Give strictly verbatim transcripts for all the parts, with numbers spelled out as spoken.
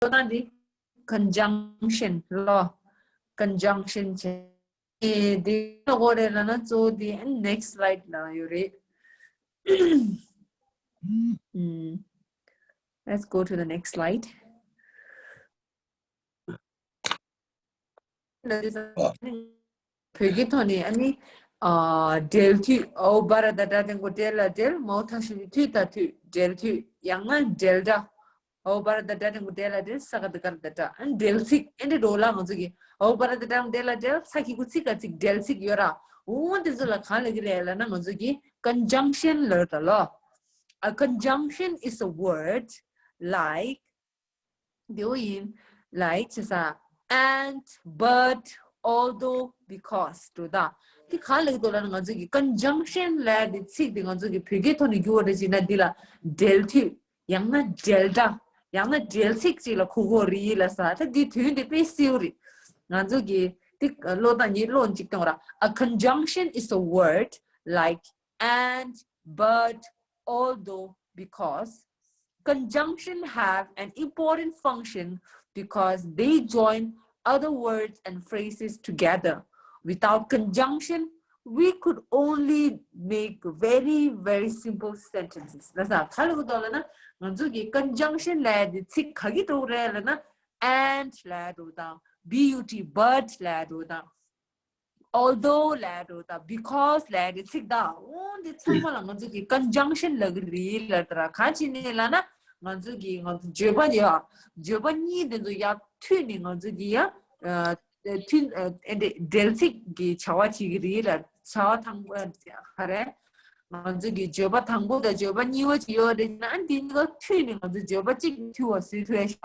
ལོ་ན་འདི་conjunction ལོ། conjunction བྱས། ཨེ་འདི་ལ་གོ་རེ་ལ་ན་གཙོ་བོ་འདི་next slide ལ་ཡོད་རེད། ཨུམ། Let's go to the next slide. བོད་ཀྱི་ཐོག་ནས་ཨ་ནི། ཨ། འབྲེལ་མཐུད། ཨའོ་བྷ་ར་ད་སྒྲ་འགྲེང་བུ་འབྲེལ་ལ་འབྲེལ། མའོ་ཐ་ཤུ་མཐུད་ད་མཐུད། འབྲེལ་མཐུད། ཡང་ན་འབྲེལ་སྒྲ། ཨའོ་བྷ་ར་ད་སྒྲ་འགྲེང་བུ་འབྲེལ་ལ་འབྲེལ། ས་ག་ད་ག་ར་ད་སྒྲ། ཨ་ནི་འབྲེལ་ཚིག་ཨེ་འདྲ་འགྲོ་ལ་ང་ཚོ་གི་ཨའོ་བྷ་ར་ད་སྒྲ་འགྲེང་བུ་འབྲེལ་ལ་འབྲེལ། ས་གི་གུ་ཚིག་ག་ཚིག་འབྲེལ་ཚིག་ཡོད་ར། འོ་འདི་ཚོ་ལ་གང་ལ་གི་རེད་ལ་ན་ང་ཚོ་གི་conjunction ལ་ད་ལོ། A conjunction is a word like དེའོ་ཡིན། like བྱེད་ས། and, but, although, because འགྲོ་ད། དེ་ག་ལེགས་འདུག་ལ་ང་ཚོ་གི་conjunction ལབ་དེ་ཚིག་དེ་ང་ཚོ་གི་བོད་སྐད་ཐོག་ནས་བསྒྱུར་བ་རེད་ཅེ་ན་འདི་ལ་འབྲེལ་མཐུད། ཡང་ན་འབྲེལ་སྒྲ། ཡང་ན་འབྲེལ་ཚིག་ཅིག་ལ་གོ་གོ་རེད་ལ་ས། ད་འདི་དོན་དེ་དཔེ་སྲིད་རེད། ང་ཚོ་གི་དེ་ཀློག་སྟངས་ཉིད་ཀློག་ཅིག་གཏོང་ར། A conjunction is a word like and, but, although, because. Conjunction have an important function because they join other words and phrases together. Without conjunction, we could only make very, very simple sentences. ལ་ས་ག་ལ་གོ་ལ་ན་ང་ཚོ་གི་conjunction ལབ་དེ་ཚིག་ག་གི་འགྲོ་རེད་ལ་ན། and ལབ་འགྲོ་དང་། but ལབ་འགྲོ་དང་། although ལབ་འགྲོ་དང་། because ལབ་དེ་ཚིག་དང་། འོ་འདི་ཚང་མ་ལ་ང་ཚོ་གི་conjunction ལབ་གི་རེད་ལ། ད་ར་ག་ཅི་ནས་ལ་ན་ང་ཚོ་གི་ང་ཚོ་བརྗོད་པ་ཡ། བརྗོད་པ་གཉིས་དེ་ཚོ་ཡ་མཐུད་ནས་ང་ཚོ་གི་ཡ། མཐུད། ཨེ་འདི་འབྲེལ་ཚིག་གི་བྱ་བ་བྱེད་གི་རེད་ལ། བྱ་བ་དང་པོ་ག་རེ། ང་ཚོ་གི་བརྗོད་པ་དང་པོ་དང་བརྗོད་པ་གཉིས་པ་ཅིག་ཡོད་རེད་ན། འདི་གཉིས་ཀ་མཐུད་ནས་ང་ཚོ་བརྗོད་པ་གཅིག་མཐུད་པ་བཟོས་ཐུབ་ཡ་ཤག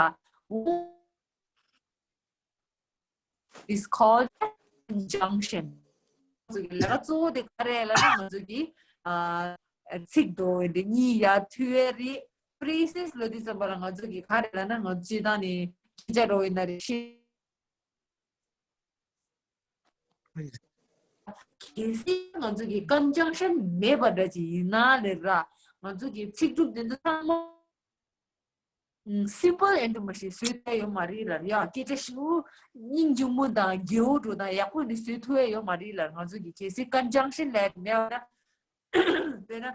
is called conjunction. ང་ཚོ་གི་ལས་ཀ་གཙོ་བོ་དེ་ག་རེ་ལ་ན་ང་ཚོ་གི་ཨ་ཚིག་འགྲོ་བའི་དེ་གཉིས་ཡ་མཐུད་ཡ་རེད། phrases ལོ་དེ་ཙམ་པ་ལ་ང་ཚོ་གི་ག་རེ་ལ་ན་ང་ཚོ་སྤྱི་བཏང་ནས་སྐད་ཆ་འགྲོ་བའི་ན་རེ་ཤི། གལ་སྲིད་ང་ཚོ་གི་conjunction མེད་པ་འདྲ་ཅིག་ཡིན་ན་ལེ་ར། ང་ཚོ་གི་ཚིག་གྲུབ་དེ་ཚོ་ཚང་མ་simple and མ་ཞིག་བཟོས་ཐུབ་ཡོད་མ་རེད་ལ། ཡ་སྐད་ཆ་ཞུ་སྙིང་རྗེ་མོ་དང་རྒྱལ་པོ་འགྲོ་དང་ཡག་པོ་ནི་བཟོས་ཐུབ་ཡོད་མ་རེད་ལ། ང་ཚོ་གི་གལ་སྲིད་conjunction ལབ་མེད་པ་ན། དཔེར་ན།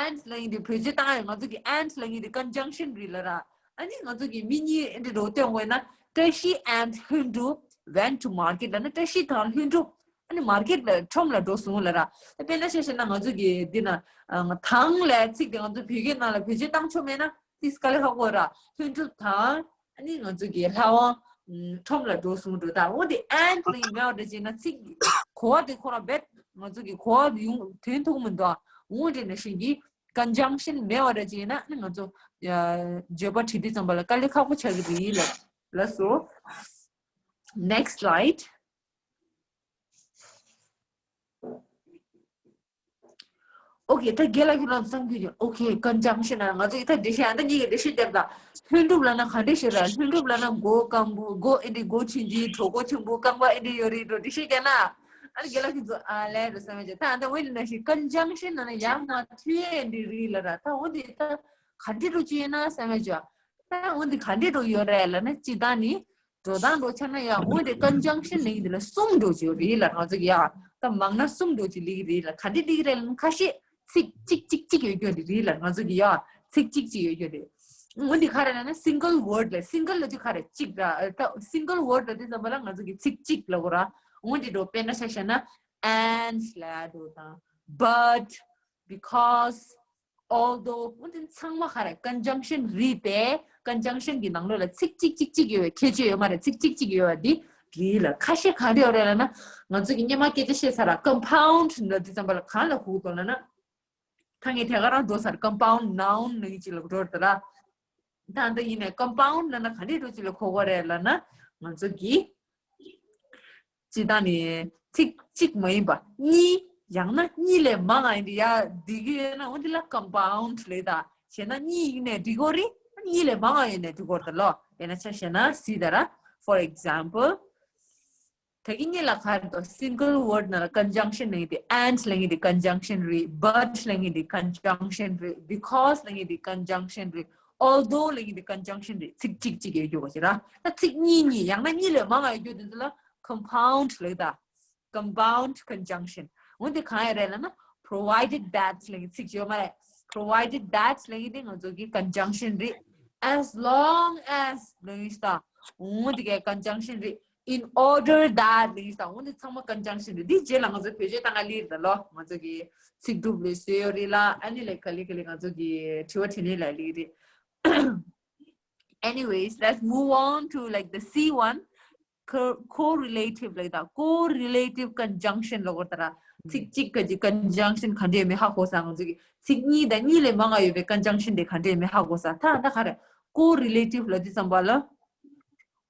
and ལབ་ཡིན་དུས་བོད་ཆས་བཏང་ཡང་ང་ཚོ་གི་and ལབ་ཡིན་དུས་conjunction རེད་ལ་ར། ཨ་ནི་ང་ཚོ་གི་མི་གཉིས་ཨེ་འདྲ་རོ་སྟོན་དགོས་ན། བཀྲ་ཤིས་and ལྷུན་གྲུབ་went to market ལབ་ན། བཀྲ་ཤིས་དང་ལྷུན་གྲུབ་ཨ་ནི་མར་ཀེཊ་ལ་ཁྲོམ་ལ་འགྲོ་སོང་ལ་ར། ད་དཔེར་ན་ཆ་བཞག་ན་ང་ཚོ་གི་འདི་ན་དང་ལབ་ཚིག་དེ་ང་ཚོ་བོད་སྐད་ནང་ལ་བེད་སྤྱོད་བཏང་ཆོག་མེད་ན་ཏིས་དཀའ་ལས་ཁག་པོ་ར། ལྷུན་གྲུབ་དང་། ཨ་ནི་ང་ཚོ་གི་ལྷ་དབང་ཁྲོམ་ལ་འགྲོ་སོང་འགྲོ། ད་འོ་དེ་and ལ་ཡིན་མེད་པ་འདྲ་བྱས་ན་ཚིག་གོ་བ་དེ་ཁོ་རང་རྦད་ང་ཚོ་གི་གོ་བ་ཡོང་དོན་ཐུག་མི་འདུག་འོ་དེ་ནང་བཞིན་གྱི་conjunction མེད་པ་འདྲ་བྱས་ན་ཨ་ནི་ང་ཚོ་ཡ་བརྗོད་པ་བྲིས་དུས་ཙམ་པ་ལ་དཀའ་ལས་ཁག་པོ་ཆགས་ཀྱི་རེད་ལ་ལ་སོ། Next slide. Okay, ད་རྒན་ལགས་ཁྱོད་རང་བསམ་རྒྱུ་ཡོད། Okay, conjunction ང་ཚོ་ད་འགྲེལ་བཤད་ཨ་ད་གཉིས་ཀྱི་འགྲེལ་བཤད་རྒྱབ་ད། ལྷུན་གྲུབ་ལབ་ན་ག་འདྲས་ཞིག་ར། ལྷུན་གྲུབ་ལབ་ན་སྒོ་སྐམ་པོ། སྒོ་ཨེ་འདྲས་སྒོ་ཆུང་ཆུང་གྲོད་ཁོག་ཆེན་པོ་རྐང་པ་ཨེ་འདྲས་ཡོད་རེད་འགྲོ་འགྲེལ་བཤད་རྒྱབ་ན། ཨ་ནི་རྒན་ལགས་ཁྱོད་ཚོ་ཨ་ལས་རེད་བསམ་ཡ་ཅིག་ད་ཨ་ད་འོ་ནི་ནང་བཞིན་conjunction ནང་ན་ཡར་མར་མཐུད་ཡས་འདྲས་རེད་ལ་ར། ད་འོ་འདི་ད་ག་འདྲས་འགྲོ་རྒྱུ་ཡིན་ན་བསམ་ཡ་ཅིག་ད་འོ་འདི་ག་འདྲས་འགྲོ་ཡོད་རེད་ལབ་ན་སྤྱིར་བཏང་ནི། འགྲོ་སྟངས་འགྲོ་ཆ་ན་ཡང་འོ་དེ་conjunction ལེགས་འདི་ལ་གསུམ་འགྲོ་ཅིག་ཡོད་རེད་ལ་ང་ཚོ་གི་ཡ། ད་མང་ན་གསུམ་འགྲོ་ཅིག་ལེགས་རེད་ལ་ག་འདྲ་ལེགས་རེད་ལ་ཁ་ཤས་ཚིག་གཅིག་གཅིག་གཅིག་ཡོད་རྒྱུ་རེད་ལ་ང་ཚོ་གི་ཡ། ཚིག་གཅིག་གཅིག་ཡོད་རྒྱུ་རེད། འོ་འདི་ག་རེ་ལ་ན་single word ལ་single ལ་ཅིག་ག་རེ་གཅིག་ར་ད་single word ལ་དེ་ཙམ་པ་ལ་ང་ཚོ་གི་ཚིག་གཅིག་ལ་གོ་ར། འོ་འདི་འགྲོ་དཔེར་ན་ཆ་བཞག་ན་and ལ་འགྲོ་དང་but because although འོ་དེ་ཚང་མ་ག་རེ་conjunction རེད་པས། conjunction གི་ནང་ལོགས་ལ་ཚིག་གཅིག་གཅིག་གཅིག་ཡོད་པའི་ཁྱད་ཆོས་ཡོད་མ་རེད། ཚིག་གཅིག་གཅིག་ཡོད་པ་འདི་རེད་ལ་ཁ་ཤས་ག་རེ་ཡོད་རེད་ལ་ན། ང་ཚོ་གི་སྔོན་མ་སྐད་ཆ་བཤད་ཚར་ལ་compound ལ་དེ་ཙམ་པ་ལ་གང་ལ་གོ་དགོས་ལ་ན། ད་ངས་དེ་ག་རང་འགྲོ་ཚར་compound noun ནང་གཅིག་ལ་འགྲོ་རེད་ལ། ད་འདི་ཡིན་ནས་compound ལ་ན་ག་འདྲས་འགྲོ་གཅིག་ལ་གོ་དགོས་རེད་ལ་ན། ང་ཚོ་གི་སྤྱིར་བཏང་ནས་ཚིག་གཅིག་མ་ཡིན་པ་གཉིས། ཡང་ན་གཉིས་ལས་མང་བ་ཡིན་དུས་ཡ་འདི་གི་ཡོད་ན་འོ་འདི་ལ་compound ལབ་ད། བྱས་ན་གཉིས་ཡིན་ནས་འགྲིག་གོ་རེད། གཉིས་ལས་མང་བ་ཡིན་ནས་འགྲིག་གོ་རེད་ལོ། དཔེར་ན་ཆ་བཞག་ན་སྲིད་ད་ར། For example ད་གི་གཉིས་ལ་ག་རེ་འདུག single word ནང་ལ་conjunction ལབ་ཡིན་དུས་and ལབ་ཡིན་དུས་conjunction རེད། but ལབ་ཡིན་དུས་conjunction རེད། because ལབ་ཡིན་དུས་conjunction རེད། although ལབ་ཀྱི་འདི་conjunction རེད། ཚིག་གཅིག་གཅིག་ཡོད་རྒྱུ་གོ་ཅི་ར། ད་ཚིག་གཉིས་གཉིས་ཡང་ན་གཉིས་ལས་མང་བ་ཡོད་རྒྱུ་དེ་ཚོ་ལ་compound ལབ་ད། compound conjunction འོ་འདི་གང་ཡང་རེད་ལབ་ན། provided that ལབ་ཀྱི་ཚིག་ཅིག་ཡོད་མ་རེད། provided that ལབ་ཀྱི་འདི་ང་ཚོ་གི་conjunction རེད། as long as ལབ་ཀྱི་ད། འོ་འདི་གའི་conjunction རེད། in order that ལབ་ཀྱི་ད། འོ་འདི་ཚང་མ་conjunction རེད། འདི་རྗེས་ལ་ང་ཚོ་བེད་སྤྱོད་བཏང་ག་ལེར་ད་ལོ། ང་ཚོ་གི་ཚིག་གྲུབ་ལས་བཟོས་ཡོད་རེད་ལ། ཨ་ནི་ལས་ག་ལེ་ག་ལེ་ང་ཚོ་གི་དྲི་བ་དྲིས་ལན་ལ་ལེར་རེད། Anyways, let's move on to, like, the C one, co- correlative ལབ་ད། correlative conjunction ལབ་དགོས་ད་ར། ཚིག་གཅིག་ག་གི་conjunction ག་འདྲས་མེད་ཧ་གོ་ས། ང་ཚོ་གི་ཚིག་གཉིས་དང་གཉིས་ལས་མང་བ་ཡོད་པའི་conjunction དེ་ག་འདྲས་མེད་ཧ་གོ་ས། ད་ད་ག་རེ། correlative ལབ་དུས་ཙམ་པ་ལ།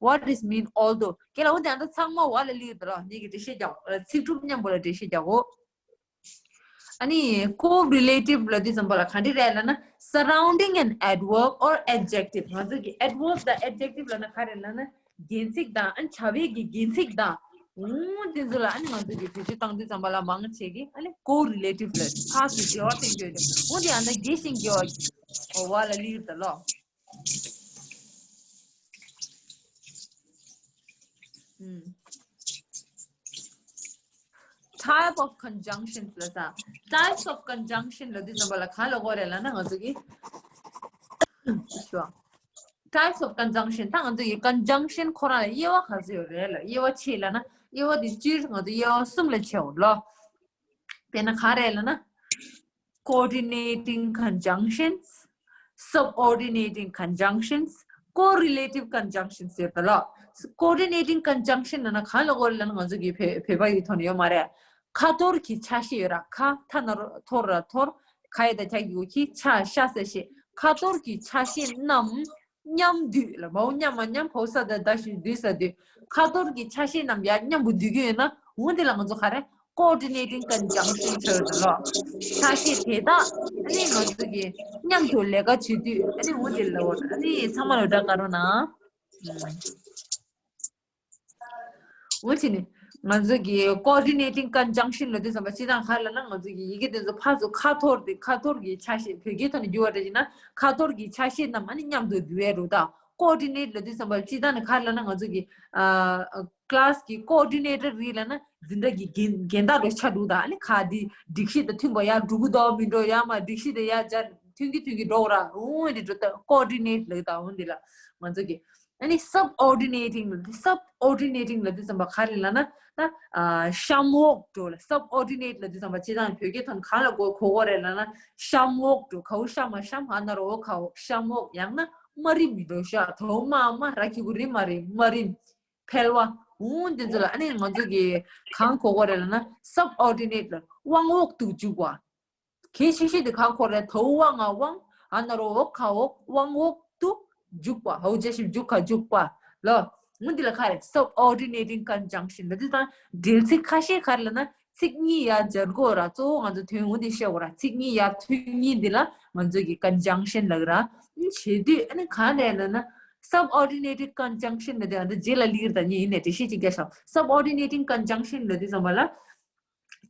what is mean although གལ་ལ་འོ་དེ་ཨ་ད་ཚང་མ་བ་ལ་ལེར་ད་ར། ངེད་ཀྱི་འགྲེལ་བཤད་རྒྱག་ཚིག་གྲུབ་མཉམ་པོ་ལ་འགྲེལ་བཤད་རྒྱག་གོ། ཨ་ནི་correlative ལབ་དུས་ཙམ་པ་ལ་ག་འདྲ་རེད་ལབ་ན། surrounding an adverb or adjective ང་ཚོ་གི་adverb དང་adjective ལབ་ན་ག་རེ་ལབ་ན། རྒྱན་ཚིག་དང་ཨ་ནི་བྱ་བའི་གི་རྒྱན་ཚིག་དང་། འོ་དེ་ཚོ་ལ་ཨ་ནི་ང་ཚོ་གི་བེད་སྤྱོད་བཏང་དུས་ཙམ་པ་ལ་མང་ཆེ་གི་ཨ་ནི་correlative ལ་ཕར་ཚུར་འབྲེལ་བ་བསྟན་རྒྱུ་ཡོད་རེད། འོ་དེ་ཡང་ན་རྒྱས་ཤིང་རྒྱས་པ་འོ་བ་ལ་ལེར་ད་ལོ། ཨུམ། type of conjunctions ལ་ས། types of conjunction ལ་དུས་ཙམ་པ་ལ་ག་ལ་གོ་རེད་ལབ་ན་ང་ཚོ་གི་ཤོ། types of conjunction ད་ང་ཚོ་གི་conjunction ཁོ་རང་ལ་དབྱེ་བ་ག་ཚོད་ཡོད་རེད་ལ། དབྱེ་བ་ཕྱེ་ལབ་ན་དབྱེ་བ་དེ་སྤྱིར་ང་ཚོ་དབྱེ་བ་གསུམ་ལ་ཕྱེ་འོ་ལོ། དཔེར་ན་ག་རེད་ལབ་ན། coordinating conjunctions, subordinating conjunctions, correlative conjunctions ཡོད་པ་ལ། coordinating conjunction ལབ་ན་གང་ལ་གོ་རེད་ལབ་ན་ང་ཚོ་གི་བོད་བོད་པ་ཡི་ཐོག་ནས་ཡོད་མ་རེད། ཁ་ཐོར་གྱི་ཆ་ཤས་ཡོད་ར། ཁ་ཐ་ན་རོ་ཐོར་ར་ཐོར། ཁ་ཡ་ད་ཁྱ་གི་གུ་ཁྱི་ཆ་ཤ་ས་ཤེ། ཁ་ཐོར་གྱི་ཆ་ཤས་རྣམས་མཉམ་འདུས་ལ་མའོ་མཉམ་མ་མཉམ་ཕའོ་ས་ད་ད་ཞུ་འདུས་ས་འདུས། ཁ་ཐོར་གྱི་ཆ་ཤས་རྣམས་ཡ་མཉམ་པོ་འདུས་ཀྱི་ཡོད་ན་འོ་འདི་ལ་ང་ཚོ་ག་རེ། coordinating conjunction ཆགས་ཡོད་ལ། ཆ་ཤས་དེ་དག་ཨ་ནི་ང་ཚོ་གི་མཉམ་དུ་ལས་ཀ་བྱེད་དུས་ཨ་ནི་འོ་འདི་ལ་འོ་ཨ་ནི་ཚང་མ་ལ་སྒྲ་ག་རོ་ན། འོ་ཅི་ནི། ང་ཚོ་གི་coordinating conjunction ལ་དུས་ཙམ་པ་སྤྱི་དང་ག་ལ་ན་ང་ཚོ་གི་ཡི་གེ་དེ་ཚོ་ཕར་ཚུར་ཁ་ཐོར་དེ་ཁ་ཐོར་གྱི་ཆ་ཤས་བོད་སྐད་ཐོག་ནས་བསྒྱུར་བ་འདྲ་ཞིག་ན་ཁ་ཐོར་གྱི་ཆ་ཤས་རྣམས་ཨ་ནི་མཉམ་དུ་འདུས་པའི་རུ་དང་coordinate ལ་དུས་ཙམ་པ་སྤྱི་དང་ནི་ག་ལ་ན་ང་ཚོ་གི་ཨ་class གི་coordinator རིགས་ལ་ན་འཛིན་གྲྭ་གི་འགན་འགན་བདག་རུ་ཆ་འདུག་དང་ཨ་ནི་ག་དེ་སྒྲིག་གཞི་དང་མཐུན་པ་ཡར་འགྲོ་གི་འདུག་མི་འགྲོ་ཡར་མར་སྒྲིག་གཞི་དང་ཡར་འཇར་མཐུན་གི་མཐུན་གི་འགྲོ་ར་འོ་འདི་འགྲོ་ད་coordinate ལ་དང་འོ་འདི་ལ་ང་ཚོ་གི་ཨ་ནི་subordinating ལ་subordinating ལ་དུས་ཙམ་པ་ག་རེ་ལབ་ན་ན་ཨ་གཤམ་འོག་འགྲོ་ལ་subordinate ལ་དུས་ཙམ་པ་སྤྱི་དང་བོད་སྐད་ཐོག་གང་ལ་གོ་གོ་གོ་རེད་ལབ་ན་གཤམ་འོག་འགྲོ་གའུ་གཤམ་མ་གཤམ་ཧ་ན་རོ་འོ་གའུ་གཤམ་འོག་ཡང་ན་མ་རིམ་མི་འགྲོ་ཤ་དོ་མ་མ་ར་ཁི་གུ་རིམ་མ་རིམ་མ་རིམ་ཕལ་བ་འོ་འདི་ཚོ་ལ་ཨ་ནི་ང་ཚོ་གི་གང་གོ་གོ་རེད་ལབ་ན་subordinate ལ་དབང་འོག་ཏུ་འཇུག་པ། གལ་ཆེ་ཤོས་དེ་ག་ཁོ་རེ་དོ་དབང་ང་དབང་ཨ་ན་རོ་འོག་ཁ་འོག་དབང་འོག་ཏུ་འཇུག་པ་ཧའུ་ཅེ་ཤིབ་འཇུག་ཁ་འཇུག་པ་ལོ། ངུ་འདི་ལ་ཁ་རེ་subordinating conjunction ལ་དེ་དང་འབྲེལ་ཚིག་ཁ་ཤས་ག་རེ་ལབ་ན་ཚིག་གཉིས་ཡར་སྦྱར་དགོས་ར། གཙོ་བོ་ང་ཚོ་དོན་ངུ་འདི་བཤད་དགོས་ར། ཚིག་གཉིས་ཡར་མཐུན་གཉིས་འདི་ལ་ང་ཚོ་གི་conjunction ལབ་ར། བྱེད་དུས་ཨ་ནི་ག་རེ་ལབ་ན་subordinating conjunction ལ་དེ་ཨ་འདི་རྗེས་ལ་ལིར་དང་གཉིས་ཡིན་ནས་འགྲེལ་བཤད་ཅིག་རྒྱག་ཤག subordinating conjunction ལ་དེ་ཙམ་པ་ལ།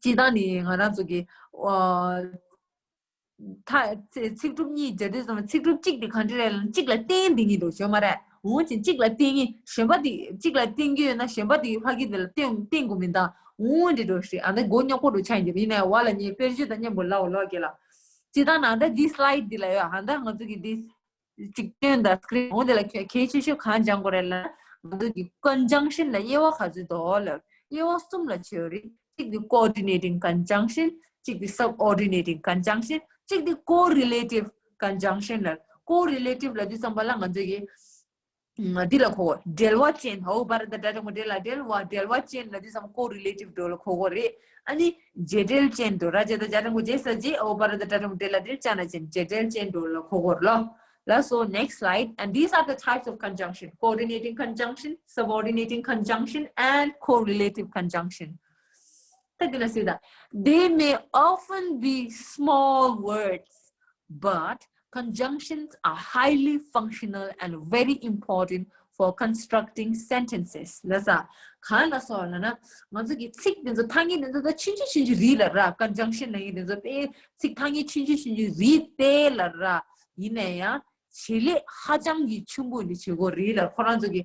སྤྱི་བཏང་ནི་ང་རང་ཚོ་གི་ཨ་ད་ཚིག་གྲུབ་གཉིས་སྦྱར་དུས་ཙམ་ཚིག་གྲུབ་གཅིག་དེ་ག་འདྲ་རེད་ལབ་ན་གཅིག་ལ་བརྟེན་དེ་གཉིས་འདུག་ཞོ་མ་རེད། འོ་ཅིག་གཅིག་ལ་བརྟེན་གཉིས་གཞན་པ་དེ་གཅིག་ལ་བརྟེན་གྱི་ཡོད་ན་གཞན་པ་དེ་ཕ་གི་དེ་ལ་བརྟེན་བརྟེན་དགོས་མིན་ད། འོ་འདྲ་འགྲོ་ཞིག་ཨ་ད་མགོ་རྙོག་པོ་འགྲོ་ཆགས་ཡིན་གྱི་ཡིན་ནའི་བ་ལ་ཉེ་དཔེར་བརྗོད་དང་མཉམ་པོ་ལའོ་ལོ་གེ་ལ། སྤྱི་བཏང་ན་ད་འདི་slide འདི་ལ་ཡོད་ཨ་ད་ང་ཚོ་གི་འདི། གཅིག་སྟོན་དང་screen འོ་དེ་ལ་གལ་གལ་ཆེ་ཤོས་གང་སྦྱང་དགོས་རེད་ལ། ང་ཚོ་གི་conjunction ལ་དབྱེ་བ་ག་ཚོད་འདུག་ལབ། དབྱེ་བ་གསུམ་ལ་ཕྱེ་ཡོད་རེད། གཅིག་དེ་coordinating conjunction གཅིག་དེ་subordinating conjunction གཅིག་དེ་correlative conjunction ལབ། correlative ལབ་དུས་ཙམ་པ་ལ་ང་ཚོ་གི་འདི་ལ་གོ་འབྲེལ་བ་ཅན་ཧའོ་བར་དང་སྒྲ་གྲགས་མོ་འབྲེལ་ལ་འབྲེལ་བ་འབྲེལ་བ་ཅན་ལབ་དུས་ཙམ་correlative འགྲོ་ལ་གོ་གོ་རེད། ཨ་ནི་རྗེས་འབྲེལ་ཅན་འགྲོ་ར་རྗེས་དང་སྒྲ་གྲགས་མོ་རྗེས་ས་རྗེས་ཨོ་བར་དང་སྒྲ་གྲགས་མོ་འབྲེལ་ལ་འབྲེལ་ཅ་ན་ཅན་རྗེས་འབྲེལ་ཅན་འགྲོ་ལ་གོ་གོ་ར་ལོ། ལ། So next slide, and these are the types of conjunction: coordinating conjunction, subordinating conjunction, and correlative conjunction. ད་འདི་ལ་སྲིད་ད། They may often be small words, but conjunctions are highly functional and very important for constructing sentences. ལ་ས། གང་ལ་སོགས་ལ་ན་ང་ཚོ་གི་ཚིག་དེ་ཚོ་ཐ་སྙད་དེ་ཚོ་ད་ཆུང་ཆུང་ཆུང་ཆུང་རིགས་ལ་ར། conjunction ལ་ཡིན་དེ་ཚོ་དཔེ་ཚིག་ཐ་སྙད་ཆུང་ཆུང་ཆུང་ཆུང་རིགས་དཔེ་ལ་ར། ཡིན་ན་ཡང་། བྱེད་ལས་ཧ་ཅང་གི་ཆེན་པོ་འདི་བྱེད་དགོས་རེད་ལ། ཁོ་རང་ཚོ་གི་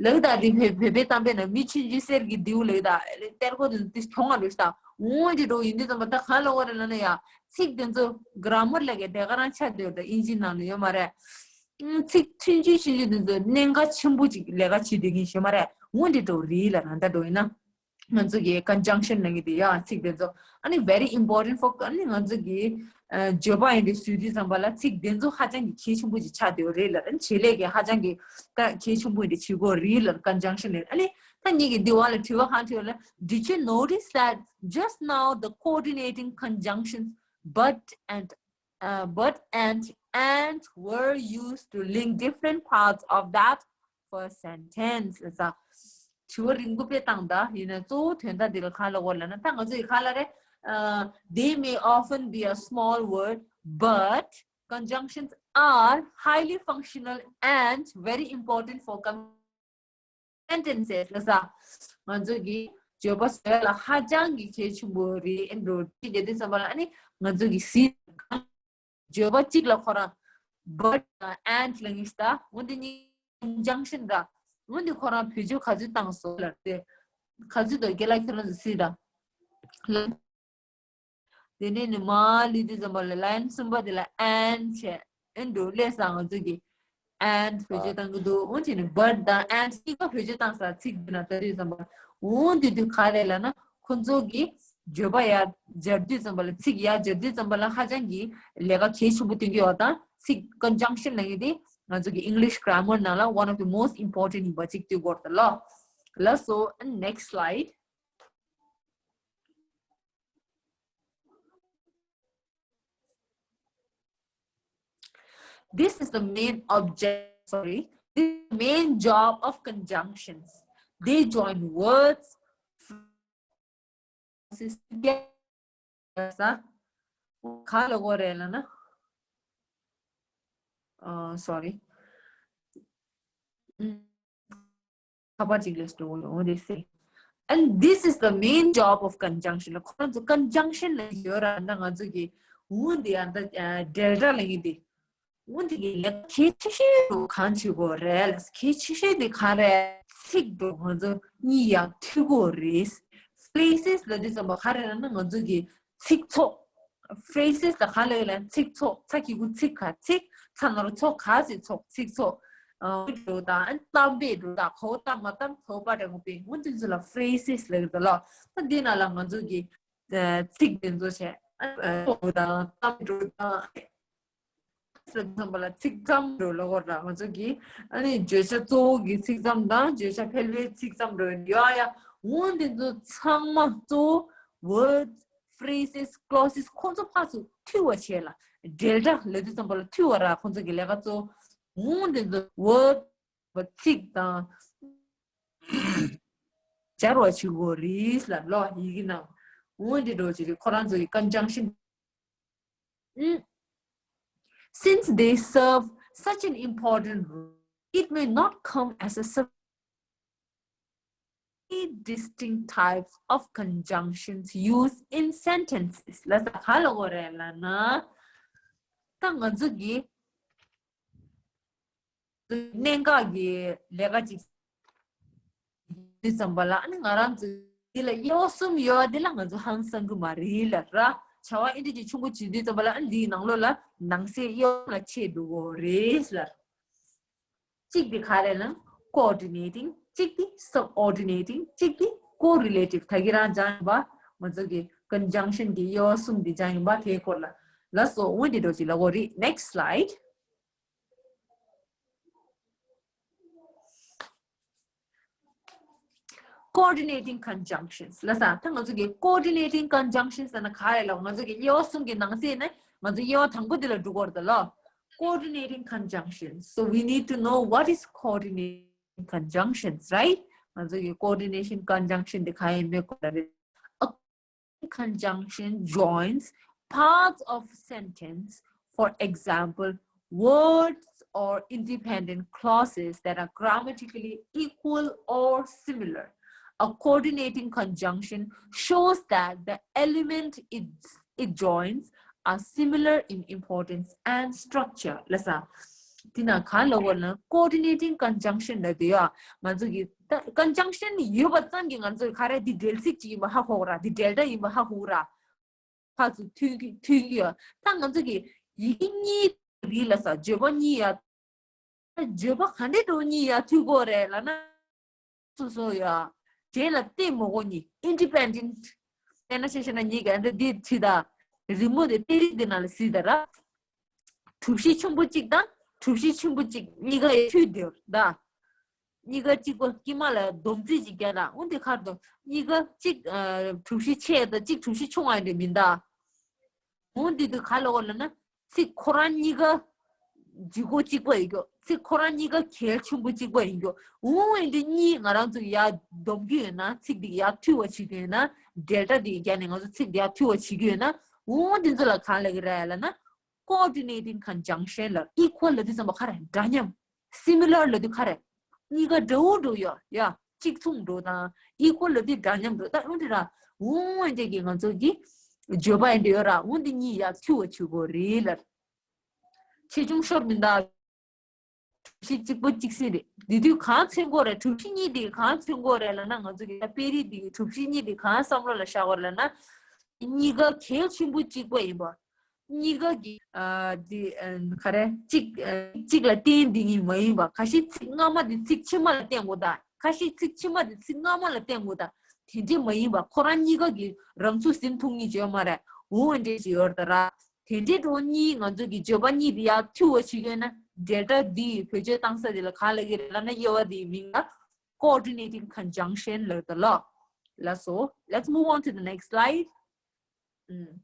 ལག་ད་དེ་བོད་བོད་པའི་གཏམ་དཔེ་ན་མི་ཆུང་ཆུང་གསེར་གྱི་མདེའུ་ལག་ད་གཏེར་སྒོ་དེ་དེ་གྱོང་ང་རེད་ད། འོང་འདི་འགྲོ་ཡིན་དུས་ཙམ་པ་ད་གང་ལ་འོ་རེད་ལ་ན་ཡ། ཚིག་དེ་ཚོ་གྷ་ར་མར་ལ་གི་དེ་ག་རང་ཆ་དེ་ད་ཨིན་ཇི་ནང་ལ་ཡོད་མ་རེད། ཚིག་ཆུང་ཆུང་ཆུང་ཆུང་དེ་ཚོ་གནད་འགག་ཆེན་པོ་ཅིག་ལས་ཀ་བྱེད་བསྡད་མཁན་ཞིག་མ་རེད། འོ་འདི་འགྲོ་རེད་ལ། རང་ད་འགྲོ་ཡིན་ན། ང་ཚོ་གི་conjunction ནང་གི་དེ་ཡ་ཚིག་དེ་ཚོ་ཨ་ནི་very important for ཨ་ནི་ང་ཚོ་གི་བརྗོད་པ་ཡིན་དེ་བཟོ་དུས་ཙམ་པ་ལ་ཚིག་དེ་ཚོ་ཧ་ཅང་གི་གལ་ཆེན་པོ་ཅིག་ཆགས་བསྡད་ཡོད་རེད་ལ། ཨ་ནི་བྱེད་ལས་ཀྱི་ཧ་ཅང་གི་ད་གལ་ཆེན་པོ་ཡིན་དེ་བྱེད་དགོས་རེད་ལ། conjunction ནས་ཨ་ནི་ད་ངེད་ཀྱི་འདི་བ་ལ་དྲི་བ་གང་དྲི་བ་ལ། Did you notice that just now the coordinating conjunctions but and uh, but and and were used to link different parts of that first sentence? ལ་ས། དྲི་བ་རིང་པོ་དཔེ་བཏང་ད་ཡིན་ན་གཙོ་བོ་དོན་དག་འདི་ལ་གང་ལ་བོར་ལ་ན། ད་ང་ཚོ་ཡི་ག་ལ་རེད། Uh, they may often be a small word, but conjunctions are highly functional and very important for com- sentences. ལ་ས། ང་ཚོ་གི་བརྗོད་པ་བཟོ་ཡ་ལ་ཧ་ཅང་གི་གལ་ཆེན་པོ་རེད། ཨེ་འགྲོ་ཅི་བྱེད་དུས་ཙམ་པ་ལ་ཨ་ནི་ང་ཚོ་གི་སི་བརྗོད་པ་གཅིག་ལ་ཁོ་རང་but དང་and ལ་ངེས་ད། འོན་ཏེ་གཉིས་conjunction ར། འོན་ཏེ་ཁོ་རང་བེད་སྤྱོད་ག་ཚོད་བཏང་སོང་ལ་དེ། ག་ཚོད་དང་རྒན་ལགས་ཁྱོད་རང་ཚོ་སི་ད། དེ་ནས་ནི་མ་ལི་དུས་ཙམ་པ་ལ་line གསུམ་པ་དེ་ལ་and བྱས། ཨེ་འགྲོ་ལས་སང་ང་ཚོ་གི་and བེད་སྤྱོད་བཏང་གི་འདུག་འོན་ཏེ་ནི་but དང་and གཉིས་ཀ་བེད་སྤྱོད་བཏང་ས་ཚིག་འདི་ན་ད་དུས་ཙམ་པ། འོན་ཏེ་དུས་ག་རེ་ལ་ན་ཁོ་ཚོ་གི་བརྗོད་པ་ཡར་སྦྱར་དུས་ཙམ་པ་ལ་ཚིག་ཡར་སྦྱར་དུས་ཙམ་པ་ལ་ཧ་ཅང་གི་ལས་ཀ་གལ་ཆེན་པོ་སྟོན་གྱི་ཡོད་དང་། ཚིག་conjunction ལ་ངེས་དེ་ང་ཚོ་གི་English grammar ནང་ལ་one of the most important ཡིན་པ་གཅིག་ཏུ་གོ་ད་ལོ། ལ་སོ་next slide. This is the main object, sorry, this is the main job of conjunctions. They join words, phrases together. ས། ག་ལ་གོ་རེ་ལ་ན། Uh, sorry. ཁ་པར་ཅིག་ལས་སུ་འོ་འདི་སེ། And this is the main job of conjunction. ཁོ་ཚོ་conjunction ལ་ཡོད་ར་ན་ང་ཚོ་གི་འོ་འདི་ཨ་ད་འབྲེལ་སྒྲ་ལ་ཡིན་ཏེ། འོ་འདི་གི་ལས་ཀ་གལ་ཆེ་ཤོས་རུ་གང་བྱེད་དགོས་རེད་ལ། གལ་ཆེ་ཤོས་དེ་ག་རེ། ཚིག་འགྲོ་ང་ཚོ་གཉིས་ཡག་མཐུད་དགོས་རེད། Phrases ལ་དུས་ཙམ་པ་ག་རེ་ལ་ན་ང་ཚོ་གི་ཚིག་ཚོགས། Phrases ལ་ག་ལ་ཡོད་ལ་ཚིག་ཚོགས། ཚ་གི་གུ་ཚིག་ག་ཚིག་ཚ་ན་རུ་ཚོགས་ག་ཚིག་ཚོགས། ཚིག་ཚོགས། འགྲོ་དང་གཏམ་དཔེ་འགྲོ་དང་གོ་གཏམ་མ་གཏམ་གོ་པ་འདྲ་གོ་པའི་འོ་དེ་ཚོ་ལ་phrases ལ་ཡོད་ལ། ད་འདི་ན་ལ་ང་ཚོ་གི་ཚིག་དེ་ཚོ་བྱས་འགྲོ་དང་གཏམ་འགྲོ་དང་། ལ་ཚང་མ་ལ་ཚིག་ཙམ་འགྲོ་ལ་གོ་ར་ང་ཚོ་གི་ཨ་ནི་བརྗོད་བྱ་གཙོ་བོ་གི་ཚིག་ཙམ་དང་བརྗོད་བྱ་ཕལ་པའི་ཚིག་ཙམ་འགྲོ་ཡ་ཡ། འོ་དེ་ཚོ་ཚང་མ་གཙོ་བོ་words, phrases, clauses ཁོ་ཚོ་ཕར་ཚུར་མཐུད་པ་བྱས་ལ། འབྲེལ་སྒྲ་ལ་དུས་ཙམ་པ་ལ་མཐུད་པ་ར་ཁོ་ཚོ་གི་ལས་ཀ་གཙོ་བོ། འོ་དེ་ཚོ་word ཚིག་དང་སྦྱར་བ་བྱེད་དགོས་རེད་ལ་ལོ། ཡི་གེ་ནང་འོ་འདི་འགྲོ་བྱེད་རེད། ཁོ་རང་ཚོ་གི་conjunction Mm. Since they serve such an important role, it may not come as a surprise. Three distinct types of conjunctions used in sentences. ལ་ས་ག་ལ་གོ་རེ་ལ་ན། ད་ང་ཚོ་གི་གནད་འགག་གི་ལས་ཀ་ཅིག་དུས་ཙམ་པ་ལ་ཨ་ནི་ང་རང་ཚོ་འདི་ལ་དབྱེ་བ་གསུམ་ཡོད་པ་འདི་ལ་ང་ཚོ་ཧང་སང་གི་མ་རེད་ལ་ར། བྱ་བ་ཨེ་འདྲ་ཅིག་ཆུང་པོ་བྱེད་དུས་ཙམ་པ་ལ་ཨ་ནི་འདིའི་ནང་ལོགས་ལ་ནང་གསེས་དབྱེ་བ་ལ་ཕྱེ་འགྲོ་གི་རེད་ལ། གཅིག་དེ་ག་རེ་ལ་coordinating, གཅིག་དེ་subordinating, གཅིག་དེ་correlative. ད་གི་རང་སྦྱང་ཡིན་པ་ང་ཚོ་གི་conjunction གི་དབྱེ་བ་གསུམ་དེ་སྦྱང་ཡིན་པ་དེའི་སྐོར་ལ་ལ་སོ་འོན་ཏེ་འགྲོ་ཅིག་ལ་གོ་རེད། Next slide. Coordinating conjunctions. ལ་ས་ད་ང་ཚོ་གི་coordinating conjunctions ཟེར་ན་ག་རེ་ལ། ང་ཚོ་གི་དབྱེ་བ་གསུམ་གི་ནང་གསེས་ནས་ང་ཚོ་དབྱེ་བ་དང་པོ་འདི་ལ་འགྲོ་གི་ཡོད་རེད་ལ། Coordinating conjunctions. So we need to know what is coordinating conjunctions, right? ང་ཚོ་གི་coordination conjunction འདི་ག་ཡིན་མིན་གོ་ར་རེད། Conjunction joins parts of a sentence, for example, words or independent clauses that are grammatically equal or similar. A coordinating conjunction shows that the element it, it joins are similar in importance and structure. ལ་ས། དེ་ན་ག་ལ་བོ་ལ་coordinating conjunction ལ་དེ་ཡ་ང་ཚོ་གི་ད་conjunction ཡོད་པ་ཙམ་གྱིས་ང་ཚོ་ག་རེ་འདི་འབྲེལ་ཚིག་ཅིག་ཡིན་པ་ཧ་གོ་གི་ར། འདི་འབྲེལ་སྒྲ་ཡིན་པ་ཧ་གོ་གི་ར། ཕར་ཚུར་མཐུད་ཀྱི་མཐུད་ཀྱི་ཡོད། ད་ང་ཚོ་གི་ཡི་གེ་གཉིས་རེད་ལ་ས། བརྗོད་པ་གཉིས་ཡ། བརྗོད་པ་ག་འདྲའི་འགྲོ་གཉིས་ཡ་མཐུད་དགོས་རེད་ལ་ན། སོ་སོ་ཡ། གཞན་ལ་བརྟེན་མ་དགོས་གཉིས། independent། དཔེར་ན་ཆ་བཞག་ན་ངེད་ཀྱི་ཨ་འདྲ་འདི་བྲིས་ད། རི་མོ་དེ་དཔེ་རིས་འདི་ནང་ལ་གཟིགས་ད་ར། གྲུ་བཞི་ཆེན་པོ་གཅིག་དང་གྲུ་བཞི་ཆེན་པོ་གཅིག་གཉིས་ཀ་ཡ་མཐུད་དེ་ད། གཉིས་ཀ་གཅིག་པ་དཀྱིལ་མ་ལ་སྡོམ་རྩིས་ཅིག་བརྒྱབ་ན་འོ་འདི་ཁར་དུ་གཉིས་ཀ་གཅིག་ཨ་གྲུ་བཞི་ཆེ་དང་གཅིག་གྲུ་བཞི་ཆུང་བ་འདྲ་མིན་ད། འོ་འདི་དུས་ག་ལ་འོ་ལ་ན་ཚིག་ཁོ་རང་གཉིས་ཀ་ལྗིད་ཁོག་གཅིག་པ་ཡིན་རྒྱུ། ཚིག་ཁོ་རང་གཉིས་ཀ་གལ་ཆེན་པོ་གཅིག་པ་ཡིན་རྒྱུ། འོ་འདི་གཉིས་ང་རང་ཚོ་ཡར་སྡོམ་རྒྱུ་ཡོད་ན། ཚིག་འདི་ཡར་མཐུད་པ་བྱེད་རྒྱུ་ཡོད་ན། འབྲེལ་སྒྲ་འདི་བརྒྱབ་ནས་ང་ཚོ་ཚིག་འདི་ཡར་མཐུད་པ་བྱེད་རྒྱུ་ཡོད་ན། འོ་འདི་ཚོ་ལ་ག་ལ་གི་ར་ལ་ན། coordinating conjunction ལ་equal ལ་དུས་ཙམ་པ་ག་རེ་འདྲ་མཉམ། similar ལ་དུས་ག་རེ། གཉིས་ཀ་འདྲ་བོ་འདྲ་བོ་ཡོད་ཡ། གཅིག་མཚུངས་འདྲ་བོ་དང་equal ལ་དུས་འདྲ་མཉམ་འདྲ་བོ་ད་འོ་འདི་ར། འོ་འདི་གི་ང་ཚོ་གི་བརྗོད་པ་ཡིན་འདྲ་ཡོད་ར། འོ་འདི་གཉིས་ཡ་མཐུད་པ་བྱེད་དགོས་རེད་ལ། ཆེ་ཆུང་ཤོར་མི་འདུག་གྲུ་བཞི་གཅིག་པོ་གཅིག་སྲིད་རེད། འདི་དུས་གང་མཚོན་དགོས་རེད། གྲུ་བཞི་གཉིས་དེ་གང་མཚོན་དགོས་རེད་ལབ་ན། ང་ཚོ་གི་ད་དཔེ་རིས་འདི་གི་གྲུ་བཞི་གཉིས་དེ་གང་བསམ་བློ་ལ་བཞག་དགོས་རེད་ལབ་ན། གཉིས་ཀ་གལ་ཆེན་པོ་གཅིག་པ་ཡིན་པ། གཉིས་ཀ་གི་ཨ་འདི་ཨ་ག་རེ་གཅིག་ཨ་གཅིག་ལ་བརྟེན་འདི་གཉིས་མ་ཡིན་པ། ཁ་ཤས་ཚིག་སྔ་མ་དེ་ཚིག་ཕྱི་མ་ལ་བརྟེན་དགོས་ད། ཁ་ཤས་ཚིག་ཕྱི་མ་དེ་ཚིག་སྔ་མ་ལ་བརྟེན་དགོས་ད། དེ་འདྲས་མ་ཡིན་པ། ཁོ་རང་གཉིས་ཀ་གི་རང་ཚུགས་ཟིན་ཐུབ་ངེས་ཅིག་ཡོད་མ་རེད། འོ་འདྲས་ཅིག་ཡོད་རེད་ད་ར། དེ་འདྲའི་འགྲོ་གཉིས་ང་ཚོ་གི་བརྗོད་པ་གཉིས་དེ་ཡར་མཐུད་པ་བྱེད་ཀྱི་ཡོད་ན། འབྲེལ་སྒྲ་འདི་བེད་སྤྱོད་བཏང་ས་དེ་ལ་ག་ལ་གི་རེད་ལབ་ན། དབྱེ་བ་དེའི་མིང་ལ་coordinating conjunction ལབ་ད་ལོ། ལགས་སོ། Let's move on to the next slide. ཨུམ།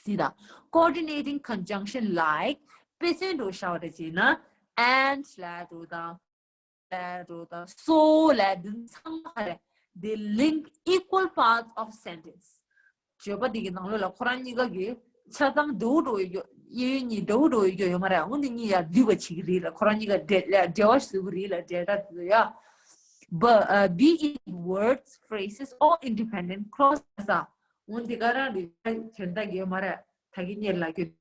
སི་ད། Coordinating conjunction like དཔེ་མཚོན་འགྲོ་བཞག་པ་རེད་ཅེ་ན། and ལབ་འགྲོ་དང་། ལབ་འགྲོ་དང་། so ལབ་འདི་ཚང་མ་ག་རེ། They link equal parts of sentence. བརྗོད་པ་འདི་གི་ནང་ལོགས་ལ་ཁོ་རང་གཉིས་ཀ་གི་ཆ་ཚང་འདྲ་བོ་འདྲ་བོ་ཡོད་རྒྱུ། དབྱེ་བ་གཉིས་འདྲ་བོ་འདྲ་བོ་ཡོད་རྒྱུ་ཡོད་མ་རེད། འོ་འདི་གཉིས་ཡར་འདུས་པ་བྱེད་ཀྱི་རེད་ལ། ཁོ་རང་གཉིས་ཀ་འབྲེལ་ལ་འབྲེལ་བ་བཟོ་གི་རེད་ལ། འབྲེལ་སྒྲ་བཟོ་ཡ། But uh, be it words, phrases, or independent clauses. འོ་འདི་ག་རང་རེད། དོན་དག་ཡོད་མ་རེད། ད་གི་གཉེར་ལ་གྱོད།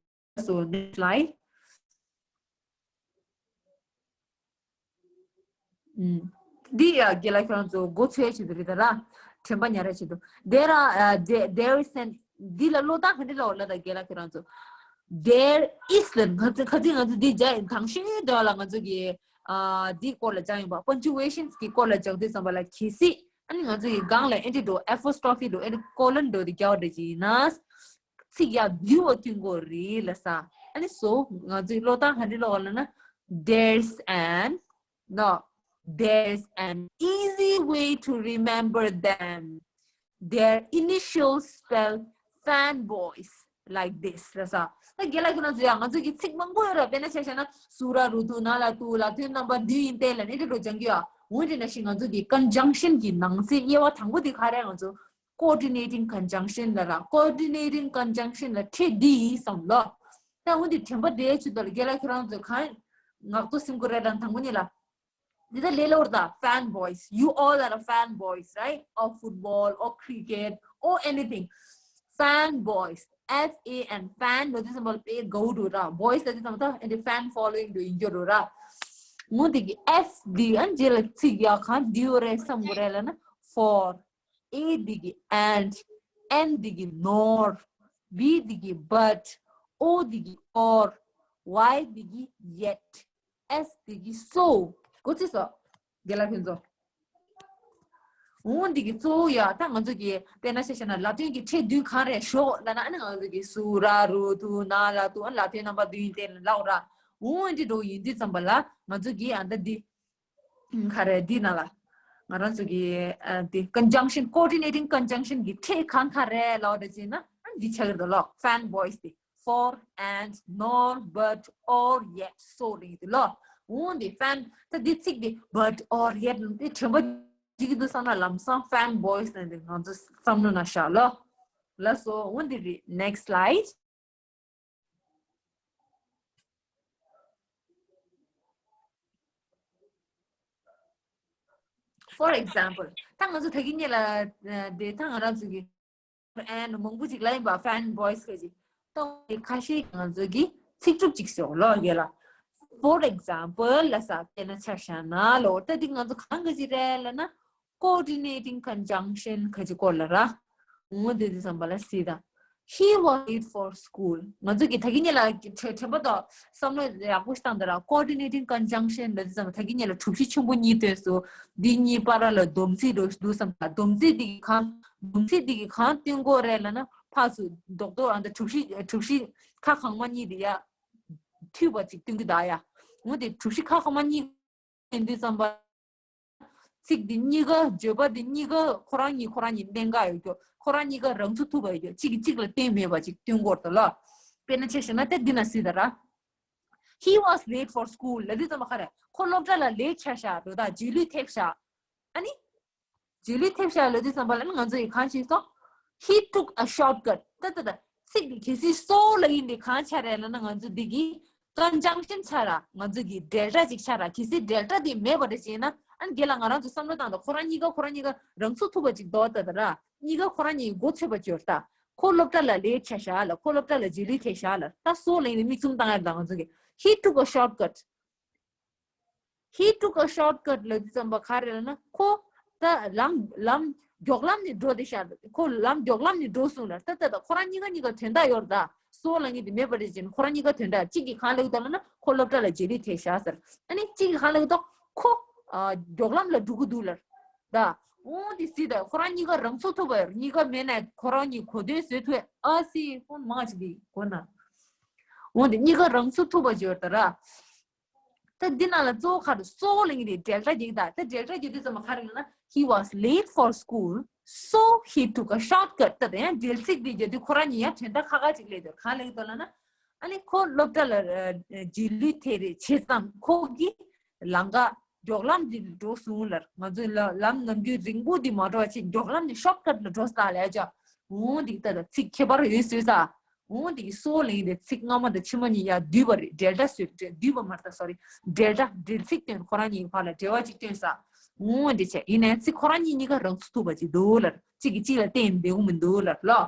So next slide. ཨུམ། འདི་ཡ་རྒན་ལགས་ཁྱོད་རང་ཚོ་མགོ་ཚོས་བྱེད་དུ་རེད་ད་ར། དྲན་པ་ཉར་རེ་བྱེད་དུ། There are uh, there, there is an འདི་ལ་ཀློག་སྟངས་ག་འདྲ་ལ་འོ་ལ་ད་རྒན་ལགས་ཁྱོད་རང་ཚོ། There is ལ་ཁ་ཚིག་ཁ་ཚིག་ང་ཚོ་འདི་སྦྱར་ཡིན། དང་ཤོས་འདྲ་ལ་ང་ཚོ་གི་ཨ་འདི་སྐོར་ལ་སྦྱར་ཡིན་པ། punctuations གི་སྐོར་ལ་སྦྱར་དུས་ཙམ་པ་ལ་གལ་སྲིད་ཨ་ནི་ང་ཚོ་གི་སྒང་ལ་ཨེ་འདྲ་འགྲོ་apostrophe འགྲོ་ཨེ་འདྲ་colon འགྲོ་དེ་རྒྱག་པ་འདྲ་ཅིག་ཡིན་ན། ཚིག་ཡར་འདུས་པ་ཐོན་དགོས་རེད་ལ་ས། ཨ་ནི་so ང་ཚོའི་ཀློག་སྟངས་ག་འདྲ་ཀློག་པ་ལབ་ན། There's an no there's an easy way to remember them. Their initials spell fanboys like this ལ་ས། ད་རྒན་ལགས་ཁྱོད་རང་ཚོ་ཡ་ང་ཚོ་གི་ཚིག་མང་པོ་ཡོད་ར། དཔེར་ན་ཆ་བཞག་ན་སུ་ར་རུ་ཏུ་ན་ལ་ཏུ་ལ་དོན་རྣམ་པ་འདི་ཡིན་ཏེ་ལ་ནི་དེ་འགྲོ་སྦྱང་གི་ཡ། འོ་དེ་ནང་བཞིན་ང་ཚོ་གི་conjunction གི་ནང་གསེས་དབྱེ་བ་དང་པོ་དེ་ག་རེ་ང་ཚོ། Coordinating conjunction ལ་ར། Coordinating conjunction ལ་ཁྲིད་འདི་ཡིན་བསམ་ལོ། ད་འོ་འདི་དྲན་པ་བསྡད་ཆུ་དོ་ལ་རྒན་ལགས་ཁྱོད་རང་ཚོས་གང་ངག་ཏུ་སེམས་ཁུར་རེ་དང་དང་པོ་ཉིད་ལ། འདི་ད་ལས་སླ་བོར་ད། Fanboys, you all are a fanboys, right? Of football or cricket or anything. Fanboys, F A N fan ལ་དུས་ཙམ་པ་ལ་པེ་གའུ་འགྲོ་ར། boys ལ་དུས་ཙམ་པ་ད་ཨེ་འདི་fan following འགྲོ་ཡིན་རྒྱུ་རོ་ར། ངོ་འདི་གི་F འདི་ཨན་རྗེས་ལ་ཚིག་ཡག་གང་འདི་ཡོད་རེད་བསམ་དགོས་རེད་ལབ་ན། For A འདི་གི་and, N འདི་གི་nor, B འདི་གི་but, O འདི་གི་or, Y འདི་གི་yet, S འདི་གི་so གོ་ཚིག་སོ། རྒན་ལགས་ཁྱོད་ཚོ། འོ་འདི་གི་གཙོ་བོ་ཡ་ད་ང་ཚོ་གི་དཔེར་ན་ཆ་བཞག་ན་ལ་དོན་གྱི་ཕྲད་བདུན་གང་རེད་ཞོག་ལབ་ན། ཨ་ནི་ང་ཚོ་གི་སུ་ར་རུ་ཏུ་ན་ལ་ཏུ་ཨ་ནི་ལ་དོན་རྣམ་པ་བདུན་ཡིན་ཏེ་ལབ་ར། འོ་འདི་འགྲོ་ཡིན་དུས་ཙམ་པ་ལ་ང་ཚོ་གི་ཨ་ད་འདི། ག་རེ་འདི་ན་ལ། ང་རང་ཚོ་གི་ཨ་དེ་conjunction, coordinating conjunction གི་ཕྲད་གང་ག་རེ་ལབ་རེ་ཅེ་ན་ཨ་འདི་ཆགས་ཀྱི་འདུག་ལོ། Fanboys དེ་for, and, nor, but, or, yet, so རེད་དེ་ལོ། འོ་འདི་fan ད་འདི་ཚིག་དེ་but, or, yet དེ་དྲན་པ་བརྗེད་ཀྱི་འདུག་བསམ་ན་ལམ་སང་fanboys ནས་འདི་ང་ཚོ་བསམ་བློ་ན་བཞག་ལོ། ལགས་སོ། འོ་འདི་རེད། Next slide. For example, ད་ང་ཚོ་ད་གིན་ཉིད་ལ་དེ་ད་ང་རང་ཚོ་གི་ and མང་པོ་ཅིག་ལ་ཡིན་པ་fan boys ག་ཅིག་ཏོ་ཁ་ཤས་ང་ཚོ་གི་ཚིག་གྲུབ་ཅིག་ཤོག་ལོ་ཡོད་ལ། For example ལ་ས་དེ་ན་ཆ་བཞག་ན་ལོ་ད་འདི་ང་ཚོ་གང་ག་ཅིག་རེད་ལ་ན། Coordinating conjunction ག་ཅིག་སྐོར་ལ་ར། འོ་དེ་དེ་ཙམ་པ་ལ་སི་ད། He was late for school. ང་ཚོ་གི་ད་གི་ཉེ་ལ་དྲན་དྲན་པ་དང་བསམ་བློ་ཡག་པོ་ཞིག་བཏང་ད་ར། Coordinating conjunction ལ་དེ་ཙམ་པ་ད་གི་ཉེ་ལ་གྲུབ་གཞི་ཆེན་པོ་གཉིས་སྟོན་སོ། འདི་གཉིས་བར་ལ་སྡོམ་ཚིག་འགྲོ་འདུག་བསམ་ད། སྡོམ་ཚིག་འདི་གི་གང་སྡོམ་ཚིག་འདི་གི་གང་སྟོན་དགོས་རེད་ལ་ན་ཕ་སུ་རྡོག་རྡོག་ཨ་ད་གྲུབ་གཞི་གྲུབ་གཞི་ཁ་གང་མ་གཉིས་དེ་ཡ་མཐུད་པ་ཅིག་སྟོན་གི་ད་ཡ། འོ་དེ་གྲུབ་གཞི་ཁ་གང་མ་གཉིས་ཡིན་དུས་ཙམ་པ། ཚིག་འདི་གཉིས་ཀ་བརྗོད་པ་འདི་གཉིས་ཀ་ཁོ་རང་གཉིས་ཁོ་རང་གཉིས་གནད་འགག་ཡོད་རྒྱུ། ཁོ་རང་གཉིས་ཀ་རང་ཚུགས་ཐུབ་པ་ཡོད་རྒྱུ། གཅིག་གིས་གཅིག་ལ་བརྟེན་མེད་པ་ཅིག་སྟོན་དགོས་རེད་ལ། དཔེར་ན་ཆ་བཞག་ན་ད་འདི་ན་སྲིད་ད་ར། He was late for school ལ་འདི་ཙམ་པ་ག་རེ། ཁོ་སློབ་གྲྭ་ལ་ལེཊ་ཆགས་ཤག་འགྲོ་ད་རྗེས་ལུས་ཐེབས་ཤག་ཨ་ནི། རྗེས་ལུས་ཐེབས་ཤག་ལ་འདི་ཙམ་པ་ལ་ནི་ང་ཚོ་ཡི་གང་ཞིག་སོང་། He took a shortcut. ད་ད་ད། ཚིག་འདི་གལ་སྲིད་so ལ་ཡིན་འདི་གང་ཆགས་རེད་ལ་ན་ང་ཚོ་འདི་གི་conjunction ཆགས་ར། ང་ཚོ་གི་འབྲེལ་སྒྲ་ཅིག་ཆགས་ར། གལ་སྲིད་འབྲེལ་སྒྲ་འདི་མེད་པ་རེད་ཅེ་ན་ཨ་ནི་རྒན་ལགས་ང་རང་ཚོ་བསམ་བློ་བཏང་ད་ཁོ་རང་གཉིས་ཀ་ཁོ་རང་གཉིས་ཀ་རང་ཚུགས་ཐུབ་པ་ཅིག་འདུག་ད་ད་ར། གཉིས་ཀ་ཁོ་རང་གཉིས་མགོ་ཚོས་པ་ཅིག་ཡོད་ད། ཁོ་སློབ་གྲྭ་ལ་ལེཊ་ཆགས་ཤག་ལ། ཁོ་སློབ་གྲྭ་ལ་རྗེས་ལུས་ཐེབས་ཤག་ལ། ད་so ལ་ཡིན་འདི་མིག་བཙུམ་བཏང་ཡ་ད་ང་ཚོ་གི། He took a shortcut. He took a shortcut ལ་འདི་ཙམ་པ་ག་རེ་ལ་ན་ཁོ་ད་ལམ་ལམ་མགྱོགས་ལམ་ནས་འགྲོ་དེ་ཤག་ཁོ་ལམ་མགྱོགས་ལམ་ནས་འགྲོ་སོང་ལ། ད་ད་ད་ཁོ་རང་གཉིས་ཀ་གཉིས་ཀ་དོན་དག་ཡོད་རེད་ད། so ལ་ངེས་དེ་མེད་པ་རེད་ཅེ་ན་ཁོ་རང་གཉིས་ཀ་དོན་དག་གཅིག་གིས་གང་ལབ་ཀྱི་འདུག་ལ་ན་ཁོ་སློབ་གྲྭ་ལ་རྗེས་ལུས་ཐེབས་ཤག་ཟེར། ཨ་ནི་གཅིག་གིས་གང་ལབ་ཀྱི་འདུག་ཁོ་ཨ་མགྱོགས་ལམ་ལ་འགྲོ་གི་འདུག་ལ། ད་འོ་དེ་སྲིད་ད་ཁོ་རང་གཉིས་ཀ་རང་ཚུགས་ཐུབ་པ་ཡོད་རེད། གཉིས་ཀ་མེད་ན་ཁོ་རང་གཉིས་གོ་དོན་བཟོ་ཐུབ་ཨ་སི་ཁོ་མང་ཅིག་དེ་གོ་ན། འོ་དེ་གཉིས་ཀ་རང་ཚུགས་ཐུབ་པ་ཅིག་ཡོད་རེད་ད་ར། ད་འདི་ནང་ལ་གཙོ་བོ་ག་རེ་so ལ་ཡིན་དེ་འབྲེལ་སྒྲ་རྒྱག་ད། ད་འབྲེལ་སྒྲ་རྒྱག་དུས་ཙམ་པ་ག་རེ་ལབ་ན། He was late for school, so he took a shortcut. ད་དེ་ཡང་འབྲེལ་ཚིག་འདི་རྒྱག་དུས་ཁོ་རང་གཉིས་ཡང་དོན་དག་ཁ་ཁ་ཅིག་སླེབས་འདུག་གང་སླེབས་འདུག་ལབ་ན། ཨ་ནི་ཁོ་སློབ་གྲྭ་ལ་རྗེས་ལུས་ཐེབས་རེད་བྱས་ཙང་ཁོ་གིས་ལམ་ཁ་མགྱོགས་ལམ་འདི་འགྲོ་སོང་ལ། ང་ཚོས་ལམ་ནམ་རྒྱུན་རིང་པོ་འདི་མ་འགྲོ་བ་བྱས་མགྱོགས་ལམ་ནས་shortcut ལ་འགྲོ་ས་ལ་ཡ་ཅག་འོ་འདི་ལྟ་ད་ཚིག་ཁྱད་པར་ཡོད་སོང་ས། འོ་དེ་གི་so ལ་ཡིན་དེ་ཚིག་སྔ་མ་དང་ཕྱི་མ་གཉིས་ཡ་བསྡུས་པ་རེད། འབྲེལ་སྒྲ་བཟོས་བསྡུས་པ་མ་རེད་ད། སོ་རི། འབྲེལ་སྒྲ་འབྲེལ་ཚིག་སྟོན་ཁོ་རང་གཉིས་བར་ལ་འབྲེལ་བ་ཅིག་སྟོན་ས། འོ་དེ་བྱས་ཡིན་ནའི་ཚིག་ཁོ་རང་གཉིས་གཉིས་ཀ་རང་ཚུགས་ཐུབ་པ་ཅིག་འདུག་ལ། གཅིག་གིས་གཅིག་ལ་བརྟེན་བསྡད་ཡོང་མི་འདུག་ལ་ལོ།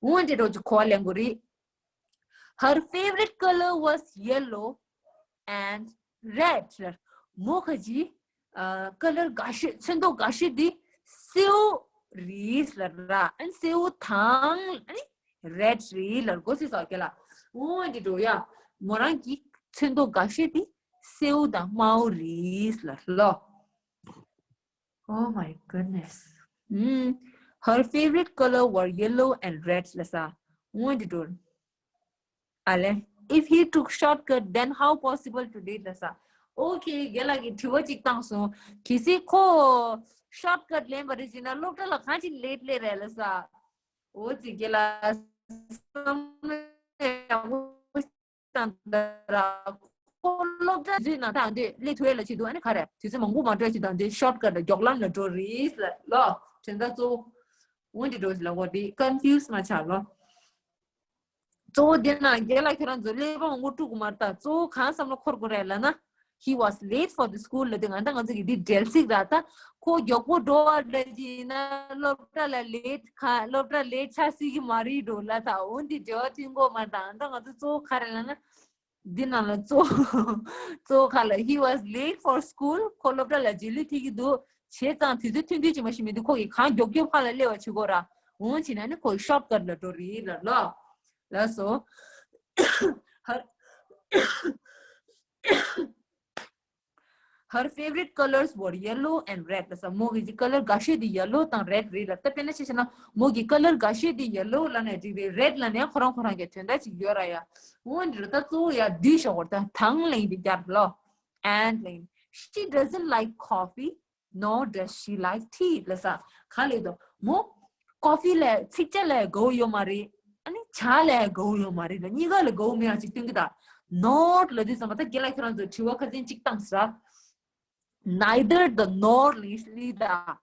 འོ་དེ་འདྲ་ཅིག་གོ་བ་ལེན་དགོས་རེད། Her favorite color was yellow and red. མོ་ཁ་ཅིག་ཨ་ཀ་ལར་དགའ་ཤོས་ཚོན་མདོག་དགའ་ཤོས་དེ་སེའུ་རེད་ལབ་ར། ཨ་ནི་སེའུ་དང་ཨ་ནི་red རེད་ལབ་དགོས་སྲིད་ས་ཀེ་ལ། འོ་འདི་འགྲོ་ཡ། མོ་རང་གི་ཚོན་མདོག་དགའ་ཤོས་དེ་སེའུ་དང་དམར་པོ་རེད་ལབ་ལོ། Oh my goodness. Mm. Her favorite color were yellow and red ལབ་ས། འོ་འདི་འགྲོ། ཨ་ལེ། If he took shortcut, then how possible to date ལབ་ས། Okay རྒན་ལགས་ཀྱིས་དྲི་བ་གཅིག་བཏང་སོང་། གལ་སྲིད་ཁོ་shortcut ལེན་པ་རེད་ཅེ་ན་སློབ་གྲྭ་ལ་གང་ཅི་late སླེབས་རེད་ལབ་ས། འོ་ཙི་རྒན་ལགས་བསམ་བློ་ཡག་པོ་བཏང་ད་ར། ཁོ་སློབ་གྲྭ་དུས་ནང་ཐང་དུས་སླེབས་ཐུབ་ཡས་ལ་བྱེད་འདུག་ཨ་ནི་ག་རེ་དུས་ཚོད་མང་པོ་མ་འགྲོ་བྱེད་དང་དུས་shortcut ལ་མགྱོགས་ལམ་ལ་འགྲོ་རེད་ལ་ལོ། དྲན་ད་གཙོ་བོ་འོན་ཏེ་འགྲོ་ཞིག་ལ་འོ་དེ་confuse མ་ཆགས་ལོ། གཙོ་བོ་དེ་ན་རྒན་ལགས་ཁྱེད་རང་ཚོ་ཀླད་པ་མང་པོ་དཀྲུག་དགོས་མ་རེད་ད། གཙོ་བོ་གང་བསམ་བློ་འཁོར་དགོས་རེད་ལབ་ན། He was late for the school ལབ་དུས་ང་ད་ང་ཚོ་གི་འདི་འབྲེལ་ཚིག་ར་ད། ཁོ་མགྱོགས་པོ་འགྲོ་བ་འདྲ་ཅིག་ཡིན་ན་སློབ་གྲྭ་ལ་late ཁ་སློབ་གྲྭ་late ཆགས་སྲིད་ཀྱི་མ་རེད་འགྲོ་ལ་ད། འོན་ཏེ་འབྲེལ་བ་མཐུན་དགོས་མ་རེད་ད། ང་ད་ང་ཚོ་གཙོ་བོ་ག་རེ་ལབ་ན། འདི་ནང་ལ་གཙོ་གཙོ་བོ་ག་ལ། He was late for school ཁོ་སློབ་གྲྭ་ལ་རྗེས་ལུས་ཐེབས་ཀྱི་འདུག་བྱས་ཙང་དུས་ཚོད་ཐུང་ཐུང་ཅིག་མ་ཞིག་མི་འདུག་ཁོ་གིས་གང་མགྱོགས་མགྱོགས་ཕར་ལ་སླེབས་པ་བྱེད་དགོས་ར། འོང་བྱས་ན་ནི་ཁོ་གི་shortcut ལ་འགྲོ་རེད་ལ་ལོ། ལགས་སོ། Her Her favorite colors were yellow and red ལ་ས། མོ་གི་ཅི་ཀ་ལར་དགའ་ཤོས་དེ་yellow དང་red རེད་ལ། ད་དཔེར་ན་ཆ་བཞག་ན་མོ་གི་ཀ་ལར་དགའ་ཤོས་དེ་yellow ལ་ནས་འགྲིག་རེད། red ལ་ནས་ཁོ་རང་ཁོ་རང་གི་དོན་དག་ཅིག་ཡོད་ར་ཡ། འོ་འདི་རུ་ད་གཙོ་བོ་ཡ་བསྡུས་ཤོག་གོ་ད་དང་ལེན་དེ་རྒྱབ་ལོ། and ལེན། She doesn't like coffee, nor does she like tea ལ་ས། ག་ལེ་དོ་མོ་ཀོ་ཕི་ལ་ཚིག་ཇ་ལ་དགའ་བོ་ཡོད་མ་རེད། ཨ་ནི་ཇ་ལ་དགའ་བོ་ཡོད་མ་རེད་ལ། གཉིས་ཀ་ལ་དགའ་བོ་མེད་ཡ་ཅིག་སྟོན་གི་ད། not ལ་དུས་ཙམ་པ་ད་རྒན་ལགས་ཁྱེད་རང་ཚོ་དྲི་བ་ཁ་སང་གཅིག་བཏང་ས། Neither the nor ལི་ལི་ད།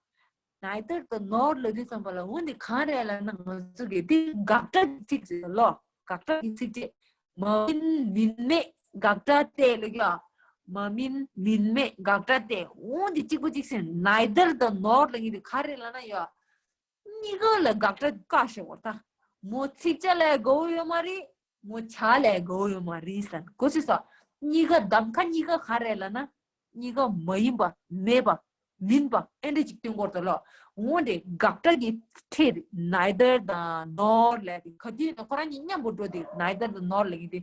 Neither the nor ལ་དུས་ཙམ་པ་ལ་འོ་འདི་གང་རེད་ལབ་ན་ང་ཚོ་གི་འདི་དགག་སྒྲ་གི་ཚིག་ཅིག་ལོ། དགག་སྒྲ་གི་ཚིག་ཅིག་མ་མིན་མིན་མེད་དགག་སྒྲ་སྟེ་ལ་ཡ། མ་མིན་མིན་མེད་དགག་སྒྲ་སྟེ། འོ་འདི་གཅིག་པ་གཅིག་ཟེར། Neither the nor ལ་ངེས་འདི་ག་རེད་ལབ་ན་ཡ། གཉིས་ཀ་ལ་དགག་སྒྲ་བཀག་ཤེས་དགོས་ད། མོ་ཚིག་བཅད་ལས་དགོས་ཡོད་མ་རེད། མོ་བྱ་ལས་དགོས་ཡོད་མ་རེད་ཟེར། གོ་ཚོད་སོང་། གཉིས་ཀ་གདམ་ཁ་གཉིས་ཀ་ག་རེ་ལབ་ན། གཉིས་ཀ་མ་ཡིན་པ། མེད་པ། མིན་པ། ཨེ་འདྲ་ཅིག་སྟོན་དགོས་རེད་ད་ལོ། འོ་འདི་དགག་སྒྲ་གི་ཁྲིད་neither དང་nor ལབ་དེ་ག་དུས་ན་ཁོ་རང་གཉིས་མཉམ་པོ་འགྲོ་དེ་neither དང་nor ལབ་ཀྱི་དེ།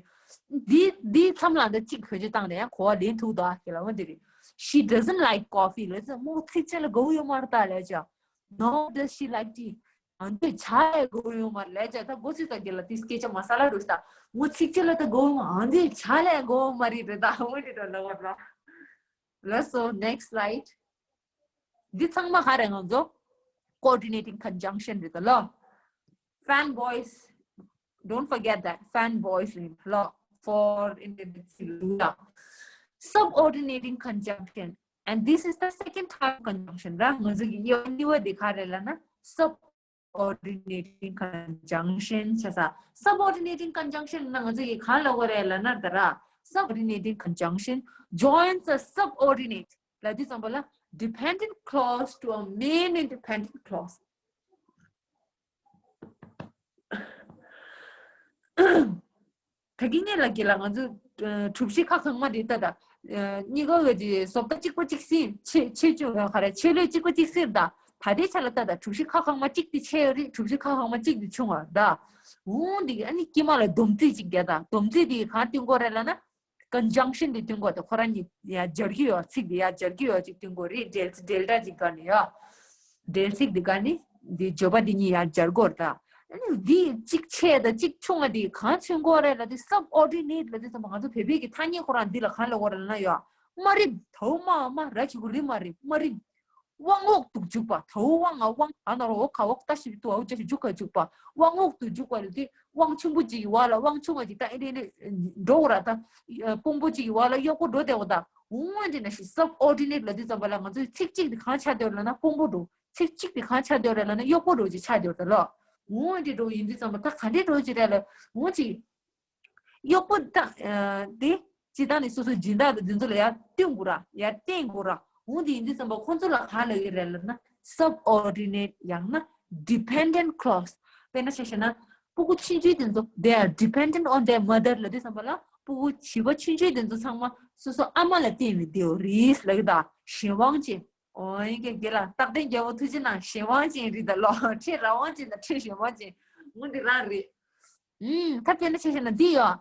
འདི་འདི་མཚམས་ལ་འདི་གཅིག་བེད་སྤྱོད་བཏང་ནས་ཡང་གོ་བ་ལེན་ཐུབ་ད་ཁྱེད་ལ། འོ་འདི་རེད། She doesn't like coffee ལབ་ཙང་མོ་ཚིག་བཅད་ལ་དགའ་བོ་ཡོད་མ་རེད་ད་ལབ་ཅག Nor does she like tea. ཨ་འདི་ཇ་ལས་དགོས་ཡོད་མ་རེད་ལས་ཇ་ད་མགོ་ཚིག་ད་རྒྱལ་ལ་དེ་སྐད་ཆ་མ་ས་ལ་འགྲོ་ཤི་ད། མོ་ཚིག་ཅི་ལ་ད་དགོས་ཡོད་མ། ཨ་འདི་ཇ་ལས་དགོས་ཡོད་མ་རེད་རེད་ད། འོ་འདི་ད་ལ་བ་ར། Let's so next slide. འདི་ཚང་མ་ག་རེ་ང་ཚོ་coordinating conjunction རེད་ད་ལོ། Fanboys, don't forget that fanboys རེད་ད་ལོ། For in the subordinating conjunction, and this is the second type of conjunction ར། ང་ཚོ་གི་ཡོ་ནི་བ་འདི་ག་རེ་ལ་ན་sub subordinating conjunction བྱ་ས། Subordinating conjunction ན་ང་ཚོ་ཡི་གང་ལ་གོ་རེ་ལ་ན་ད་ར། Subordinating conjunction joins a subordinate ལ་དུས་ཙམ་པ་ལ་dependent clause to a main independent clause. ད་གིན་ངེད་ལ་གི་ལ་ང་ཚོ་གྲུབ་གཞི་ཁ་གང་མ་རེད་ད་ད། གཉིས་ཀ་གི་བཟོ་ལྟ་གཅིག་པ་གཅིག་སྲིད་ཆེ་ཆེ་ཆུང་ག་རེ་ཆེ་ལོས་གཅིག་པ་གཅིག་སྲིད་ད། ད་ལྟའི་ཆ་ལ་ད་ད་གྲུབ་གཞི་ཁ་གང་མ་གཅིག་དེ་ཆེ་ཡོད་རེད། གྲུབ་གཞི་ཁ་གང་མ་གཅིག་དེ་ཆུང་བ་ད། འོང་འདི་ཨ་ནི་དཀྱིལ་མ་ལ་སྡོམ་རྩིས་གཅིག་རྒྱག་ད། སྡོམ་རྩིས་དེ་གང་སྟོན་དགོས་རེད་ལ་ན། Conjunction དེ་སྟོན་དགོས་ད། ཁོ་རང་གཉིས་ཡ་སྦྱར་གྱི་ཡོད་ཚིག་དེ་ཡ་སྦྱར་གྱི་ཡོད་ཅིག་སྟོན་དགོས་རེད། འབྲེལ་འབྲེལ་སྒྲ་ཅིག་ག་ནས་ཡ། འབྲེལ་ཚིག་དེ་ག་ནས་འདི་བརྗོད་པ་དེ་གཉིས་ཡ་སྦྱར་དགོས་ད། ཨ་ནི་འདི་གཅིག་ཆེ་ད་གཅིག་ཆུང་བ་དེ་གང་མཚོན་དགོས་རེད་ལ་དེ་subordinate ལ་དེ་ཚང་མ་ང་ཚོ་བོད་པའི་གི་ཐ་སྙད་ཁོ་རང་འདི་ལ་གང་ལ་གོ་རེད་ལ་ན་ཡ། དམའ་རིམ་དའུ་མ་མ་ར་ཆུ་གུ་རི་མ་རི་དམའ་རིམ། དབང་འོག་ཏུ་འཇུག་པ། དའུ་དབང་ང་དབང་ཨ་ན་རོ་འོ་ཁ་འོག་ལྟ་ཞིབ་ཏུ་འོ་ཅ་ཞིག་འཇུག་ག་འཇུག་པ། དབང་འོག་ཏུ་འཇུག་པ་ལ་དེ་དབང་ཆུང་པོ་ཅིག་གི་བར་ལ་དབང་ཆུང་བ་ཅིག་ད་ཨེ་རེ་ནི་འགྲོ་བ་ར་ད། དཔོན་པོ་ཅིག་གི་བར་ལ་གཡོག་པོ་འགྲོ་བསྡད་པ་ད། འོང་འདི་ན་ཞིག་subordinate ལ་དུས་ཙམ་པ་ལ་ང་ཚོའི་ཚིག་གཅིག་དེ་གང་ཆགས་བསྡད་ཡོད་ལ་ན་དཔོན་པོ་འགྲོ། ཚིག་གཅིག་དེ་གང་ཆགས་བསྡད་ཡོད་ལ་ན་གཡོག་པོ་འགྲོ་ཅིག་ཆགས་བསྡད་ཡོད་ད་ལོ། འོང་འདི་འགྲོ་ཡིན་དུས་ཙམ་པ་ད་ག་འདྲས་འགྲོ་ཅིག་རེད་ལ་འོང་ཅིག་གཡོག་པོ་དག་དེ་སྤྱི་བཏང་ནས་སོ་སོའི་སྦྱིན་བདག་དང་འདི་ཚོ་ལ་ཡར་སྟོན་དགོས་ར་ཡར་བསྟན་དགོས་ར། འོང་དེ་ཡིན་དུས་ཙམ་པ་ཁོང་ཚོ་ལ་གང་ལབ་ཀྱི་རེད་ལབ་ན་subordinate ཡང་ན་dependent clause དཔེར་ན་ཆ་བཞག་ན་སྤུ་གུ་ཆུང་ཆུང་དེ་ཚོ་they are dependent on their mother ལབ་དུས་ཙམ་པ་ལ་སྤུ་གུ་བྱིས་པ་ཆུང་ཆུང་དེ་ཚོ་ཚང་མ་སོ་སོ་ཨ་མ་ལ་བརྟེན་ནས་བསྡད་ཡོད་རེད་ལབ་ཀྱི་ད། གཞན་དབང་ཅན། འོ་ཡིན་གྱི་དགེ་ལ་རྟག་བརྟན་རྒྱལ་པོ་ཐུགས་རྗེ་གནང་། གཞན་དབང་ཅན་རེད་ད་ལོ། ཁྲེ་རང་དབང་ཅན་དང་ཁྲེ་གཞན་དབང་ཅན་འོ་འདི་རང་རེད། ཨུམ། ད་དཔེར་ན་ཆ་བཞག་ན་འདི་ཡོད།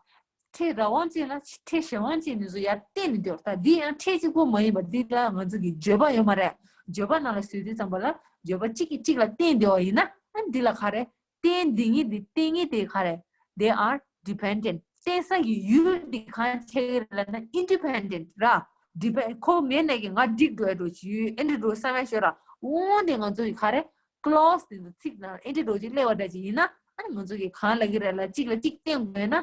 ཁྲེ་རང་དབང་ཅན་ལ་ཁྲེ་གཞན་དབང་ཅན་འདི་ཚོ་ཡར་བསྟན་ནས་འདུག་ད་འདི་ཡང་ཁྲེ་གཅིག་པོ་མ་ཡིན་པ་འདི་ལ་ང་ཚོ་གི་བརྗོད་པ་ཡོད་མ་རེད། བརྗོད་པ་ནང་ལ་བཟོས་དུས་ཙམ་པ་ལ་བརྗོད་པ་གཅིག་གིས་གཅིག་ལ་བརྟེན་བསྡད་པ་ཡིན་ན་ཨ་འདི་ལ་ག་རེ། བརྟེན་འདི་ངེས་འདི་བརྟེན་ངེས་དེ་ག་རེ། They are dependent བརྟེན་ས་གི་ཡུལ་འདི་གང་ཆགས་ཀྱི་རེད་ལབ་ན་independent ར། depend ཁོ་མེད་ནས་ཀྱི་ང་འགྲིག་འགྲོ་ཡ་འགྲོ་ཅི་ཡོད་ཨེ་འདྲ་འགྲོ་བསམ་ཡ་ཤོད་ར། འོང་དེ་ང་ཚོ་གི་ག་རེ། clause དེ་ཚོ་ཚིག་ནང་ཨེ་འདྲ་འགྲོ་ཅིག་སླེབས་པ་འདྲ་ཅིག་ཡིན་ན་ཨ་ནི་ང་ཚོ་གི་གང་ལབ་ཀྱི་རེད་ལ་གཅིག་ལ་གཅིག་བརྟེན་དགོས་ན།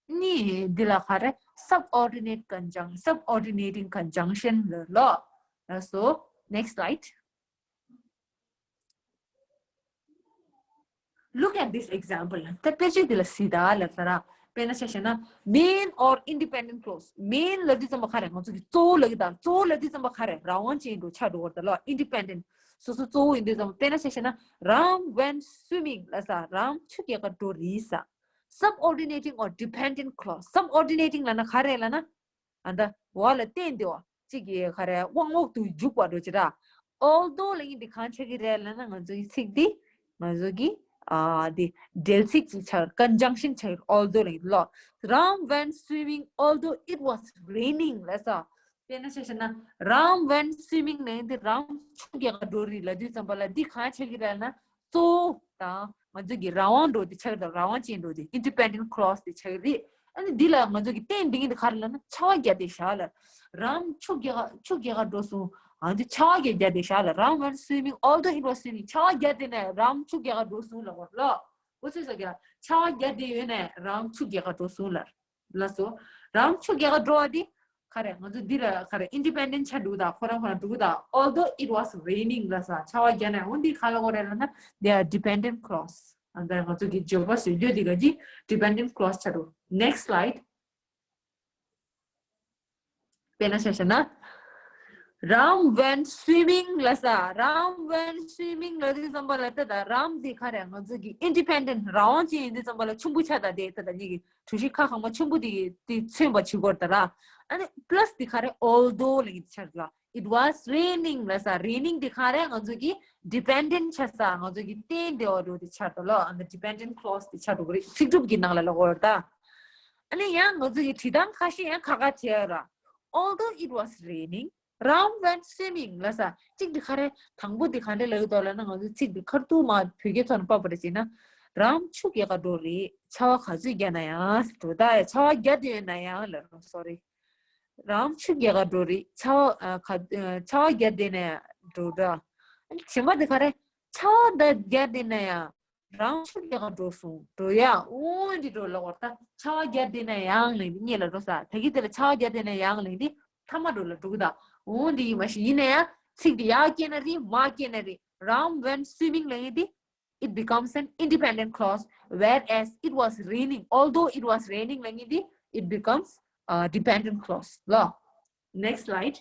ནི་འདི་ལ་ག་རེ། subordinate conjunction subordinating conjunction ལ་ལོ། ལགས་སོ། Next slide. Look at this example. ད་དཔེ་ཆ་འདི་ལ་གཟིགས་དང་ལབ་ས་ར། དཔེར་ན་ཆ་བཞག་ན་main or independent clause main ལབ་དུས་ཙམ་པ་ག་རེ། ང་ཚོ་གི་གཙོ་བོ་ལབ་ཀྱི་ད། གཙོ་བོ་ལབ་དུས་ཙམ་པ་ག་རེ། རང་དབང་ཅན་འགྲོ་ཆགས་འགྲོ་བར་ད་ལོ། independent སོ་སོ་གཙོ་བོ་ཡིན་དུས་ཙམ་པ། དཔེར་ན་ཆ་བཞག་ན་Ram went swimming ལབ་ས། རམ་ཆུ་རྐྱལ་ག་འགྲོ་རེད་ས། Subordinating or dependent clause subordinating ལབ་ན་ག་རེ་ལབ་ན། ཨ་ད་འོག་ལ་བརྟེན་ཏེ་བ་གཅིག་གི་ག་རེ་དབང་འོག་ཏུ་འཇུག་པ་འགྲོ་ཅི་ར། Although ལ་ཡིན་འདི་གང་ཆགས་ཀྱི་རེད་ལབ་ན་ང་ཚོ་ཡི་ཚིག་འདི་ང་ཚོ་གི་ཨ་འདི་འབྲེལ་ཚིག་ཅིག་ཆགས། conjunction ཆགས། Although ལ་ཡིན་ལོ། Ram went swimming although it was raining ལབ་ས། དཔེར་ན་ཆ་བཞག་ན་Ram went swimming ལ་ཡིན་འདི་རམ་ཆུ་རྐྱལ་ག་འགྲོ་རེད་ལབ་དུས་ཙམ་པ་ལ་འདི་གང་ཆགས་ཀྱི་རེད་ལབ་ན། གཙོ་བོ་དང་ང་ཚོ་གི་རང་དབང་འགྲོ་དེ་ཆགས་རེད། རང་དབང་ཅན་འགྲོ་དེ་independent clause དེ་ཆགས་རེད། ཨ་ནི་འདི་ལ་ང་ཚོ་གི་བརྟེན་འདི་ངེས་འདི་ག་རེ་ལབ་ན་ཆར་པ་བརྒྱབ་སྟེ་བཞག་ལ། རམ་ཆུ་རྐྱལ་ག་ཆུ་རྐྱལ་ག་འགྲོ་སོང་། ཨ་འདི་ཆར་པ་རྐྱལ་བརྒྱབ་སྟེ་བཞག་ལ། Ram went swimming although it was raining ཆར་པ་བརྒྱབ་སྟེ་ནས་རམ་ཆུ་རྐྱལ་ག་འགྲོ་སོང་ལབ་པ་ལ། འོ་ཚོད་ས་རྐྱལ་ཆར་པ་བརྒྱབ་སྟེ་ཡོད་ནས་རམ་ཆུ་རྐྱལ་ག་འགྲོ་སོང་ལ། ལགས་སོ། རམ་ཆུ་རྐྱལ་ག་འགྲོ་བ་འདི། ག་རེ་ང་ཚོ་འདི་ལ་ག་རེ་independent ཆགས་འདུག་ད། ཁོ་རང་ཁོ་རང་འགྲོ་གི་ད། Although it was raining ལབ་ས་ཆར་པ་བརྒྱབ་ནས་འོ་འདི་ག་ལ་གོ་རེད་ལབ་ན་they are dependent clause ཨ་ད་ང་ཚོ་གི་བརྗོད་པ་བཟོ་རྒྱུ་འདི་ག་གི་dependent clause ཆགས་འདུག Next slide. དཔེར་ན་ཆ་བཞག་ན། Ram went swimming ལབ་ས། Ram went swimming ལབ་དུས་ཙམ་པ་ལ་ད་ད་རམ་འདི་ག་རེ་ང་ཚོ་གི་independent རང་དབང་ཅན་ཡིན་དུས་ཙམ་པ་ལ་ཆུང་པོ་ཆགས་ད་དེ་ད་ད་ཉིད་ཀྱི་གྲུ་བཞི་ཁ་གང་མ་ཆེན་པོ་དེ་དེ་མཚོན་པ་བྱེད་དགོས་ད་ར། ཨ་ནི་plus འདི་ག་རེ་although ལབ་ཀྱི་ཆགས་ལ། It was raining ལབ་ས། Raining འདི་ག་རེ་ང་ཚོ་གི་dependent ཆགས་ས། ང་ཚོ་གི་རྟེན་འདི་འོ་འགྲོ་དེ་ཆགས་ད་ལོ། ཨ་ནི་dependent clause དེ་ཆགས་འགྲོ་གི་རེད། ཚིག་གྲུབ་ཀྱི་ནང་ལ་ལ་གོ་ར་ད། ཨ་ནི་ཡང་ང་ཚོ་གི་བྲིས་སྟངས་ཁ་ཤས་ཡང་ཁག་ཁག་བྱས་ར། Although it was raining, Ram went swimming ལབ་ས། གཅིག་འདི་ག་རེ་དང་པོ་འདི་ག་འདྲ་ལབ་ཡོད་དོ་ལབ་ན། ང་ཚོ་ཚིག་འདི་ཁར་ཐུག་མ་བོད་སྐད་ཐོག་ནས་ཕབ་པ་རེད་ཅེ་ན། རམ་ཆུ་རྒྱག་ག་འགྲོ་རེད། ཆར་པ་ག་ཚོད་རྒྱག་ན་ཡང་འགྲོ་ད། ཆར་པ་རྒྱག་བསྡད་ན་ཡང་ལབ་རོགས། སོ་རི། རམ་ཆུ་རྒྱག་ག་འགྲོ་རེད། ཆར་པ་ཨ་ག་ཨ་ཆར་པ་རྒྱག་བསྡད་ན་ཡང་འགྲོ་ད། གཞན་པ་འདི་ག་རེ། ཆར་པ་ད་རྒྱག་བསྡད་ན་ཡང་། རང་ཤུགས་རྒྱག་ག་འགྲོ་སོང་། འགྲོ་ཡ། འོ་འདི་འགྲོ་ལ་བར་ད་ཆར་པ་རྒྱག་བསྡད་ན་ཡང་ལེན་འདི་གཉིས་ལ་འགྲོ་ས། ད་གི་དེ་ལ་ཆར་པ་རྒྱག་བསྡད་ན་ཡང་ལེན་འདི་ཐ་མ་འགྲོ་ལ་འགྲོ་གི་ད། འོ་འདི་ཡིན་མ་ཤི་ཡིན་ན་ཡང་ཚིག་འདི་ཡར་སྐྱེས་ན་རེད། མར་སྐྱེས་ན་རེད། Ram went swimming ལེན་འདི་it becomes an independent clause, whereas it was raining, although it was raining ལེན་འདི་it becomes a dependent clause ལ། Next slide.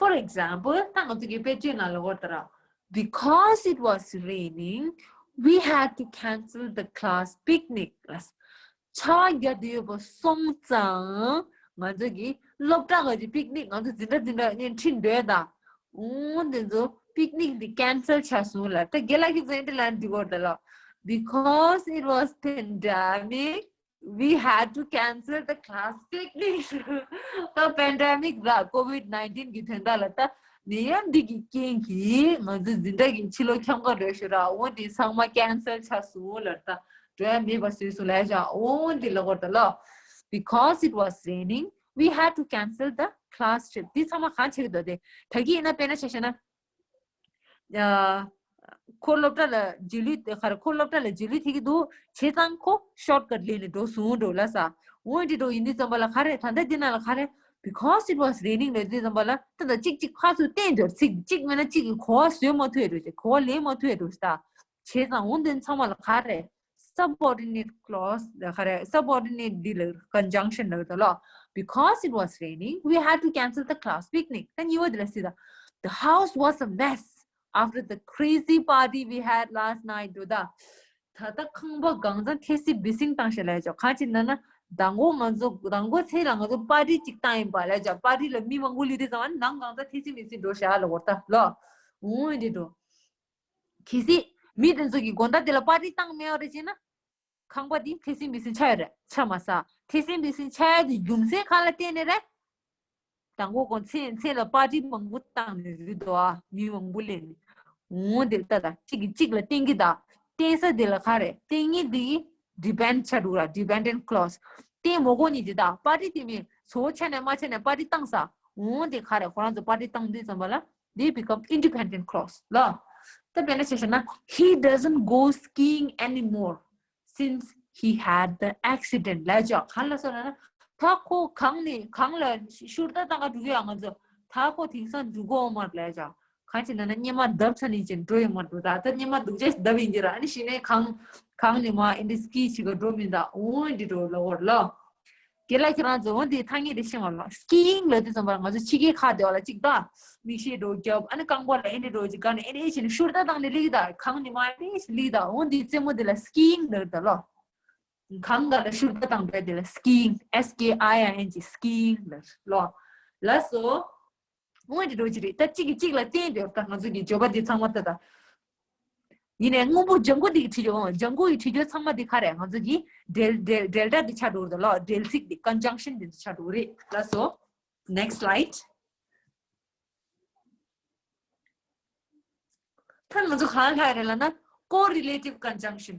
For example, ད་ང་ཚོ་གི་དཔེ་ཆའི་ནང་ལ་འོ་ལྟར། Because it was raining, we had to cancel the class picnic. ཆར་པ་རྒྱག་བསྡད་ཡོད་པ་སོང་ཙང་ང་ཚོ་གི་སློབ་གྲྭ་གི་picnic ང་ཚོ་འཛིན་གྲྭ་འཛིན་གྲྭ་ནས་ཁྲིད་འགྲོ་ཡ་ད། འོ་དེ་ཚོ་picnic འདི་cancel ཆགས་སོང་ལ། ད་རྒན་ལགས་ཀྱིས་ཚོ་འདི་ལ་འདི་འོ་ལྟར། Because it was pandemic, we had to cancel the class picnic. ད་pandemic ལ་COVID nineteen གི་དོན་དག་ལ་ད་ནད་ཡམས་འདི་གི་རྐྱེན་གྱིས་ང་ཚོ་འཛིན་གྲྭ་གི་ཕྱི་ལོགས་འཁྱམ་ག་འགྲོ་ཤོར་ར། འོ་འདི་ཚང་མ་cancel ཆགས་སོང་ལ། ད་འགྲོ་ཡ་མེད་པ་བཟོས་སོང་ལ་ཡ་ཅག་འོ་འདི་ལ་གོ་ད་ལ། Because it was raining, we had to cancel the class trip. འདི་ཚང་མ་གང་བྱེད་ཀྱི་འདུག་དེ། ད་གི་ཡིན་ན་དཔེར་ན་ཆ་བཞག་ན། ཨ། ཁོ་སློབ་གྲྭ་ལ་རྗེས་ལུས་དེ་ག་རེ། ཁོ་སློབ་གྲྭ་ལ་རྗེས་ལུས་ཐེབས་ཀྱི་འདུག་བྱས་ཙང་ཁོ་shortcut ལེན་ནས་འགྲོ་སོང་འགྲོ་ལ་ས། འོ་འདི་འགྲོ་ཡིན་དུས་ཙམ་པ་ལ་ག་རེ། ད་ལྟ་འདི་ན་ལ་ག་རེ། Because it was raining ལབ་དུས་ཙམ་པ་ལ་ད་ལྟ་གཅིག་གཅིག་ཕར་ཚུར་བསྟན་འགྲོ། ཚིག་གཅིག་མིན་ན་གཅིག་གི་གོ་བ་བཟོས་མ་ཐུབ་འགྲོ། གོ་བ་ལེན་མ་ཐུབ་འགྲོ་ད། བྱས་ཙང་འོ་འདི་ཚང་མ་ལ་ག་རེ། Subordinate clause ལ་ག་རེ། subordinate འདི་ལ་conjunction ལ་ད་ལོ། Because it was raining, we had to cancel the class picnic. ད་གཉིས་པ་འདི་ལ་སི་ད། The house was a mess after the crazy party we had last night འགྲོ་ད། ད་ལྟ་ཁང་པ་གང་ཚང་ཐེ་སི་བི་སིང་བཏང་ཤག་ལ་ཡ་ཅག་གང་ཅི་ན་ན། དང་པོ་ང་ཚོ་དང་པོ་ཚེ་ལ་ང་ཚོ་པར་ཊི་གཅིག་བཏང་ཡིན་པ་ལ་ཡ་ཅག་པར་ཊི་ལ་མི་མང་པོ་ལུས་དུས་ཙང་ནང་གང་ཚང་ཐེ་སི་བི་སིང་འགྲོ་ཤག་ལ་འོར་ད་ལོ། འོ་འདི་འགྲོ། གལ་སྲིད་མི་དེ་ཚོ་གི་དགོང་དག་དེ་ལ་པར་ཊི་བཏང་མེད་པ་རེད་ཅེ་ན། ཁང་པ་འདི་ཐེ་སི་བི་སིང་ཆགས་ཡོད་རེད། ཆགས་མ་ས། ཐེ་སི་བི་སིང་ཆགས་ཡ་དེ་རྒྱུ་མཚན་གང་ལ་བརྟེན་ནས་རེད། དང་པོ་གོང་ཚེ་ཚེ་ལ་པར་ཊི་མང་པོ་བཏང་ནས་རེད་དོ་ཨ། མི་མང་པོ་སླེབས་ནས། འོ་དེ་ལྟ་ད་གཅིག་གིས་གཅིག་ལ་བརྟེན་གི་ད། བརྟེན་ས་དེ་ལ་ག་རེ། བརྟེན་ངེས་དེ་depend ཆགས་འདུག་ར། dependent clause བརྟེན་མོ་གོ་ནི་དེ་ད། པར་ཊི་དེ་མི་ཚོ་ཆ་ནས་མ་ཆ་ནས་པར་ཊི་བཏང་ས། འོ་དེ་ག་རེ། ཁོ་རང་ཚོ་པར་ཊི་བཏང་དུས་ཙམ་པ་ལ་they become independent clause ལ། ད་དཔེར་ན་ཆ་བཞག་ན། He doesn't go skiing anymore since he had the accident ལ་ཅག་གང་ལ་སོ་ན་ན། ད་ཁོ་གང་ནས་གང་ལ་ཤུར་ད་བཏང་ག་འགྲོ་གི་ཡ་ང་ཚོ། ད་ཁོ་དེང་སང་འགྲོ་གི་ཡོད་མ་རེད་ལ་ཅག་གང་ཅི་ན་ན་སྙེ་མ་བརྡབ་ཚ་ནས་ཅིག་འགྲོ་ཡོད་མ་འགྲོ། ད་ད་སྙེ་མ་སྡུག་ཅག་བརྡབ་ཡིན་གྱི་ར། ཨ་ནི་གཞི་ནས་གང་གང་ནས་མ་ཨེ་འདི་ski བྱེད་ག་འགྲོ་མིན་ད། འོ་འདི་འགྲོ་ལ་འོར་ལ། རྒན་ལགས་ཁྱེད་རང་ཚོ་འོ་འདི་ཐ་སྙད་དེ་ཤེས་མ་ལ། skiing ལབ་དུས་ཙམ་པ་ང་ཚོ་ཕྱི་རྒྱལ་ཁག་དེ་བ་ལ་གཅིག་ད། མིག་ཤེལ་འགྲོ་རྒྱབ། ཨ་ནི་རྐང་པ་ལ་ཨེ་འདི་འགྲོ་ཅིག་ག་ནས་ཨེ་འདི་ཨེ་བྱས་ནས་ཤུར་ད་བཏང་ནས་སླེབས་ཀྱི་ད། གང་ནས་མ་ཨེ་འདི་སླེབས་ཀྱི་ད། འོ་འདི་རྩེད་མོ་དེ་ལ་skiing ལབ་ད་ལོ། གང་ག་ལ་ཤུར་ད་བཏང་བས་དེ་ལ་skiing, S K I I N G, skiing ལབ་ལོ། ལགས་སོ། སྔོན་གྱི་འགྲོ་གི་རེད། ད་གཅིག་གིས་གཅིག་ལ་བརྟེན་དེ་ད་ང་ཚོ་གི་བརྗོད་པ་འདི་ཚང་མ་ད་ད། ཡིན་ནའི་སྔོན་པོ་ལྗང་ཁུ་འདི་གི་བྲིས་བརྗོད། ལྗང་ཁུ་ཡི་བྲིས་བརྗོད་ཚང་མ་འདི་ག་རེ། ང་ཚོ་གི་འབྲེལ་འབྲེལ་འབྲེལ་སྒྲ་འདི་ཆགས་འགྲོ་གི་རེད་ལོ། འབྲེལ་ཚིག་འདི་conjunction འདི་ཆགས་འགྲོ་གི་རེད། ལགས་སོ། Next slide. ད་ང་ཚོ་གང་ལྷག་རེད་ལབ་ན། correlative conjunction.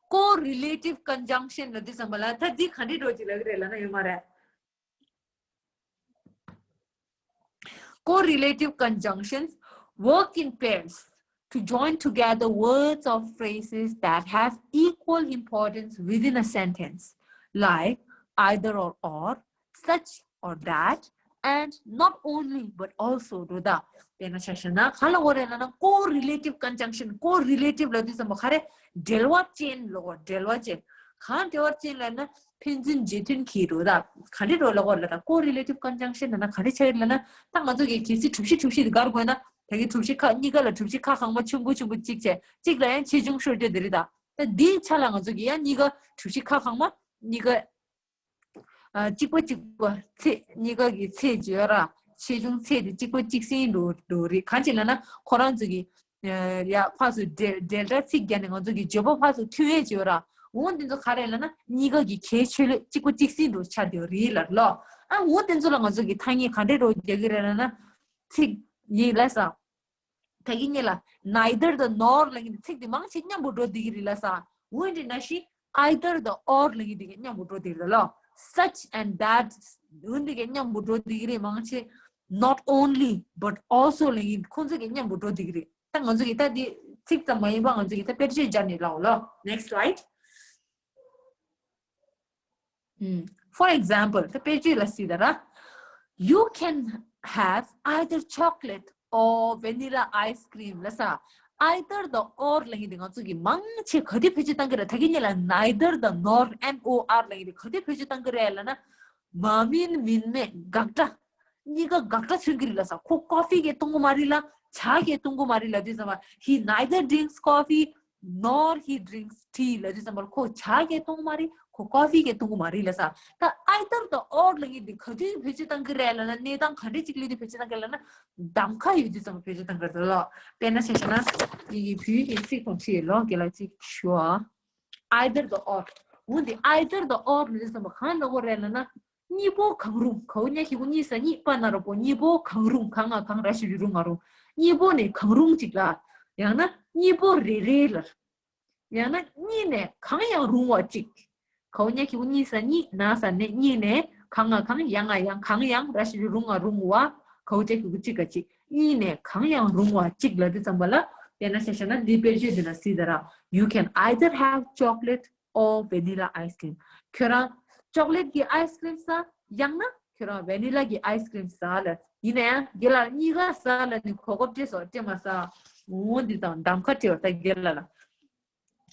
Correlative conjunction ལབ་དུས་ཙམ་པ་ལ་ད་འདི་ག་འདྲའི་འགྲོ་གི་ལབ་གི་རེད་ལབ་ན་ཡོད་མ་རེད། Correlative conjunctions work in pairs to join together words or phrases that have equal importance within a sentence, like either or, or, such or that, and not only but also འགྲོ་ད། དཔེར་ན་ཆ་བཞག་ན་ག་ལ་འོ་རེད་ལབ་ན། correlative conjunction, correlative ལབ་དུས་ཙམ་པ་ག་རེ། འབྲེལ་བ་ཅན་ལོ། འབྲེལ་བ་ཅན། གང་འབྲེལ་བ་ཅན་ལབ་ན་ཕན་ཚུན་རྗེས་མཐུན་གྱི་རོ་ད། ག་འདྲ་རོ་ལ་གོ་ལ་ད་ཀོ་རི་ལེ་ཊིབ་ཀོན་ཇང་ཤན་ལབ་ན་ག་འདྲ་ཆགས་ཡོད་ལབ་ན། ད་ང་ཚོ་གི་གལ་སྲིད་གྲུ་བཞི་གྲུ་བཞི་དེ་བགར་དགོས་ན་ད་གི་གྲུ་བཞི་ཁག་གཉིས་ཀ་ལ་གྲུ་བཞི་ཁག་གང་མ་ཆེན་པོ་ཆེན་པོ་གཅིག་བྱས། གཅིག་ལ་ཡང་ཆེ་ཆུང་ཤོར་རྒྱུ་དེ་རེད་ད། ད་འདིའི་ཆ་ལ་ང་ཚོ་གི་ཡང་གཉིས་ཀ་གྲུ་བཞི་ཁག་གང་མ་གཉིས་ཀ་ཨ་གཅིག་པ་གཅིག་པ་ཚེ་གཉིས་ཀ་གི་ཚེ་བརྗོད་ར། ཆེ་ཆུང་ཚེ་དེ་གཅིག་པ་གཅིག་སྲིང་འགྲོ་འགྲོ་རེད། གང་ཅི་ལབ་ན་ཁོ་རང་ཚོ་གི་ཡ་ཕར་ཚུར་ཌེལ་ཌེལ་ཊ་ཚིག་བརྒྱབ་ནས་ང་ཚོ་གི་བརྗོད་པ་ཕར་ཚུར་མཐུན་ཡས་བརྗོད་ར། འོ་འདི་ཚོ་ག་རེ་ལབ་ན་གཉིས་ཀ་གི་གལ་ཆེ་ལོས་གཅིག་པ་གཅིག་སྲིང་འགྲོ་ཆགས་བསྡད་རེད་ལབ་ལོ། ཨ་འོ་དེ་ཚོ་ལ་ང་ཚོ་གི་ཐ་སྙད་ག་འདྲ་རོ་རྒྱག་གི་རེད་ལབ་ན་ཚིག་ཡིན་ལ་ས། ད་གིན་ཉེ་ལ་neither the nor ལབ་མཁན་ཚིག་དེ་མང་ཆེ་མཉམ་པོ་འགྲོ་བསྡད་ཀྱི་རེད་ལ་ས། འོན་ཏེ་ན་ཤི་either the or ལབ་མཁན་དེ་ག་མཉམ་པོ་འགྲོ་བསྡད་རེད་ལ། Such and that འོན་ཏེ་ག་མཉམ་པོ་འགྲོ་བསྡད་ཀྱི་རེད། མང་ཆེ་not only but also ལབ་མཁན་ཁོང་ཚོ་ག་མཉམ་པོ་འགྲོ་བསྡད་ཀྱི་རེད། ད་ང་ཚོ་གི་ད་དེ་ཚིག་ཙམ་མ་ཡིན་པ་ང་ཚོ་གི་ད་དཔེར་བརྗོད་སྦྱར་ནས་ལབ་ལ། Next slide. ཨུམ། For example ད་དཔེར་བརྗོད་ལ་སྲིད་ད་ར། You can have either chocolate or vanilla ice cream ལ་ས། Either the or ལབ་མཁན་དེ་ང་ཚོ་གི་མང་ཆེ་ག་དུས་བེད་སྤྱོད་བཏང་གི་རེད། ད་གིན་ཉེ་ལ་neither the nor N O R ལབ་མཁན་དེ་ག་དུས་བེད་སྤྱོད་བཏང་གི་རེད་ལབ་ན། མ་མིན་མིན་མེད་དགག་སྒྲ། གཉིས་ཀ་དགག་སྒྲ་མཚོན་གྱི་རེད་ལ་ས། ཁོ་ཀོ་ཕི་གས་འཐུང་གི་མ་རེད་ལ་ཇ་གས་འཐུང་གི་མ་རེད་ལབ་དུས་ཙམ་པ། He neither drinks coffee nor he drinks tea ལབ་དུས་ཙམ་པར་ཁོ་ཇ་གས་འཐུང་གི་མ་རེད། ཁོ་ཀོ་ཕི་གས་འཐུང་གི་མ་རེད་ལབ་ས། ད་either the or ལབ་མཁན་འདི་ག་དུས་བེད་སྤྱོད་བཏང་གི་རེད་ལབ་ན། གནས་སྟངས་ག་འདྲ་ཅིག་སླེབས་དུས་བེད་སྤྱོད་བཏང་གི་རེད་ལབ་ན། གདམ་ཁ་ཡོད་དུས་ཙམ་པར་བེད་སྤྱོད་བཏང་གི་རེད་ལ། དཔེར་ན་ཆ་བཞག་ན་ངེད་ཀྱི་བོད་ཡིག་གི་ཚིག་དང་ཁྲིད་ལོ་རྒན་ལགས་ཚིག་ཞུ་ཨ། Either the or འོ་འདི་either the or ལབ་དུས་ཙམ་པར་གང་ལབ་དགོས་རེད་ལབ་ན། གཉིས་པོ་གང་རུང་། གའུ་ཉ་ཁི་གུ་གཉིས་ས་གཉིས་པ་ན་རོ་པོ། གཉིས་པོ་གང་རུང་། གང་ང་གང་ར་ཞིག་རུང་ང་རུང་། གཉིས་པོ་ནས་གང་རུང་གཅིག་ལ། ཡང་ན་གཉིས་པོ་རེ་རེ་ལ། ཡང་ན་གཉིས་ནས་གང་ཡང་རུང་བ་གཅིག། གའུ་ཉ་ཁི་གུ་གཉིས་ས་གཉིས། ན་ས་ནས་གཉིས་ནས་གང་ང་གང་། ཡང་ང་ཡང་། གང་ཡང་ར་ཞིག་རུང་ང་རུང་བ། གའུ་ཅ་ཁི་གུ་གཅིག་ག་གཅིག། གཉིས་ནས་གང་ཡང་རུང་བ་གཅིག་ལབ་དུས་ཙམ་པ་ལ། དཔེར་ན་ཆ་བཞག་ན་འདི་དཔེར་བརྗོད་འདི་ལ་སྲིད་ད་ར། You can either have chocolate or vanilla ice cream. ཁྱོད་རང་ཅོག་ལེད་ཀྱི་ཨའི་སི་ཀྲིམ་ཟ། ཡང་ན་ཁྱོད་རང་ཝེ་ནི་ལ་གི་ཨའི་སི་ཀྲིམ་ཟ་ལ། ཡིན་ན་ཡང་རྒན་ལགས་གཉིས་ཀ་ཟ་ལ་ནི་གོ་སྐབས་སྤྲད་སོང་། སྤྲད་མ་ཟ། འོ་འདི་དང་གདམ་ཁ་སྤྲད་བ་ད་རྒན་ལགས་ལ།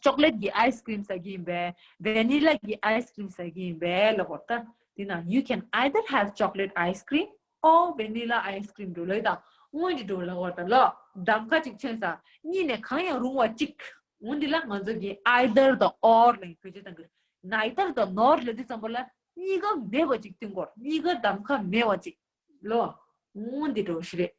ཅོག་ལེད་ཀྱི་ཨའི་སི་ཀྲིམ་ཟ་གི་ཡིན་པས། ཝེ་ནི་ལ་གི་ཨའི་སི་ཀྲིམ་ཟ་གི་ཡིན་པས་ལབ་དགོས་ད། འདི་ན། You can either have chocolate ice cream or vanilla ice cream འགྲོ་ལོས་དང་། འོ་འདི་འགྲོ་ལབ་དགོས་ད་ལོ། གདམ་ཁ་ཅིག་ཁྱོད་ཟ། གཉིས་ནས་གང་ཡང་རུང་བ་གཅིག། འོ་འདི་ལ་ང་ཚོ་གི་either the or ལ་བེད་སྤྱོད་བཏང་གི་རེད། neither the nor ལབ་དུས་ཙམ་པ་ལ་གཉིས་ཀ་མེད་པ་ཅིག་སྟོན་དགོས། གཉིས་ཀ་གདམ་ཁ་མེད་པ་ཅིག་ལོ། འོ་འདི་འགྲོ་ཞིག་རེད།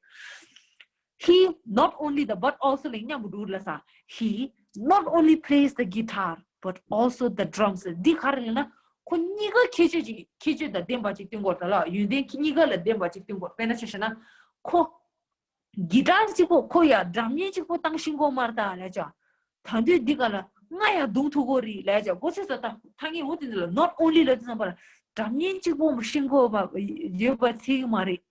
He not only the but also ལ་མཉམ་པོ་འགྲོ་ལ་ས། He not only plays the guitar but also the drums. འདི་ག་རེ་ལབ་ན་ཁོ་གཉིས་ཀ་ཁྱད་ཆོས་ཅིག་ཁྱད་ཆོས་དང་ལྡན་པ་ཅིག་སྟོན་དགོས་ད་ལ། ཡོན་ཏན་གཉིས་ཀ་ལ་ལྡན་པ་ཅིག་སྟོན་དགོས། དཔེར་ན་ཆ་བཞག་ན་ཁོ་གི་ཊར་གཅིག་པོ། ཁོ་ཡ་སྒྲ་སྙན་གཅིག་པོ་བཏང་ཤེས་ཀྱི་ཡོད་མ་རེད་ད་ལབ་ཅག། ད་དུང་འདི་ག་ལ་རྔ་ཡང་བརྡུང་ཐུབ་ཀྱི་ཡོད་རེད་ལབ་ཅག། གོ་ཚོད་ས། ད་ཐ་སྙད་འོ་དེ་འདི་ལ་not only ལབ་དུས་ཙམ་པ་ལ་སྒྲ་སྙན་གཅིག་པོ་མ་ཤེས་ཀྱི་ཡོད་པ་ཡོད་པ་ཚད་ཀྱི་མ་རེད།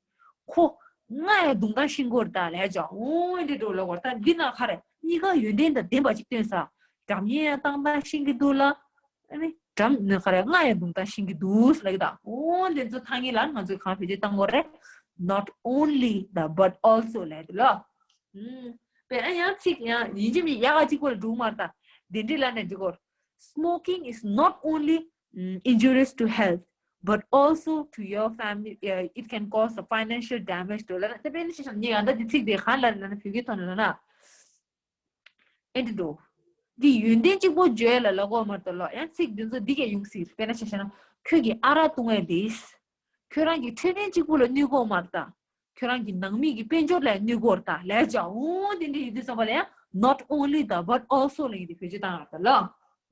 ཁོ་རྔ་ཡང་བརྡུང་སྟངས་ཤེས་ཀྱི་ཡོད་རེད་ད་ལབ་ཅག། འོ་འདི་འགྲོ་ལབ་དགོས་ད། འདི་ན་ག་རེ་གཉིས་ཀ་ཡོན་ཏན་དང་ལྡན་པ་ཅིག་སྟོན་ས། སྒྲ་སྙན་ཡང་བཏང་སྟངས་ཤེས་ཀྱི་འདུག་ལ། ཨ་ནི་འགྲམ་ནི་ག་རེ་རྔ་ཡང་བརྡུང་སྟངས་ཤེས་ཀྱི་འདུག་ལབ་ཀྱི་ད། འོ་འདི་ཚོ་ཐ་སྙད་ལ་ང་ཚོས་གང་བེད་སྤྱོད་བཏང་དགོས་རེད། Not only the but also ལབ་དེ་ལ། ཨུམ། པས་ཨ་ཡང་ཚིག་ཡང་ཡིན་གཅིག་མིན་ཡག་ག་གཅིག་པོ་ལ་འགྲོ་གི་མ་རེད་ད། དེ་འདྲའི་ལ་ནས་འགྲིག་གོ། Smoking is not only, mm, injurious to health but also to your family, uh, it can cause a financial damage to ལ་ན། དེ་དཔེར་ན་ཆ་བཞག་ན་ངས་ཡང་ད་འདི་ཚིག་དེ་གང་ལ་ལ་ན་བོད་སྐད་ཐོག་ནས་ལ་ན། ཨེ་འདི་འདུག། འདི་ཡོན་ཏན་གཅིག་པོ་བརྗོད་ལ་ལ་གོ་མ་གཏོགས་ལོ། ཡང་ཚིག་འདི་ཚོ་འདི་གས་ཡོང་སྲིད། དཔེར་ན་ཆ་བཞག་ན་ཁྱོད་ཀྱིས་ཨ་རག་བཏུང་ཡས་འདི། ཁྱོད་རང་གི་འཕྲོད་བསྟེན་གཅིག་པོ་ལ་གནོད་གོ་མ་རེད་ད། ཁྱོད་རང་གི་ནང་མི་གི་དཔལ་འབྱོར་ལ་གནོད་གོ་རེད་ད་ལབ་ཅག། འོ་འདི་འདྲ་ཡོད་དུས་ཙམ་པ་ལ་ཡང་not only the but also ལ་ཡིན་དེ་བེད་སྤྱོད་བཏང་ཡོད་རེད་ད་ལ།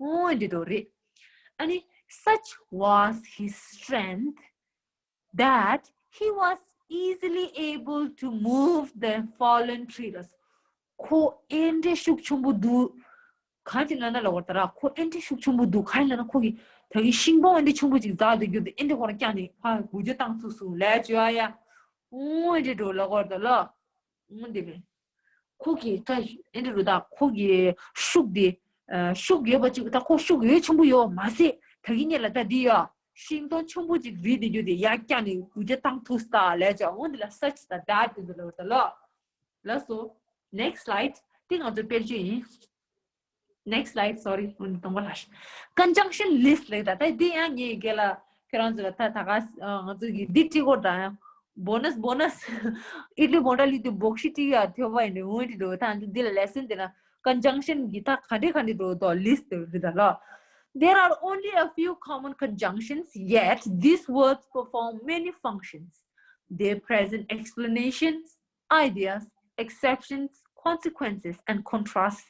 འོ་འདི་འདྲ་རེད། ཨ་ནི་such was his strength that he was easily able to move the fallen tree ལ། ཁོ་ཨེ་འདྲའི་ཤུགས་ཆེན་པོ་འདུག། གང་ཅི་ལབ་ན་ལ་བར་ད་ར་ཁོ་ཨེ་འདྲའི་ཤུགས་ཆེན་པོ་འདུག། གང་ཡིན་ལབ་ན་ཁོ་གི་ད་གི་ཤིང་སྡོང་ཨེ་འདྲའི་ཆེན་པོ་ཅིག་འཛག་སྡོད་རྒྱུ་དེ་ཨེ་འདྲའི་ཁོ་རང་བརྐྱངས་ནས་ཕར་འགུལ་སྐྱོད་བཏང་ཚུགས་སོང་ལབ་བྱས་ཡ། འོ་ཨེ་འདྲའི་འགྲོ་ལ་བར་ད་ལ། འོ་འདི་ལས། ཁོ་གི་ད་ཨེ་འདྲ་རུ་ད་ཁོ་གི་ཤུགས་དེ། ཨ་ཤུགས་ཡོད་པ་ཅིག། ད་ཁོ་ཤུགས་ཡོད་ཆེན་པོ་ཡོད་མ་ཟད་ད་གི་ཉེ་ལ་ད་འདི་ཡ་ཤིང་སྡོང་ཆེན་པོ་ཅིག་རིལ་དེ་རྒྱུ་དེ་ཡར་བཀྱག་ནས་འགུལ་སྐྱོད་བཏང་ཐུབ་ས་ལབ་བྱས། འོ་འདི་ལ་such དང་that དེ་ཚོ་ལབ་ད་ལོ། ལགས་སོ། Next slide དེ་ང་ཚོ་དཔེར་བརྗོད་ཡིན། Next slide, sorry. ཨུན་སྟོང་པ་ལ། Conjunction list ལེགས་ད་ད་འདི་ཡང་ངས་རྒན་ལགས་ཁྱེད་རང་ཚོ་ལ་ད་ད་ག་ང་ཚོ་གི་འདི་ཁྲིད་སྐོར་དང་ཡང་། Bonus, bonus. ཨིད་ལི་མོ་ཊ་ལི་དུ་བོག་ཤི་ཏི་ཡ་ཐོ་བ་ཡིན་འོན་ཏི་འགྲོ་ད་འདི་འདི་ལ་lesson དེ་ན་conjunction གི་ད་ག་འདྲེ་ག་འདྲེ་འགྲོ་དོ་list དེ་རི་ད་ལ། There are only a few common conjunctions, yet these words perform many functions. They present explanations, ideas, exceptions, consequences, and contrasts.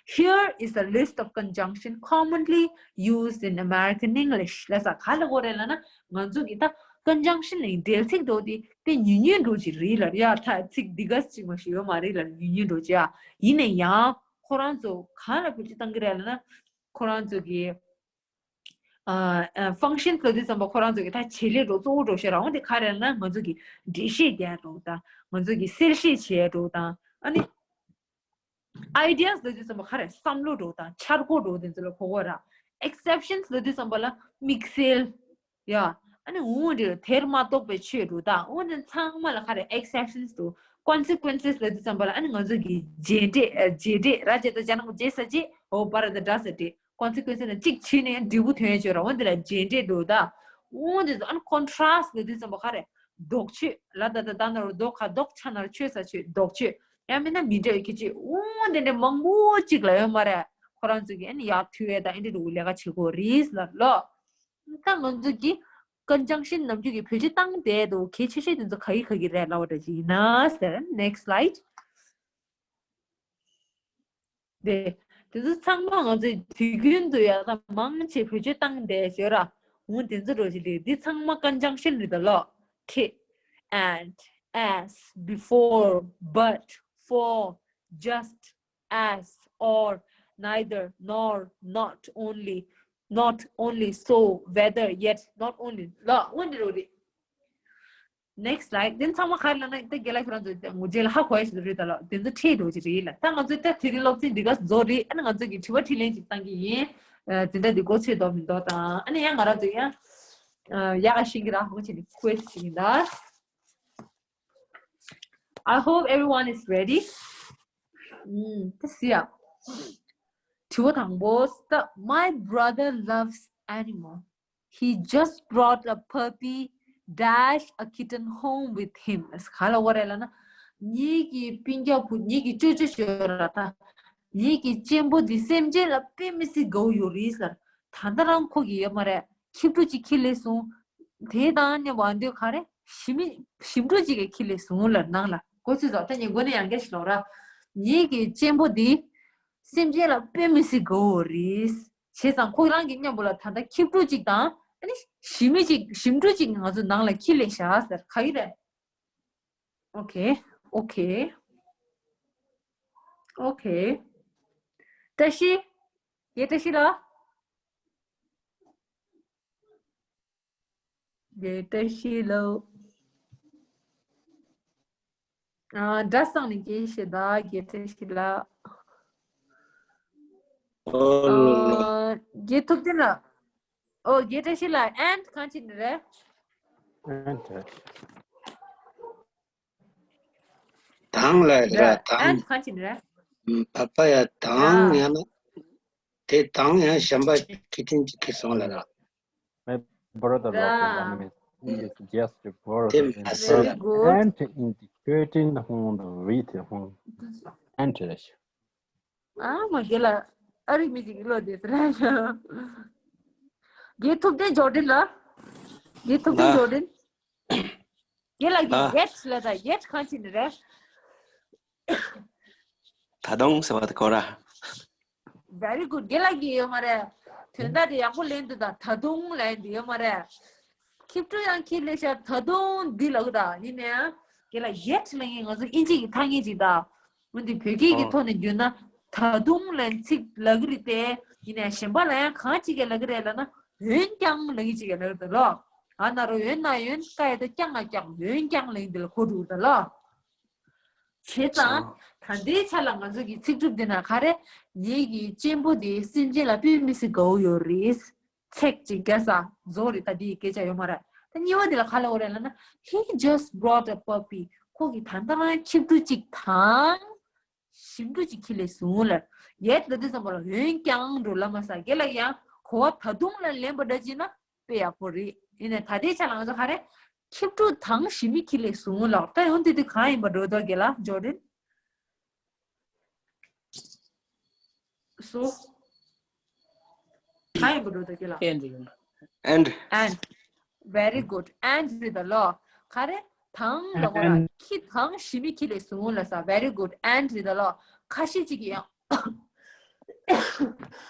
Here is a list of conjunction commonly used in American English. ལ་ས་ག་ལ་གོ་རེ་ལ་ན་ང་ཚོ་གི་ད་conjunction ནི་འབྲེལ་ཚིག་དོ་དེ་དཔེ་ཉུང་ཉུང་འགྲོ་ཅིག་རེད་ལ། ཡ་ད་ཚིག་འདི་ག་ཅིག་མ་ཞིག་ཡོད་མ་རེད་ལ། ཉུང་ཉུང་འགྲོ་ཅིག་ཡ། ཡིན་ནའི་ཡང་ཁོ་རང་ཚོ་ག་ལ་བེད་སྤྱོད་བཏང་གི་རེད་ལ་ན་ཁོ་རང་ཚོ་གི་ཨ་ཨ་functions ལ་དུས་ཙམ་པ་ཁོ་རང་ཚོ་གི་ད་བྱེད་ལས་འགྲོ་གཙོ་བོ་འགྲོ་ཤེས་རང་དེ་ག་རེ་ན་ང་ཚོ་གི་འགྲེལ་བཤད་རྒྱག་འགྲོ་དང་ང་ཚོ་གི་གསལ་བཤད་བྱེད་འགྲོ་དང་། ཨ་ནི་ideas ལ་དུས་ཙམ་པ་ག་རེ་བསམ་བློ་འགྲོ་དང་འཆར་སྒོ་འགྲོ་དེ་ཚོ་ལ་གོ་གོ་ར། Exceptions ལ་དུས་ཙམ་པ་ལ་དམིགས་བསལ། ཡ། ཨ་ནི་འུ་འདྲ་དེར་མ་གཏོགས་པའི་ཆོས་འགྲོ་དང་འུ་འདི་ཚང་མ་ལ་ག་རེ་exceptions འགྲོ། Consequences ལ་དུས་ཙམ་པ་ལ་ཨ་ནི་ང་ཚོ་གི་རྗེས་འབྲས་ཨ་རྗེས་འབྲས་ར་ཇེ་ད་ཇ་ན་གོ་རྗེས་ས་རྗེས་འོ་པ་ར་ད་འདྲ་ས་འབྲས། Consequence ནི་གཅིག་བྱས་ནས་འབྲས་བུ་ཐོན་ཡོད་ཆོག་ར། འོན་ཏེ་ལ་རྗེས་འབྲས་འགྲོ་ད། འོན་ཏེ་ཨ་ནི་contrast ལ་དུས་ཙམ་པ་ག་རེ་ལྡོག་ཆོས་ལ་ད་ད་ད་ན་རོ་ལྡོག་ཁ་ལྡོག་ཆ་ན་རོ་ཆོས་ས་ཆོས་ལྡོག་ཆོས་ཡང་མིན་ན་མི་འདྲ་བའི་ཁྱད་ཆོས་འོན་ཏེ་འདྲ་མང་པོ་གཅིག་ལ་ཡོད་མ་རེད། ཁོ་རང་ཚོ་གི་ཨ་ནི་ཡག་ཐུ་ཡོད་ད་ཨེ་འདྲ་འགྲོ་གི་ལས་ཀ་བྱེད་དགོས་རེད་ལ་ལོ། ད་ང་ཚོ་གི་conjunction ནམ་རྒྱུན་གྱི་བེད་སྤྱོད་བཏང་བསྡད་འདུག་གལ་ཆེ་ཤོས་དེ་ཚོ་ག་གི་ག་གི་རེད་ལབ་པ་འདྲ་ཅིག་ཡིན་ན་ཟེར། Next slide. དེ་དེ་ཚོ་ཚང་མ་ང་ཚོས་དུས་རྒྱུན་དུ་ཡག་དང་མང་ཆེ་བེད་སྤྱོད་བཏང་བསྡད་ཡོད་ར། འོ་དེ་ཚོ་འགྲོ་ཅིག་ལས་འདི་ཚང་མ་conjunction རེད་ད་ལོ། ཁྲིད། And, as, before, but, for, just, as, or, neither, nor, not, only, not, only, so, whether, yet, not, only ལ་འོ་འདི་རོ་རེད། Next slide. དེ་ཚང་མ་ག་རེ་ལབ་ན་ད་རྒན་ལགས་ཁྱོད་རང་ཚོ་ངོ་རྗེས་ལ་ཧ་གོ་ཡ་ཞིག་རེད་ད་ལོ། དེ་ཚོ་ཁྲིད་འགྲོ་ཅིག་རེད་ལ། ད་ང་ཚོ་ད་དེ་རིང་སློབ་ཚན་འདི་ག་རྫོགས་རེད། ཨ་ནི་ང་ཚོ་གི་དྲི་བ་དྲིས་ལན་ཅིག་བཏང་གི་ཡིན། དེ་འདྲ་འདི་གོ་ཚོད་འདུག་མི་འདུག་དང་ཨ་ནི་ཡང་ང་རང་ཚོ་ཡང་ཡག་ག་ཤེས་ཀྱི་ར་ཧོ་ཆེ་ནི་quiz ཞིག་ཡིན་ད། I hope everyone is ready. ཨུམ། ད་སི་ཡ། དྲི་བ་དང་པོ། ད། My brother loves animal. He just brought a puppy dash a kitten home with him. ག་ལ་བ་རེད་ལབ་ན། ངེད་ཀྱི་སྤུན་ཀྱག་བུ་ངེད་ཀྱི་ཅོ་ཅོ་ཞོ་ར་ད། ངེད་ཀྱི་གཅེན་པོ་འདི་སེམས་ཅན་ལ་དཔེ་མི་སྲིད་དགའ་བོ་ཡོད་རེད་ཟེར། ད་ལྟ་རང་ཁོ་གི་ཡོད་མ་རེད། ཁྱི་ཕྲུག་ཅིག་ཁྱེར་སླེབས་སོང་། དེ་དང་མཉམ་པོ་འདོད་ག་རེ། ཞི་མི་ཞིམ་ཕྲུག་ཅིག་གིས་ཁྱེར་སླེབས་སོང་ལ་ནང་ལ་གོ་ཚོད་ཟོ། ད་ངས་མགོ་ནས་ཡང་བསྐྱར་ཞིག་ལོག་ར། ངེད་ཀྱི་གཅེན་པོ་འདི་སེམས་ཅན་ལ་དཔེ་མི་སྲིད་དགའ་བོ་རེད། བྱས་ཙང་ཁོ་རང་གི་མཉམ་པོ་ལ་ད་ལྟ་ཁྱི་ཕྲུག་ཅིག་དང་ཨ་ནི་ཞི་མི་ཅིག་ཞིམ་ཕྲུག་ཅིག་ང་ཚོ་ནང་ལ་ཁྱེར་སླེབས་བཞག་ཟེར་ག་གི་རེད། Okay, okay, okay. བཀྲ་ཤིས། རྒན་བཀྲ་ཤིས་ལགས། རྒན་བཀྲ་ཤིས་ལགས། ཨ། སྒྲ་སང་ནས་རྒན་ཞེ་ད་རྒན་བཀྲ་ཤིས་ལགས། ཨོ། ཨ། རྒན་ཐུབ་བསྟན་ལགས། ཨོ། རྒན་བཀྲ་ཤིས་ལགས། ant གང་བྱས་ནས་རེད། ant རེད། དང་ལ་ར་རེད། དང་ant གང་བྱས་ནས་རེད། ཨམ། པ་པ་ཡ་དང་ཡང་ན་དེ་དང་ཡང་གཞན་པ་ཁྱི་ཐེན་གཅིག་ཁྱེར་སོང་ལ་ར། My brother ར། Loves ramen. He just brought དེ་in མ་ཟེར་ལ། Very good. Ant in the curtain home with home. Ant རེད། ཨ་མ་རྒན་ལགས། ཨ་རིག་མི་ཅིག་གི་བློ་བདེ་ཟེར་ལ། རྒན་ཐུབ་བསྟན་ཇོར་ཌན་ལགས། རྒན་ཐུབ་བསྟན་ཇོར་ཌན། རྒན་ལགས་ཀྱིས་ཡེད་ལ་ད་ཡེད་གང་བྱས་ནས་རེད། ད་དུང་ཟེར་བ་དེ་གོ་ར། Very good. རྒན་ལགས་ཀྱིས་ཡོད་མ་རེད། དོན་དག་དེ་ཡག་པོ་ལེན་འདུག་ད་ད་དུང་ལེན་འདུག་ཡོད་མ་རེད། ཁྱི་ཕྲུག་ཡང་ཁྱི་ལས་ཤར་ད་དུང་འདི་ལབ་གི་ད་ཡིན་ནའི་རྒན་ལགས་ཡེད་ལབ་མཁན་ང་ཚོ་ཨིན་ཇི་གི་ཐ་སྙད་ཅིག་ད། འོན་ཏེ་བོད་སྐད་ཀྱི་ཨོ་ཐོག་ནས་བརྗོད་ན་ད་དུང་ལབ་ཚིག་ལབ་ཀྱི་རེད་དེ། ཡིན་ནའི་གཞན་པ་ལ་ཡང་གང་ཅིག་གིས་ལབ་ཀྱི་རེད་ལབ་ན་འོན་ཀྱང་ལབ་མཁན་ཅིག་གིས་ལབ་ཀྱི་རེད་ལོ། ཨ་ན་རོ་འོན་ན་འོན་ཀ་ཡ་ད་ཀྱང་ང་ཀྱང་འོན་ཀྱང་ལབ་མཁན་འདི་ལ་གོ་འགྲོ་གི་རེད་ལོ། བྱས་ཙང་ད་ལྟའི་ཆ་ལ་ང་ཚོ་གི་ཚིག་གྲུབ་འདི་ན་ག་རེ། ངེད་ཀྱི་གཅེན་པོ་དེ་སེམས་ཅན་ལ་དཔེ་མི་སྲིད་དགའ་བོ་ཡོད་རེད། ཚིག་ཅིག་རྒྱག་ས་རྫོགས་རེད། ད་འདི་ཡི་སྐད་ཆ་ཡོད་མ་རེད། ད་གཉིས་པ་འདི་ལ་ག་ལབ་དགོས་རེད་ལབ་ན། He just brought a puppy. ཁོ་གིས་ད་ལྟ་རང་ཁྱི་ཕྲུག་ཅིག་དང་། ཞིམ་ཕྲུག་ཅིག་ཁྱེར་ལས་སོང་ལབ། ཡེད་ལབ་དུས་ཙམ་པ་ལ་འོན་ཀྱང་འགྲོ་ལབ་མ་ས་རྒན་ལགས་ཀྱིས་ཡང་གོ་བ་ད་དུང་ལ་ལེན་པ་འདྲ་བྱས་ན་དཔེ་ཡག་པོ་རེད། ཡིན་ནའི་ད་ལྟའི་ཆ་ལ་ང་ཚོ་ག་རེ། ཁྱི་ཕྲུག་དང་ཞི་མི་ཁྱེར་ལས་སོང་ལབ། ད་ཡང་དེ་དུས་གང་ཡིན་པ་འགྲོ་འདུག་རྒན་ལགས་ཇོ་ཌན། སོ། གང་ཡིན་པ་འགྲོ་འདུག་རྒན་ལགས། And རེད། And. And. Very good. And རེད་ད་ལོ། ག་རེ། དང་ལབ་དགོས་ར། ཁྱི་དང་ཞི་མི་ཁྱེར་ལས་སོང་ལབ་ས། Very good. And རེད་ད་ལོ། ཁ་ཤས་ཅིག་གིས་ཡང་།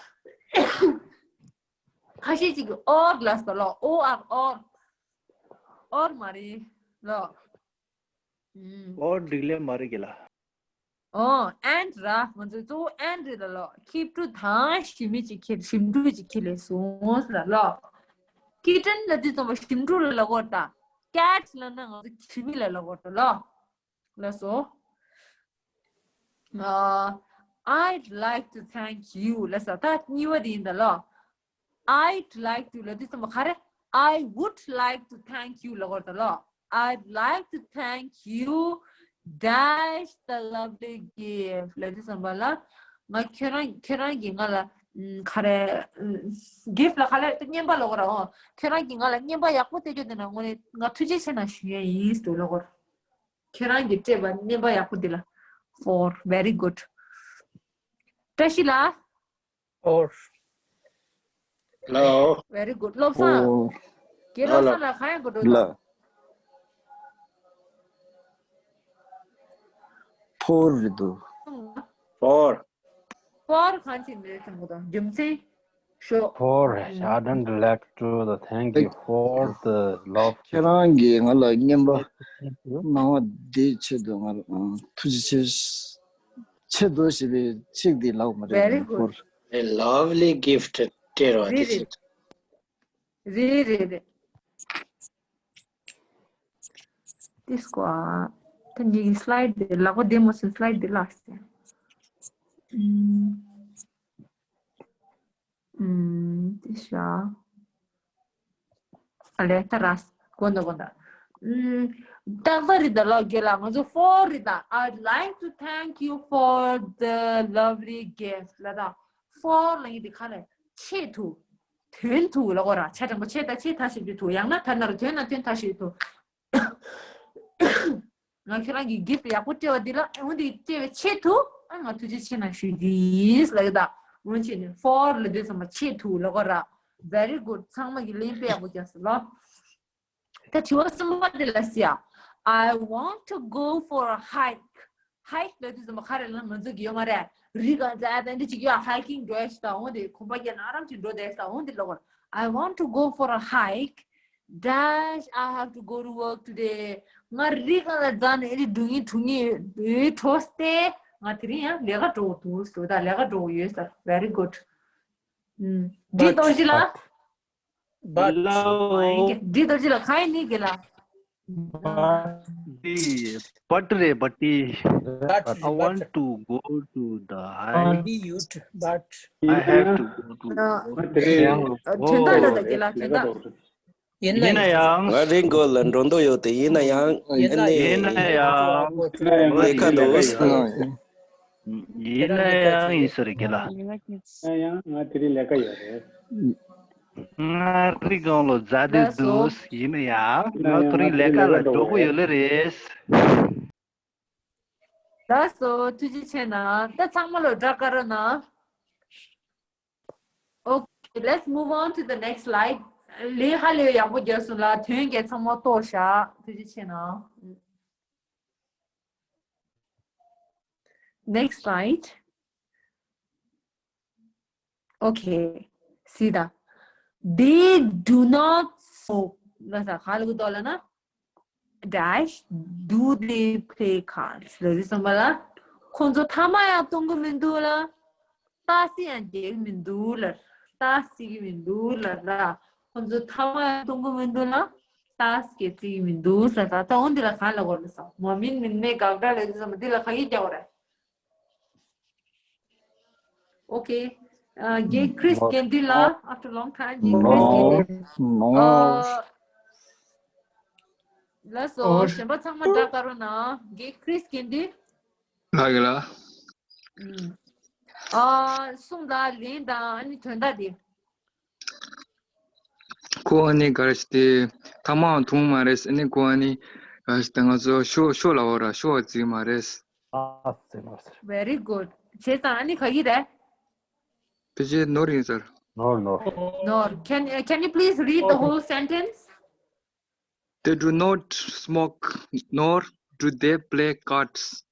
ཁ་ཤས་ཅིག་གིས་or ལབ་ས་ལོ། O R, or. Or མ་རེད་ལོ། ཨུམ། Or འགྲིག་ལེ་མ་རེད་རྒན་ལགས། ཨོ། And ར། ང་ཚོའི་གཙོ་བོ་and རེད་ད་ལོ། ཁྱི་ཕྲུག་དང་ཞི་མི་ཅིག་ཁྱེར། ཞིམ་ཕྲུག་ཅིག་ཁྱེར་ལས་སོང་ལབ་ལོ། Kitten ལབ་དུས་ཙམ་པ་ཞིམ་ཕྲུག་ལ་ལབ་དགོས་རེད་ད། Cat ལབ་ན་ང་ཚོ་ཞི་མི་ལ་ལབ་དགོས་རེད་ད་ལོ། ལགས་སོ། ཨ། I'd like to thank you ལབ་ས། ད་གཉིས་པ་དེ་ཡིན་ད་ལོ། I'd like to ལབ་དུས་ཙམ་པ་ག་རེ། I would like to thank you ལབ་དགོས་རེད་ད་ལོ། I'd like to thank you dash the lovely gift ལབ་དུས་ཙམ་པ་ལ། ང་ཁྱོད་རང་ཁྱོད་རང་གིས་ང་ལ་ཨམ་ག་རེ། gift ལ་ག་རེ་རྙན་པ་ལབ་དགོས་རེད། ཨོ། ཁྱོད་རང་གིས་ང་ལ་རྙན་པ་ཡག་པོ་སྟེར་རྒྱུ་དེ་ན་དངོས་གནས་ང་ཐུགས་རྗེ་ཆེ་གནང་ཞུ་ཡས་ཡིན་ཟེར་ལབ་དགོས་རེད། ཁྱོད་རང་གིས་སྤྲད་པ་རྙན་པ་ཡག་པོ་འདི་ལ། For. Very good. བཀྲ་ཤིས་ལགས། Or. Hello. Very good. བློ་བཟང་། ཨོ། རྒན་བློ་བཟང་ལགས་གང་ཡང་གོ་འགྲོ་ལ། དང་། ཕོར་རེད་འདུག་ཕོར། ཕོར་གང་ཅི་འདྲ་ཟེར་གོ་དང་རྒྱུ་མཚན། ཤོ། For. ཨུམ། I'd like to the thank you for the love. ཁྱེད་རང་གིས་ང་ལ་རྔན་པ་གནང་བ་དེའི་ཆེད་དུ་ང་ལ་ཨང་ཐུགས་རྗེ་ཆེ། ཆེད་དུ་ཞེས་པའི་ཚིག་འདི་ལབ་མ་རེད། Very good. For. A lovely gift སྤྲད་རོགས། རེད་རེད། རེད་རེད་རེད། དེ་སྐོར། ད་ངེད་ཀྱི་སི་ལའིཌ་དེ་ལག་པ་བདེ་མོ་སོང་། སི་ལའིཌ་དེ་ལགས་སོ། ཨུམ། ཨུམ། དེ་ཤ། ཨ་ལས་ད་ར། དགོངས་དག་དགོངས་དག་ཨུམ། ཏག་ཏག་རེད་ད་ལོ། རྒན་ལགས་ང་ཚོ་for རེད་ད། I'd like to thank you for the lovely gift ལབ་ད། For ལབ་ཡས་དེ་ག་རེ། ཆེད་དུ། དོན་དུ་ལབ་དགོས་ར། ཆ་དྲང་པོ་ཆེ་ད་ཆེ་ད་ཞིབ་ཏུ་དུ། ཡང་ན་ད་ན་རོ་དོན་ན་དོན་ད་ཞིབ་ཏུ། ང་ཁྱེད་རང་གི་གིཕ་ཊི་ཡག་པོ་སྤྲད་པ་འདི་ལ་འོ་འདི་སྤྲད་པའི་ཆེད་དུ་ཨ་ང་ཐུགས་རྗེ་ཆེ་གནང་ཞུ་རྒྱུ་ཡིན་ལབ་ཀྱི་ད། འོ་ཆེ་ནས་for ལབ་དུས་ཙམ་པ་ཆེད་དུ་ལབ་དགོས་ར། Very good. ཚང་མ་གི་ལན་དཔེ་ཡག་པོ་རྒྱག་སོང་ལོ། ད་དྲི་བ་གསུམ་པ་དེ་ལ་ཟེར་ཡ། I want to go for a hike. Hike ལབ་དུས་ཙམ་པ་ག་རེ་ལབ་ན་ང་ཚོ་གི་ཡོད་མ་རེད། རི་ག་ཛ་དེ་འདྲ་ཅིག་ཡོད། ཧའི་ཀིང་འགྲོ་ཡ་ཞིག་དང་འོ་དེ་གོམ་པ་རྒྱག་ན་ཨ་རམ་ཅིག་འགྲོ་བསྡད་ཞིག་དང་འོ་དེ་ལབ་དགོས། I want to go for a hike. Dash, I have to go to work today. ང་རི་ག་ལ་ཛ་ནས་ཨེ་རི་འགྲོ་ངེས་འགྲོ་ངེས་ཡོད་འགྲོ་སྟེ། ང་དེ་རིང་ཡང་ལས་ཀ་འགྲོ་དགོས་འདུག་ཟེར་ད་ལས་ཀ་འགྲོ་དགོས་ཡོད་ཟེར། Very good. ཨུམ། འདི་རྡོ་རྗེ་ལགས། But. Hello. འདི་རྡོ་རྗེ་ལགས་གང་ཡིན་ནི་གི་ལ། But. འདི་བཊ་རེད་བཊ། But. I want to go to the hike. Be youth, but. I have to go to the hike. དོན་དག་འདྲ་དང་གི་ལ་དོན་དག་ཡིན་ན་ཡང་། ང་རི་མགོ་ལ་འགྲོ་འདོད་ཡོད་དེ། ཡིན་ན་ཡང་ཡིན་ན་ཡང་ལས་ཀ་འདུག་ཡིན་ན་ཡང་ཡིན་ས་རེད་གི་ལ། ཡིན་ན་ཡང་ང་དེ་རིང་ལས་ཀ་ཡོད་རེད། ང་རི་མགོ་ལ་ཛ་དེ་འདུག་ཡིན་ན་ཡང་ང་དེ་རིང་ལས་ཀ་ལ་འགྲོ་གི་ཡོད་ལེ་རེད། ལགས་སོ། ཐུགས་རྗེ་ཆེ་གནང་། ད་ཚང་མ་ལོ་སྒྲ་དཀར་རོ་གནང་། Okay, let's move on to the next slide. ལས་ཧ་ལས་ཡག་པོ་རྒྱག་སོང་ལ། དོན་གྱི་ཚང་མ་རྟོགས་ཤག་ཐུགས་རྗེ་ཆེ་གནང་། Next slide. Okay. See the. They do not smoke. ལ་ས་ག་ལ་གུ་དོ་ལ་ན། Dash, do they play cards? ལ་ཟི་སམ་པ་ལ། ཁོང་ཚོ་ཐ་མག་ཡང་གཏོང་གི་མི་འདུག་ལ། ཏ་སི་ཡང་རྒྱག་གི་མི་འདུག་ལ། ཏ་སི་གི་མི་འདུག་ལ་ར། ཁོང་ཚོ་ཐ་མག་ཡང་གཏོང་གི་མི་འདུག་ལ། ཏ་སི་གི་རྩི་གི་མི་འདུག་ལ་ར། ད་འོ་འདི་ལ་གང་ལ་གོ་ལ་ས། མ་མིན་མིན་མེད་དགག་སྒྲ་ལ་ཟི་སམ་པ་འདི་ལ་ག་གི་རྒྱག་གོ་ར། Okay. Uh, རྒན་ཁྲིས་རྒན་དི་ལ། After long time རྒན་ཁྲིས་རྒན་དི། No. Uh, ལགས་སོ། གཞན་པ་ཚང་མ་སྒྲ་དཀར་རོ་གནང་། རྒན་ཁྲིས་རྒན་དི། ལགས་ཀྱི་ལགས། ཨ། གསུངས་དང་ལན་དང་ཨ་ནི་དོན་དག་དེ། ཁོ་ཨ་ནི་ག་རེ་ཞིག་དེ་ཐ་མག་འཐུང་མ་རེད། ཨ་ནི་ཁོ་ཨ་ནི་ག་རེ་ཞིག་དེ་ང་ཚོ་ཤོ་ཤོ་ལ་འོ་ར་ཤོ་བ་བརྩི་མ་རེད། ཨ་ཙི་མ་ཟེར། Very good. བྱས་ཙང་ཨ་ནི་ག་གི་རེད། ཕལ་ཆེར་ནོར་ཡིན་ཟེར། ནོར་ནོར། ནོར། Can, uh, can you please read the whole sentence? They do not smoke, nor do they play cards.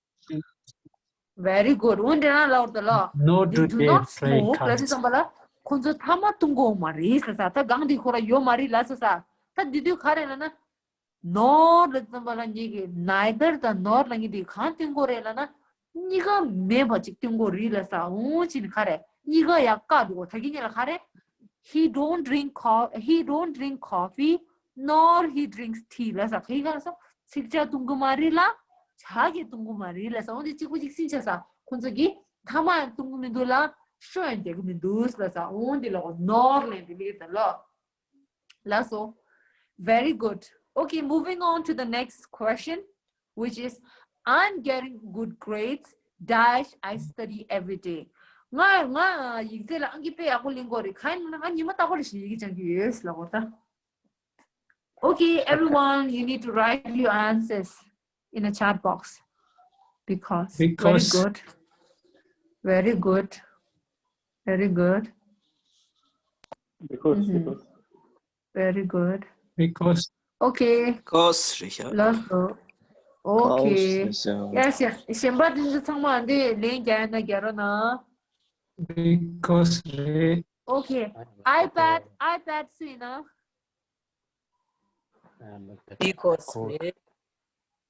Very good. འོན་ཏེ་ན་ལའོ་ད་ལ། Nor do they play cards. ལ་དེ་ཙམ་པ་ལ་ཁོང་ཚོ་ཐ་མག་འཐུང་གོ་མ་རེད་ཟེར་ས། ད་གང་དེ་ཁོ་ར་ཡོད་མ་རེད་ལ་ཟེར་ས། ད་དེ་དུས་ག་རེ་ལ་ན། Nor ལ་ཙམ་པ་ལ་ངེད་ཀྱི་neither དང་nor ལ་ངེད་དེ་གང་སྟོན་གོ་རེད་ལ་ན། གཉིས་ཀ་མེད་པ་ཅིག་སྟོན་གོ་རེད་ལ་ས། འོང་ཕྱིན་ག་རེ། གཉིས་ཀ་ཡག་ག་འདུག་ད་གིན་ཉེ་ལ་ག་རེ། He don't drink co- he don't drink coffee, nor he drinks tea ལ་ས། ག་ཡི་ག་ལ་ས། ཚིག་ཇ་འཐུང་གི་མ་རེད་ལ། ཇ་གི་འཐུང་གི་མ་རེད་ལ་ས། འོང་དེ་གཅིག་པུ་གཅིག་སྲིད་ཆ་ས། ཁོང་ཚོ་གི་ཐ་མག་ཡང་འཐུང་གི་མི་འདུག་ལ། ཤོ་ཡང་རྒྱག་གི་མི་འདུག་ལ་ས། འོང་དེ་ལ་འོ་nor ལན་དེ་ལེགས་ད་ལོ། ལགས་སོ། Very good. Okay, moving on to the next question, which is, I'm getting good grades, dash, I study every day. ང་ང་ཡིག་ཚད་ལ་ཨང་ཀི་དཔེ་ཡག་པོ་ལེན་གོ་རེད། གང་ཡིན་ན་ང་ཉི་མ་རྟག་པར་ཞིག་ཡི་གེ་སྦྱང་གི་ཡོད་ལ་གོ་ད། Okay, everyone, you need to write your answers in the chat box. Because. Because. Very good. Very good. Very good. Because, mm-hmm. Because. Very good. Because. Okay. Because རེད་ཤག་ལགས་སོ། Okay. Because རེད་ཤག་ཡ་ཤ་གཞན་པ་དེ་ཚོ་ཚང་མ་འདི་ལན་རྒྱག་ཡ་ན་རྒྱག་རོགས་གནང་། Because རེད། Okay. iPad, iPad སུ་ཡིན་ན། Because རེད།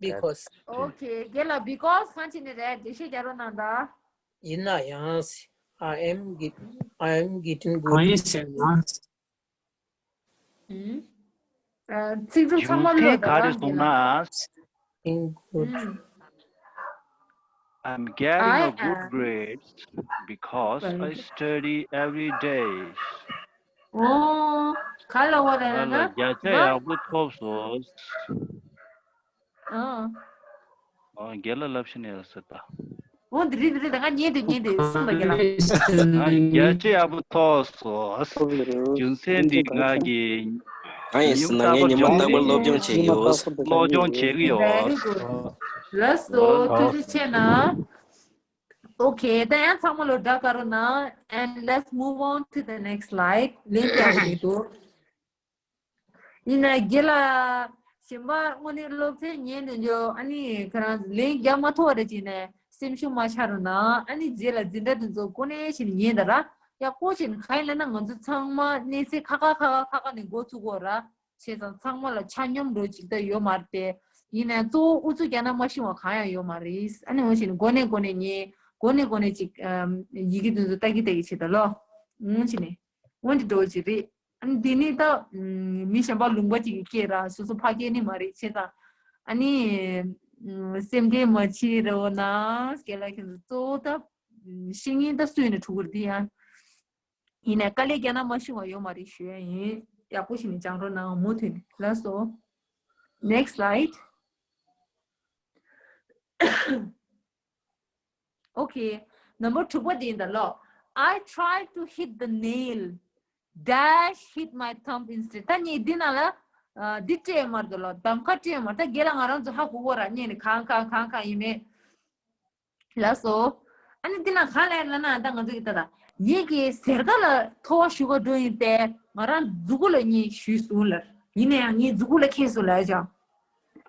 Because. Okay. རྒན་ལགས་because གང་བྱས་ནས་རེད། འགྲེལ་བཤད་རྒྱག་རོགས་གནང་ད། ཡིན་ན་ཡང་། I am get- I am getting གང་ཡིན་ཟེར་ན། ཨུམ། ཨ། ཚིག་འབྲུ་ཚང་མ་ཀློག་ད་རྒན་ལགས། རྒྱུ་མཚན་ག་རེ་སོང་ན། In good. ཨུམ། I'm getting a good grades because I study every day. ཨོ། ག་ལ་བ་ར་ང་ལ་ན་བརྒྱ་ཆ་ཡག་པོ་ཐོབ་སོང་། ཨ། ཨ། རྒན་ལགས་ལབ་ཤེས་ནས་ཟེར་ད། འོ་འདི་རེད་འདི་རེད། ད་ང་ཉན་དེ་ཉན་དེ་གསུངས་ད་རྒན་ལགས། ང་བརྒྱ་ཆ་ཡག་པོ་ཐོབ་སོང་། རྒྱུ་མཚན་འདི་ང་གི་གང་ཡིན་ཟེར་ན་ངས་ཉི་མ་རྟག་པར་སློབ་སྦྱོང་བྱེད་ཀྱི་ཡོད། སློབ་སྦྱོང་བྱེད་ཀྱི་ཡོད། Very good. ལགས་སོ། ཐུགས་རྗེ་ཆེ་གནང་། Okay, ད་ཡང་ཚང་མ་ལོ་ཟླ་དཀར་རོ་གནང་། And let's move on to the next slide. ལན་རྒྱག་གི་འདུག་ཡིན་ན་རྒན་ལགས་གཞན་པ་དངོས་གནས་སློབ་ཚན་ཉན་དུ་འཇོག་ཨ་ནི་ཁྱེད་རང་ལན་རྒྱག་མ་ཐུབ་པ་རེད་ཅེས་ནས་སེམས་ཤུགས་མ་ཆག་རོགས་གནང་། ཨ་ནི་རྗེས་ལ་འཛིན་གྲྭ་དེ་ཚོ་གོ་གནས་བྱས་ནས་ཉན་ད་ར། ཡག་པོ་བྱས་ནས་གང་ཡིན་ལབ་ན་ང་ཚོ་ཚང་མ་གནས་ཚད་ཁ་ཁ་ཁ་ཁ་ཁ་ཁ་ནས་འགོ་ཚུགས་དགོས་ར། བྱས་ཙང་ཚང་མ་ལ་ཆ་སྙོམས་འགྲོ་ཅིག་ད་ཡོད་མ་རེད་དེ། ཡིན་ནའི་གཙོ་བོ་ཨུ་ཚུགས་རྒྱག་ན་མ་ཤེས་པ་གང་ཡང་ཡོད་མ་རེད། ཨ་ནི་འོ་བྱས་ནས་གོ་གནས་གོ་གནས་ཉན། གོ་གནས་གོ་གནས་ཅིག་ཨམ་ཡི་གེ་དེ་ཚོ་ལྟ་གི་ལྟ་གི་བྱེད་ད་ལོ། འོ་བྱས་ནས་འོ་འདི་འགྲོ་ཅིག་རེད། ཨ་ནི་འདི་ནི་ད་ཨམ་མི་གཞན་པ་ལུང་པ་ཅིག་གི་སྐད་ར། སོ་སོ་ཕ་སྐད་ནི་མ་རེད། བྱས་ཙང་ཨ་ནི་ཨམ་སེམས་ཁྲལ་མ་བྱེད་རོགས་གནང་། རྒན་ལགས་ཁྱེད་ཚོ་གཙོ་བོ་ད་ཨམ་ཤེས་མཁན་ད་སུ་ཡིན་ན་ཕྲུ་གུར་འདི་ཡང་། ཡིན་ནའི་དཀའ་ལས་རྒྱག་ན་མ་ཤི་བ་ཡོད་མ་རེད་ཞུ་ཡ་ཡིན། ཡག་པོ་ཞིག་ནས་སྦྱང་རོགས་གནང་། མུ་མཐུད་ནས་ལགས་སོ། Next slide. Okay, number དྲུག་པ་འདི་ཡིན་ད་ལོ། I try to hit the nail dash hit my thumb instead. ད་ངས་འདི་ནང་ལ་ཨ་འདི་སྤྲད་མར་ད་ལོ། གདམ་ཁ་སྤྲད་མར། ད་རྒན་ལགས་ང་རང་ཚོ་ཧ་གོ་གོ་ར། ཉན་ནས་གང་གང་གང་གང་ཡིན་མེད། ལགས་སོ། ཨ་ནི་འདི་ན་གང་ལབ་ལབ་ན། ད་ང་ཚོ་གི་ད་ད་ངེད་ཀྱི་སེར་ཁ་ལ་ཐོ་བ་གཞུ་ག་འགྲོ་ཡིན་པས། ང་རང་མཛུ་གུ་ལ་ངས་གཞུས་སོང་ལབ། ཡིན་ན་ཡང་ངས་མཛུ་གུ་ལ་ཁེལ་སོང་ལབ་ཅག་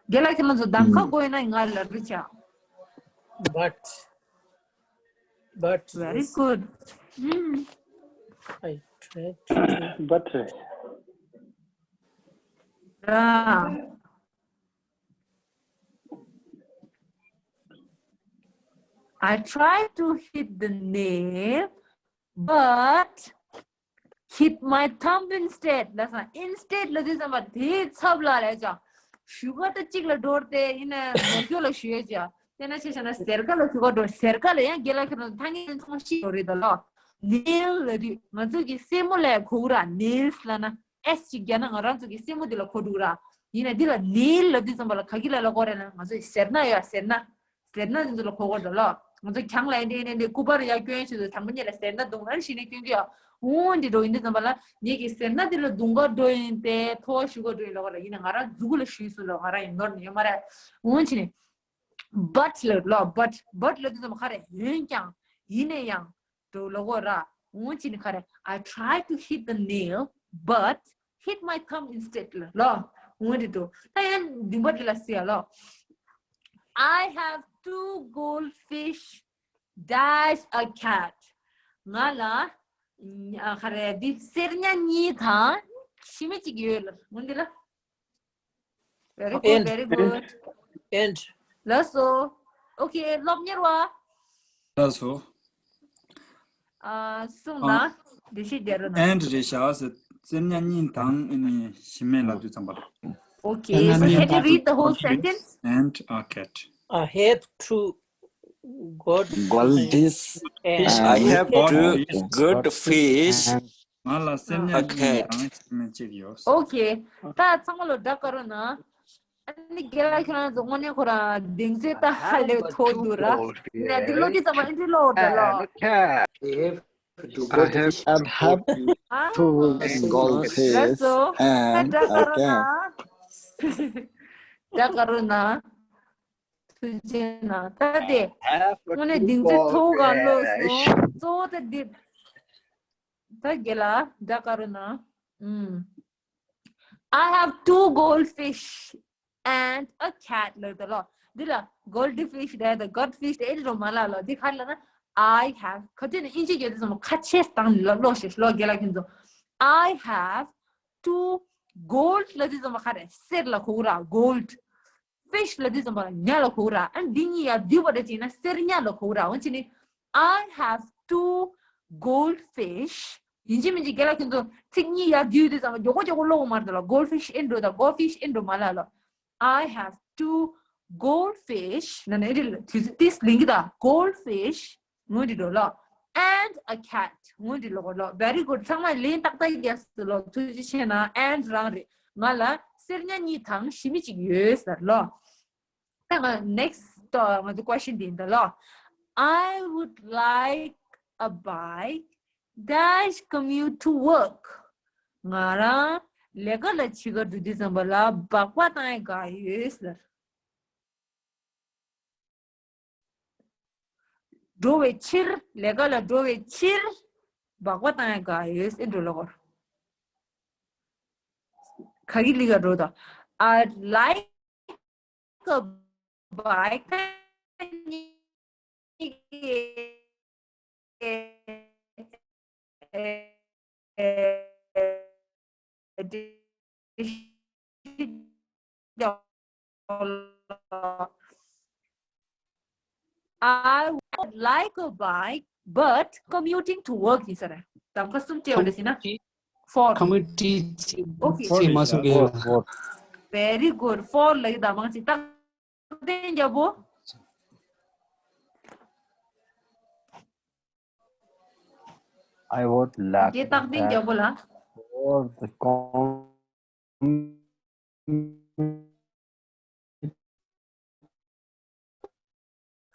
རྒན་ལགས་ཁྱེད་རང་ཚོ་གདམ་ཁ་དགོས་ན་ང་ལ་རེ་ཅག But, but very good. Mm. I tried to do. But, uh, I try to hit the nail, but hit my thumb instead. ལབ་སོང་། instead ལབ་དུས་ཙམ་པ་དེའི་ཚབ་ལ་ལབ་ཅག་གཞུ་ག་ད་གཅིག་ལ་འགྲོ་སྟེ། ཡིན་ན་ནོར་འཁྱོག་ལ་གཞུ་ཡ་ཅག་དེ་ན་ཆེ་ཆ་ན་སེར་ཁ་ལ་གཞུ་ག་འགྲོ། སེར་ཁ་ལ་ཡང་རྒན་ལགས་ཁྱེད་རང་ཚོ་ཐ་སྙད་ཚང་མ་ཤེས་ཡོད་རེད་ད་ལོ། nail ལབ་དུས་ང་ཚོ་གི་སེན་མོ་ལ་གོ་གི་ར། nails ལབ་ན་S ཅིག་རྒྱག་ན་ང་རང་ཚོ་གི་སེན་མོ་འདི་ལ་གོ་འགྲོ་གི་ར། ཡིན་ན་འདི་ལ་nail ལབ་དུས་ཙམ་པ་ལ་ག་གི་ལ་ལ་གོ་རེད་ན། ང་ཚོ་གི་སེར་སྣ་ཡོད། སེར་སྣ། སེར་སྣ་འདི་ཚོ་ལ་གོ་གོ་ད་ལོ། ང་ཚོ་གྱང་ལ་འདྲེ་ནས་འདྲེ་སྐུ་པར་ཡ་སྐྱོན་བྱེད་དུས་དང་པོ་ཉིད་ལ་སེར་སྣ་བརྡུང་ཨ་ནི་ཞིག་ནས་སྐྱོན་གྱི་ཡོད། འོང་འདི་འགྲོ་ཡིན་དུས་ཙམ་པ་ལ་ངེད་ཀྱི་སེར་སྣ་འདི་ལ་བརྡུང་ག་འགྲོ་ཡིན་ཏེ་ཐོ་བ་ཞུ་ག་འགྲོ་ཡིན་ལོག་ལ་ཡིན་ན་ང་རང་མཛུ་གུ་ལ་ཞུས་སོང་ལོ། ང་རང་ཡིན་ནོར་ནི་ཡོད་མ་རེད། འོང་ཕྱིན་ནས་but ལ་ལོ་but but ལ་དུས་ཙམ་པ་ག་རེ་ཡོན་ཀྱང་ཡིན་ནས་ཡང་འགྲོ་ལོག་གོ་ར། འོང་ཕྱིན་ནས་ག་རེ། I tried to hit the nail but hit my thumb instead ལ་ལོ། འོང་འདི་འགྲོ་ད་ཡང་འདི་but ལ་ཟེར་ཡ་ལོ། I have two goldfish dash a cat. ང་ལ་ཨ་ག་རེ་འདི་གསེར་ཉ་གཉིས་དང་ཞི་མི་གཅིག་ཡོད་ལ། འོང་འདི་ལ། Very good, and very good. And ལགས་སོ། Okay, སློབ་གཉེར་བ། ལགས་སོ། ཨ་གསུངས་ན། འགྲེལ་བཤད་རྒྱག་རོགས་གནང་། And རེད་ཤག་ཟེར། གསེར་ཉ་གཉིས་དང་ཨ་ནི་ཞི་མི་ལབ་དུས་ཙམ་པ། Okay, so can you read the whole sentence? And a cat. I have two gold goldfish. I have two goldfish. ང་ལ་གསེར་ཉ་གཉིས་དང་ཞི་མི་གཅིག་ཡོད། Okay. ད་ཚང་མ་ལོ་སྒྲ་དཀར་རོ་ན། ཨ་ནི་རྒན་ལགས་ཁྱེད་རང་ཚོ་དངོས་གནས་ཁོ་རང་གདེང་ཚོད་ད་ཧ་ལས་མཐོ་འདུག་ར། ནས་འདི་ལོ་འདི་ཙམ་པ་ཨེ་འདྲི་ལོ་ད་ལོ། I have, I have two goldfish and a cat. སྒྲ་དཀར་རོ་ན། ཐུགས་རྗེ་གནང་། ད་དེ་དངོས་གནས་གདེང་ཚོད་མཐོ་ག་ལོ་སོང་། གཙོ་བོ་ད་འདི། ད་རྒན་ལགས་སྒྲ་དཀར་རོ་ན། ཨུམ། I have two goldfish and a cat ལབ་ད་ལོ། འདི་ལ་goldfish རེད་ད་goldfish དེ་ཨེ་རོ་མ་ལ་ལོ། འདི་ག་ལ་ན། I have ག་དུས་ནས་དབྱིན་ཇི་རྒྱལ་དུས་ཙམ་ཁ་ཆེ་སྟངས་ལ་ལོ་ཞེས་ལོ་རྒན་ལགས་ཁྱེད་ཚོ། I have two gold ལ་དུས་ཙམ་པ་ག་རེ་གསེར་ལ་གོ་ར། Gold fish ལ་དུས་ཙམ་པ་ཉ་ལ་གོ་ར། ཨ་འདི་གཉིས་ཡ་བསྡུས་པ་རེ་བྱས་ན་གསེར་ཉ་ལ་གོ་ར། འོན་ཅི་ནི། I have two goldfish. ཡིན་གཅིག་མིན་གཅིག་རྒན་ལགས་ཁྱེད་ཚོ་ཚིག་གཉིས་ཡར་བསྡུས་དུས་ཙམ་པ་མགྱོགས་པོ་མགྱོགས་པོ་ཀློག་དགོས་མ་རེད་ལ། Goldfish ཨེ་འགྲོ་ད་goldfish ཨེ་འགྲོ་མ་ལ་ལ། I have two goldfish ན་ནས་རིལ་དུས་ཚོད་ཏིས་ལིང་གི་ད། Goldfish ངོ་འདི་འགྲོ་ལོ། And a cat ངོ་འདི་ལོ་གོ་ལོ། Very good. ཚང་མ་ལན་ཏག་ཏག་རྒྱབ་སོང་ལོ། ཐུགས་རྗེ་ཆེ་གནང་། And རང་རེད། ང་ལ་གསེར་ཉ་གཉིས་དང་ཞི་མི་གཅིག་ཡོད་ཟེར་ལོ། ད་ང་next ང་ཚོ་question འདི་འདི་ལོ། I would like a bike dash commute to work. ང་རང་ལས་ཀ་ལ་ཕྱི་ཁར་འགྲོ་དུས་ཙམ་པ་ལ་སྦག་སྦག་བཏང་ཡ་དགའ་ཡོད་ཟེར། འགྲོ་བའི་ཕྱིར། ལས་ཀ་ལ་འགྲོ་བའི་ཕྱིར་སྦག་སྦག་བཏང་ཡ་དགའ་ཡོད་ཟེར་འགྲོ་ལ་གོ། ག་གི་ལི་ག་འགྲོ་དང་། I'd like a bike. I would like a bike, but commuting to work ཡིན་ས་རེད། དམ་ཁ་གསུམ་བྲལ་བ་རེད་ཟེར་ན། For commuting. Okay. བྱེད་མ་སོང་གི། Very good. For ལ་ཡི་དམ་ཁ་ཅིག་ཏག་ཏན་རྒྱལ་པོ། I would like རྒྱལ་སྟག་ལྡན་རྒྱལ་པོ་ལ། For the com-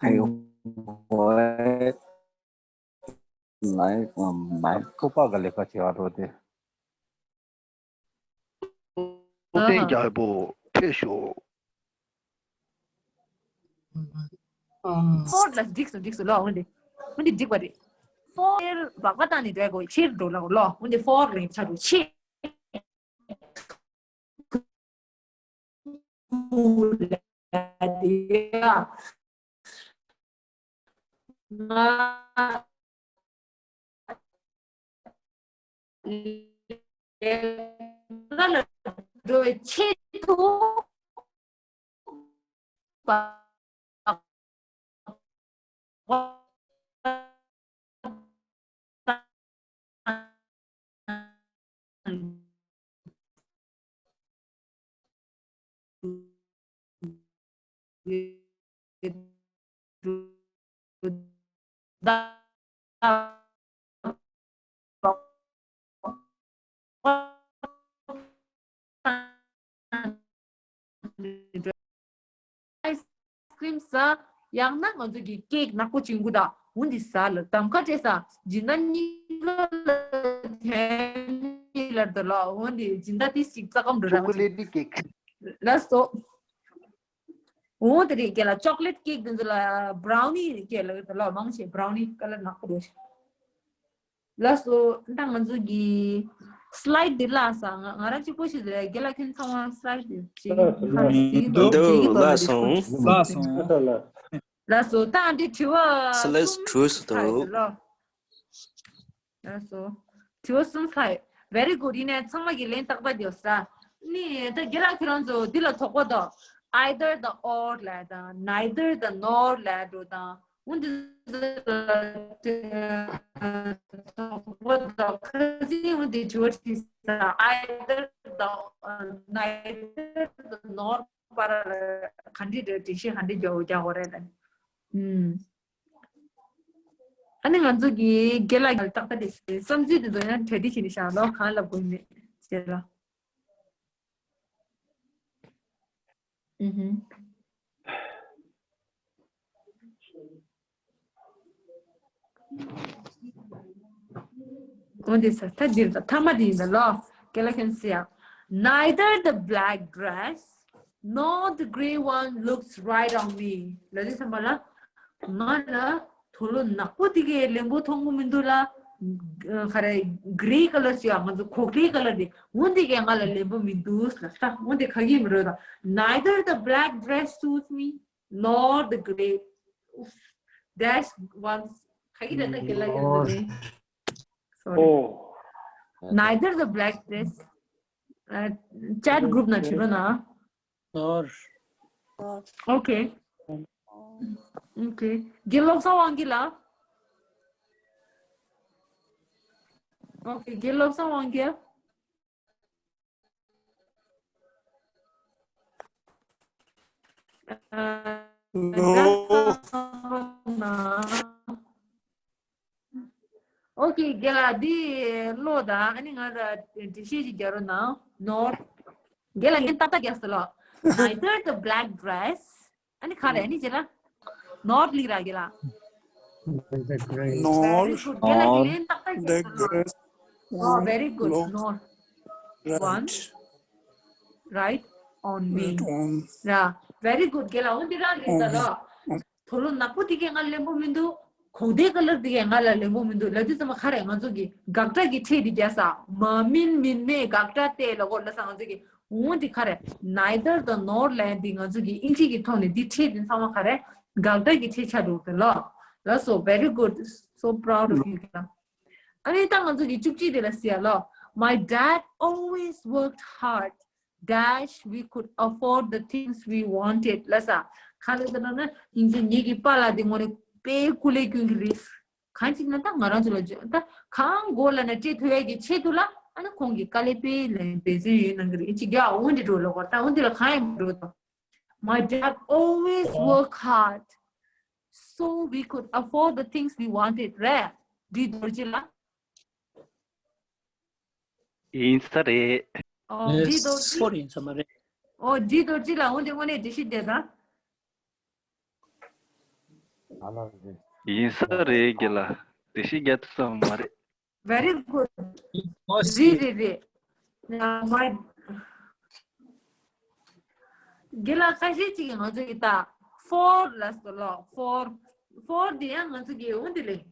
I would like, um, my ཁོ་པ་ག་ལས་ཀ་བྱེད་ཨ་རོ་དེ། ཨ་ཏན་རྒྱལ་པོ་ཕེབས་ཤོག་ཨ། ཕོར་ལ་འགྲིག་སོང་འགྲིག་སོང་ལོ། འོན་ཏེ་འོན་ཏེ་འགྲིག་པ་རེད། ཕོར་སྦག་སྦག་བཏང་ནས་འགྲོ་དགོས། ཕྱིར་འགྲོ་ལ་ལོ། འོན་ཏེ་ཕོར་ལ་ཡིན་ཆ་འགྲོ་ཕྱིར། ང་ལས་ཀ་ལ་འགྲོ་བའི་ཆེད་དུ། Ice cream ཟ། ཡང་ན་ང་ཚོ་གི་ཀེག་ནག་པོ་ཅིག་གུ་ད་འོན་ཏེ་ཟ་ལ་གདམ་ཁ་སྤྲད་ས་སྦྱིན་བདག་གཉིས་ཀ་ལ་དེ་ལ་ད་ལ་འོན་ཏེ་སྦྱིན་བདག་དེ་ཞིག་རྩ་ཁམ་འགྲོ་ར་ཅོ་ཀོ་ལེ་ཊི་ཀེག་ལ་སོ། འོ་དེ་རེད་ཀྱེ་ལ་ཅོག་ལེ་ཊི་ཀེག་དེ་ཚོ་ལ་བྷ་རའུ་ནི་ཀྱེ་ལ་ད་ལ་མང་ཆེ་བྷ་རའུ་ནི་ཀ་ལར་ནག་པོ་འགྲོ་ཤག་ལགས་སོ། ད་ང་ཚོ་གི་སི་ལའིཌ་འདི་ལ་ས་ང་ང་རང་གཅིག་པོ་ཞིག་རེད། རྒན་ལགས་ཁྱོད་ཚང་མ་སི་ལའིཌ་འདི་ཅིག་ཁ་ཟིན་འདུག་འདུག་ཅིག་ལ་སོང་། ལ་སོང་། ལགས་སོ། ད་འདི་དྲི་བ་སི་ལའིཌ་གསུམ་གྲོལ་སོང་འདུག་ལགས་སོ། དྲི་བ་གསུམ་ལྷག Very good. ཡིན་ནའི་ཚང་མ་གི་ལན་ཏག་ཏག་ཡོད་ས། ནི་ད་རྒན་ལགས་ཁྱོད་རང་ཚོ་འདི་ལ་དོགས་པ་འདུག Either the or ལབ་དང་neither the nor ལབ་འགྲོ་དང་། འོན་ཏེ་དོགས་པ་འདུག་ཁ་སང་འོན་ཏེ་དྲི་བ་དྲིས་ས། Either the neither the nor བར་ལ་ག་འདྲ་འདྲ་འགྲེལ་བཤད་ག་འདྲ་རྒྱག་རྒྱག་དགོས་རེད་ལ། ཨ་ནི་ང་ཚོ་གི་རྒན་ལགས་ཀྱི་ཏག་ཏག་དེ་བསམ་ཚུལ་དེ་ཚོ་ཡང་གྲ་སྒྲིག་བྱས་ནས་བཞག་ལོ། གང་ལབ་དགོས་མེད་ཟེར་ལ། ཨུ་ཧུམ། འོ་འདི་ས་ད་འདིར་ད་ཐ་མ་འདི་ཡིན་ད་ལོ། རྒན་ལགས་ཁྱོད་ཟེར་ཡ། Neither the black dress nor the grey one looks right on me. ལ་དེ་བསམ་པ་ལ། ང་ལ་དུག་ལོག་ནག་པོ་དེ་གས་ལེན་པོ་མཐོང་གི་མི་འདུག་ལ། ག་རེ་གྷི་རེ་ཀ་ལར་ཅིག་ང་ཚོ་གོ་ཁྲེ་ཀ་ལར་དེ་འོ་འདི་གས་ང་ལ་ལེན་པོ་མི་འདུག་ལ། ད་འོ་འདི་ག་གི་མི་རོ་ད། Neither the black dress suits me nor the grey dash ones. ག་གི་རེད་ད་རྒན་ལགས་ཀྱི་འདུག་ནི། Sorry. Oh. Neither the black dress. ཨ། ཅེཊ་གུ་རུབ་ནང་བྲིས་རོགས་གནང་། Nor. Okay. Okay. རྒན་བློ་བཟང་དབང་རྒྱལ་ལགས། Okay. རྒན་བློ་བཟང་དབང་རྒྱལ། ཨ། No. Okay. རྒན་ལགས་འདི་ཀློག་དང་ཨ་ནི་ང་ལ་འགྲེལ་བཤད་ཅིག་རྒྱག་རོགས་གནང་། Nor. རྒན་ལགས་ངས་ཏག་ཏག་རྒྱག་སོང་ལོ། Neither the black dress. ཨ་ནི་ག་རེ་ཨ་ནི་རྗེས་ལ། Nor ལབ་ར་རྒན་ལགས། Nor. Very good. རྒན་ལགས་ཀྱིས་ལན་ཏག་ཏག་རྒྱག་སོང་ལོ། Oh, very good. Nor. One. Right on me. ར། Very good. རྒན་ལགས་འོ་འདི་རང་རེད་ད་ལོ། དུག་ལོག་ནག་པོ་དེ་གས་ང་ལེན་པོ་མི་འདུག་གོག་ཏའི་ཀ་ལར་དེ་གས་ང་ལ་ལེན་པོ་མི་འདུག་ལབ་དུས་ཙམ་པ་ག་རེ་ང་ཚོ་གི་དགག་སྒྲ་གི་ཕྲད་དེ་རྒྱག་ས། མ་མིན་མིན་མེད་དགག་སྒྲ་སྟེ་ལ་གོ་ལ་ས་ང་ཚོ་གི་འོ་འདི་ག་རེ་neither the nor ལབ་འདི་ང་ཚོ་གི་ཨིན་ཇི་གི་ཐོག་ནས་འདི་ཕྲད་འདི་ཚང་མ་ག་རེ་དགག་སྒྲ་གི་ཕྲད་ཆགས་འགྲོ་གི་ལོ། ལགས་སོ། Very good. So proud of you. ཨ་ནི་ད་ང་ཚོ་གི་བཅུ་གཅིག་དེ་ལ་ཟེར་ཡ་ལོ། My dad always worked hard dash we could afford the things we wanted. ལ་ས། ག་ལ་ད་ན་ཡིན་ཚེ་ངེད་ཀྱི་པཱ་ལགས་དེ་ངོ་ནས་དཔེ་སྐུ་ལས་སྐྱོན་གྱི་རེད། གང་ཅིག་ན་ད་ང་རང་ཚོ་ལ་ད་གང་དགོས་ལ་ན་སྤྲད་ཐུབ་ཡས་ཀྱི་ཆེད་དུ་ལ་ཨ་ན་ཁོང་གི་དཀའ་ལས་དཔེ་ལ་འབད་བརྩོན་ཡོད་གནང་གི་རེད། ཅིག་རྒྱ་འོན་ཏེ་འགྲོ་ལ་གོ་ད་འོན་ཏེ་ལ་གང་ཡང་མི་འགྲོ་ད། My dad always work hard so we could afford the things we wanted. རེད། འདི་རྡོ་རྗེ་ལ། ཡིན་ས་རེད། ཨོ། འདི་རྡོ་རྗེ། སོ་རེད་ཡིན་ས་མ་རེད། ཨོ། འདི་རྡོ་རྗེ་ལ་འོན་ཏེ་དངོས་གནས་འགྲེལ་བཤད་རྒྱག་དང་། ཡིན་ས་རེད་རྒན་ལགས། འགྲེལ་བཤད་རྒྱག་ཐུབ་ས་མ་རེད། Very good. ཨོ་ཟི། རེད་རེད་རེད། ཡ་མ། རྒན་ལགས་ཁ་ཤས་ཅིག་གིས་ང་ཚོ་གི་ད་for ལ་སོ་ལོ། for for འདི་ཡང་ང་ཚོ་གི་འོ་འདི་ལས།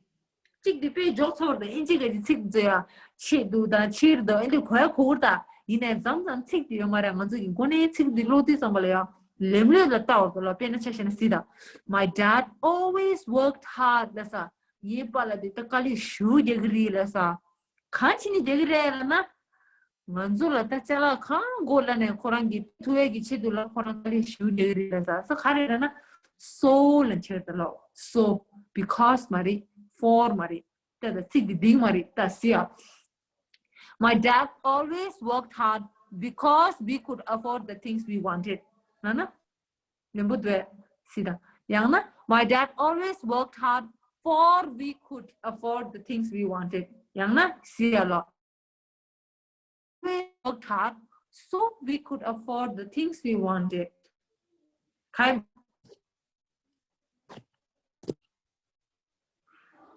གཅིག་འདི་དཔེ་འཇོག་ཚོར་དང་ཨིན་ཇི་གི་ཚིག་མཛོད་ཡ་ཆེད་དུ་དང་ཕྱིར་དུ་ཨེ་འདི་གོ་ཡ་གོ་གུར་དང་ཡིན་ནའི་མཚམས་མཚམས་ཚིག་དེ་ཡོད་མ་རེད། ང་ཚོ་གི་མགོ་ནས་ཚིག་འདི་ཀློག་དུས་ཙམ་པ་ལ་ཡང་ལེམ་ལེམ་ལ་ལྟ་བར་དུ་ལ། དཔེར་ན་ཆ་བཞག་ན་སྲིད་ད། My dad always worked hard ལ་ས། ངའི་པཱ་ལགས་འདི་ད་དཀའ་ལས་ཞེ་པོ་རྒྱག་གི་རེད་ལ་ས། གང་བྱས་ནས་རྒྱག་གི་རེད་ལ་ན། ང་ཚོ་ལ་ད་ཅ་ལག་གང་དགོས་ལ་ནས་ཁོ་རང་གི་ཐུབ་ཡས་ཀྱི་ཆེད་དུ་ལ་ཁོ་རང་དཀའ་ལས་ཞེ་པོ་རྒྱག་གི་རེད་ལ་ས། ས་ག་རེ་རེད་ན། so ལ་ཁྱེར་ད་ལོ། so because མ་རེད། for མ་རེད། ད་ད་ཚིག་འདི་འདིག་མ་རེད་ད་ཟེར་ཡ། My dad always worked hard because we could afford the things we wanted. ན་ན། ལེན་པོ་འདུག་ཟེར་ད། ཡང་ན། My dad always worked hard for we could afford the things we wanted. ཡང་ན་ཟེར་ཡ་ལོ། We worked hard so we could afford the things we wanted. ག་ཡ།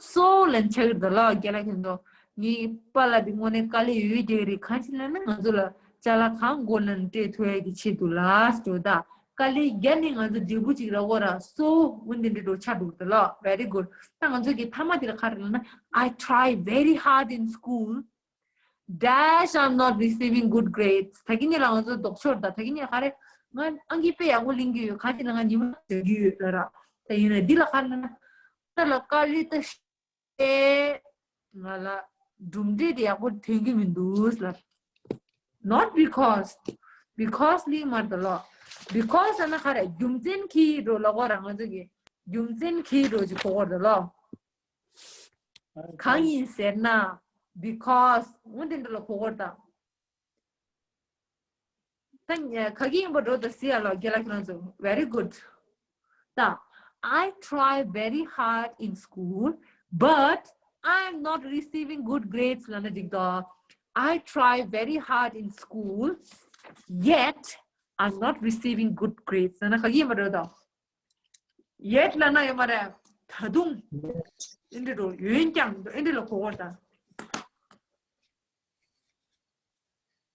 so ལན་ཆགས་ཀྱི་འདུག་ལ། རྒན་ལགས་ཁྱེད་ཚོ་ངའི་པཱ་ལགས་འདི་དངོས་གནས་དཀའ་ལས་ཡོད་ཀྱི་རེད། གང་ཅི་ལབ་ན་ང་ཚོ་ལ་ཅ་ལག་གང་དགོས་ན་སྤྲད་ཐུབ་ཡ་གི་ཆེད་དུ་ལ་ཟེར་ད། དཀའ་ལས་བརྒྱབ་ནས་ང་ཚོ་འབྲས་བུ་ཅིག་རག་གོ་ར། so འོ་འདི་འདྲ་འགྲོ་ཆགས་འདུག་ད་ལ། very good། ད་ང་ཚོ་གི་མཐའ་མ་དེ་ལ་ག་རེ་ལབ་ན། I try very hard in school, dash, I'm not receiving good grades. ད་གིན་ཉིན་ལ་ང་ཚོ་ལྡོག་ཕྱོགས་ད། ད་གིན་ཉིན་ག་རེ། ང་ཨང་ཀི་དཔེ་ཡག་པོ་ལེན་གྱི་ཡོད། གང་ཅི་ལ་ང་ཉི་མ་ཟ་གི་ཡོད་ལ་ར། ད་ཡིན་ན་འདི་ལ་ག་རེ་ལབ་ན། ད་ལ་དཀའ་ལས་ད་ཤ་ང་ལ་གྲུབ་འབྲས་དེ་ཡག་པོ་ཐོན་གྱི་མི་འདུག་ལ། Not because, because ལི་མར་ད་ལོ། Because ན་ག་རེ། རྒྱུ་མཚན་གྱིས་འགྲོ་ལ་གོ་ར། ང་ཚོ་གི་རྒྱུ་མཚན་གྱིས་འགྲོ་ཅིག་གོ་གོ་ད་ལོ། གང་ཡིན་ཟེར་ན། Because འོ་དེ་འདྲ་ལ་གོ་གོ་ད། ད་ག་གི་ཡིན་པ་འགྲོ་ད་ཟེར་ཡ་ལོ། རྒན་ལགས་ཁྱེད་རང་ཚོ། Very good. ད། I try very hard in school, but I'm not receiving good grades ལབ་ན་འགྲིག་དོ། I try very hard in school, yet I'm not receiving good grades ལབ་ན་ག་གི་ཡིན་པ་འགྲོ་དོ། yet ལབ་ན་ཡོད་མ་རེད། ད་དུང་། འདི་འདྲ་འགྲོ། འོན་ཀྱང་འདི་འདྲ་ལ་གོ་གོ་ད།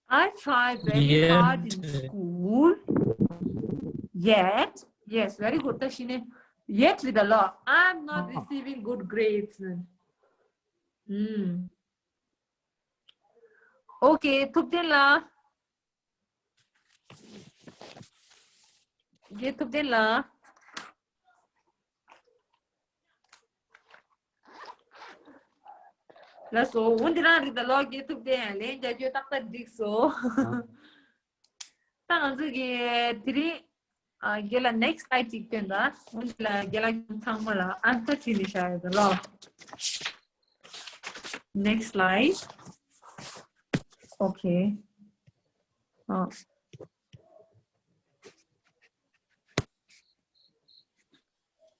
I try very hard in school, yet, yes, very good. ད་ཤི་ནས་yet རེད་ད་ལོ། I'm not receiving good grades. ཨུམ། Okay, ཐུབ་བསྟན་ལགས། རྒན་ཐུབ་བསྟན་ལགས། ལགས་སོ། འོ་འདི་རང་རེད་ད་ལོ། རྒན་ཐུབ་བསྟན། ལན་རྒྱག་རྒྱུ་ཏག་ཏག་འགྲིག་སོང་། ད་ང་ཚོ་གི་དེ་རིང་ཨ་རྒན་ལགས་next slide ཅིག་སྟོན་ད། འོ་འདི་ལ་རྒན་ལགས་ཚང་མ་ལ་answer བྲིས་ནས་བཞག་ཡོད་ད་ལོ། Next slide. Okay. ཨ།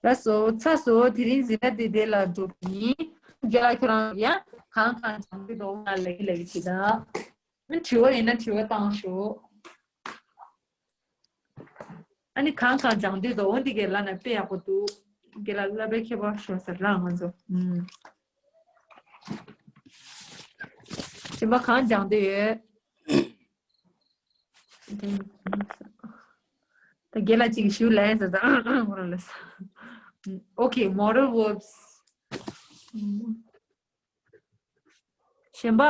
ལགས་སོ། ཚར་སོང་། དེ་རིང་འཛིན་གྲྭ་འདི་དེ་ལ་འགྲོ་གི་ཡིན། རྒན་ལགས་ཁྱེད་རང་ཡང་གང་གང་སྦྱང་གི་འདུག་ང་ལབ་ཀྱི་ལབ་ཀྱི་བྱེད་ད། དྲི་བ་ཡིན་ན་དྲི་བ་བཏང་ཤོག་ཨ་ནི་གང་གང་སྦྱང་འདོད་འདུག་འོ་འདི་གའི་ལ་ན་དཔེ་ཡག་པོ་འདུག་རྒན་ལགས་བསླབ་པའི་ཁྱད་པར་ཤོར་ཟེར་ལ་ང་ཚོ། ཨུམ། གཞན་པ་གང་སྦྱང་འདོད་ཡོད། ད་རྒན་ལགས་ཅིག་ཞུ་ལན་ཟེར་ད་ཨང་ཨང་ཁོ་རང་ལ་ཟེར། Okay, modal verbs. གཞན་པ་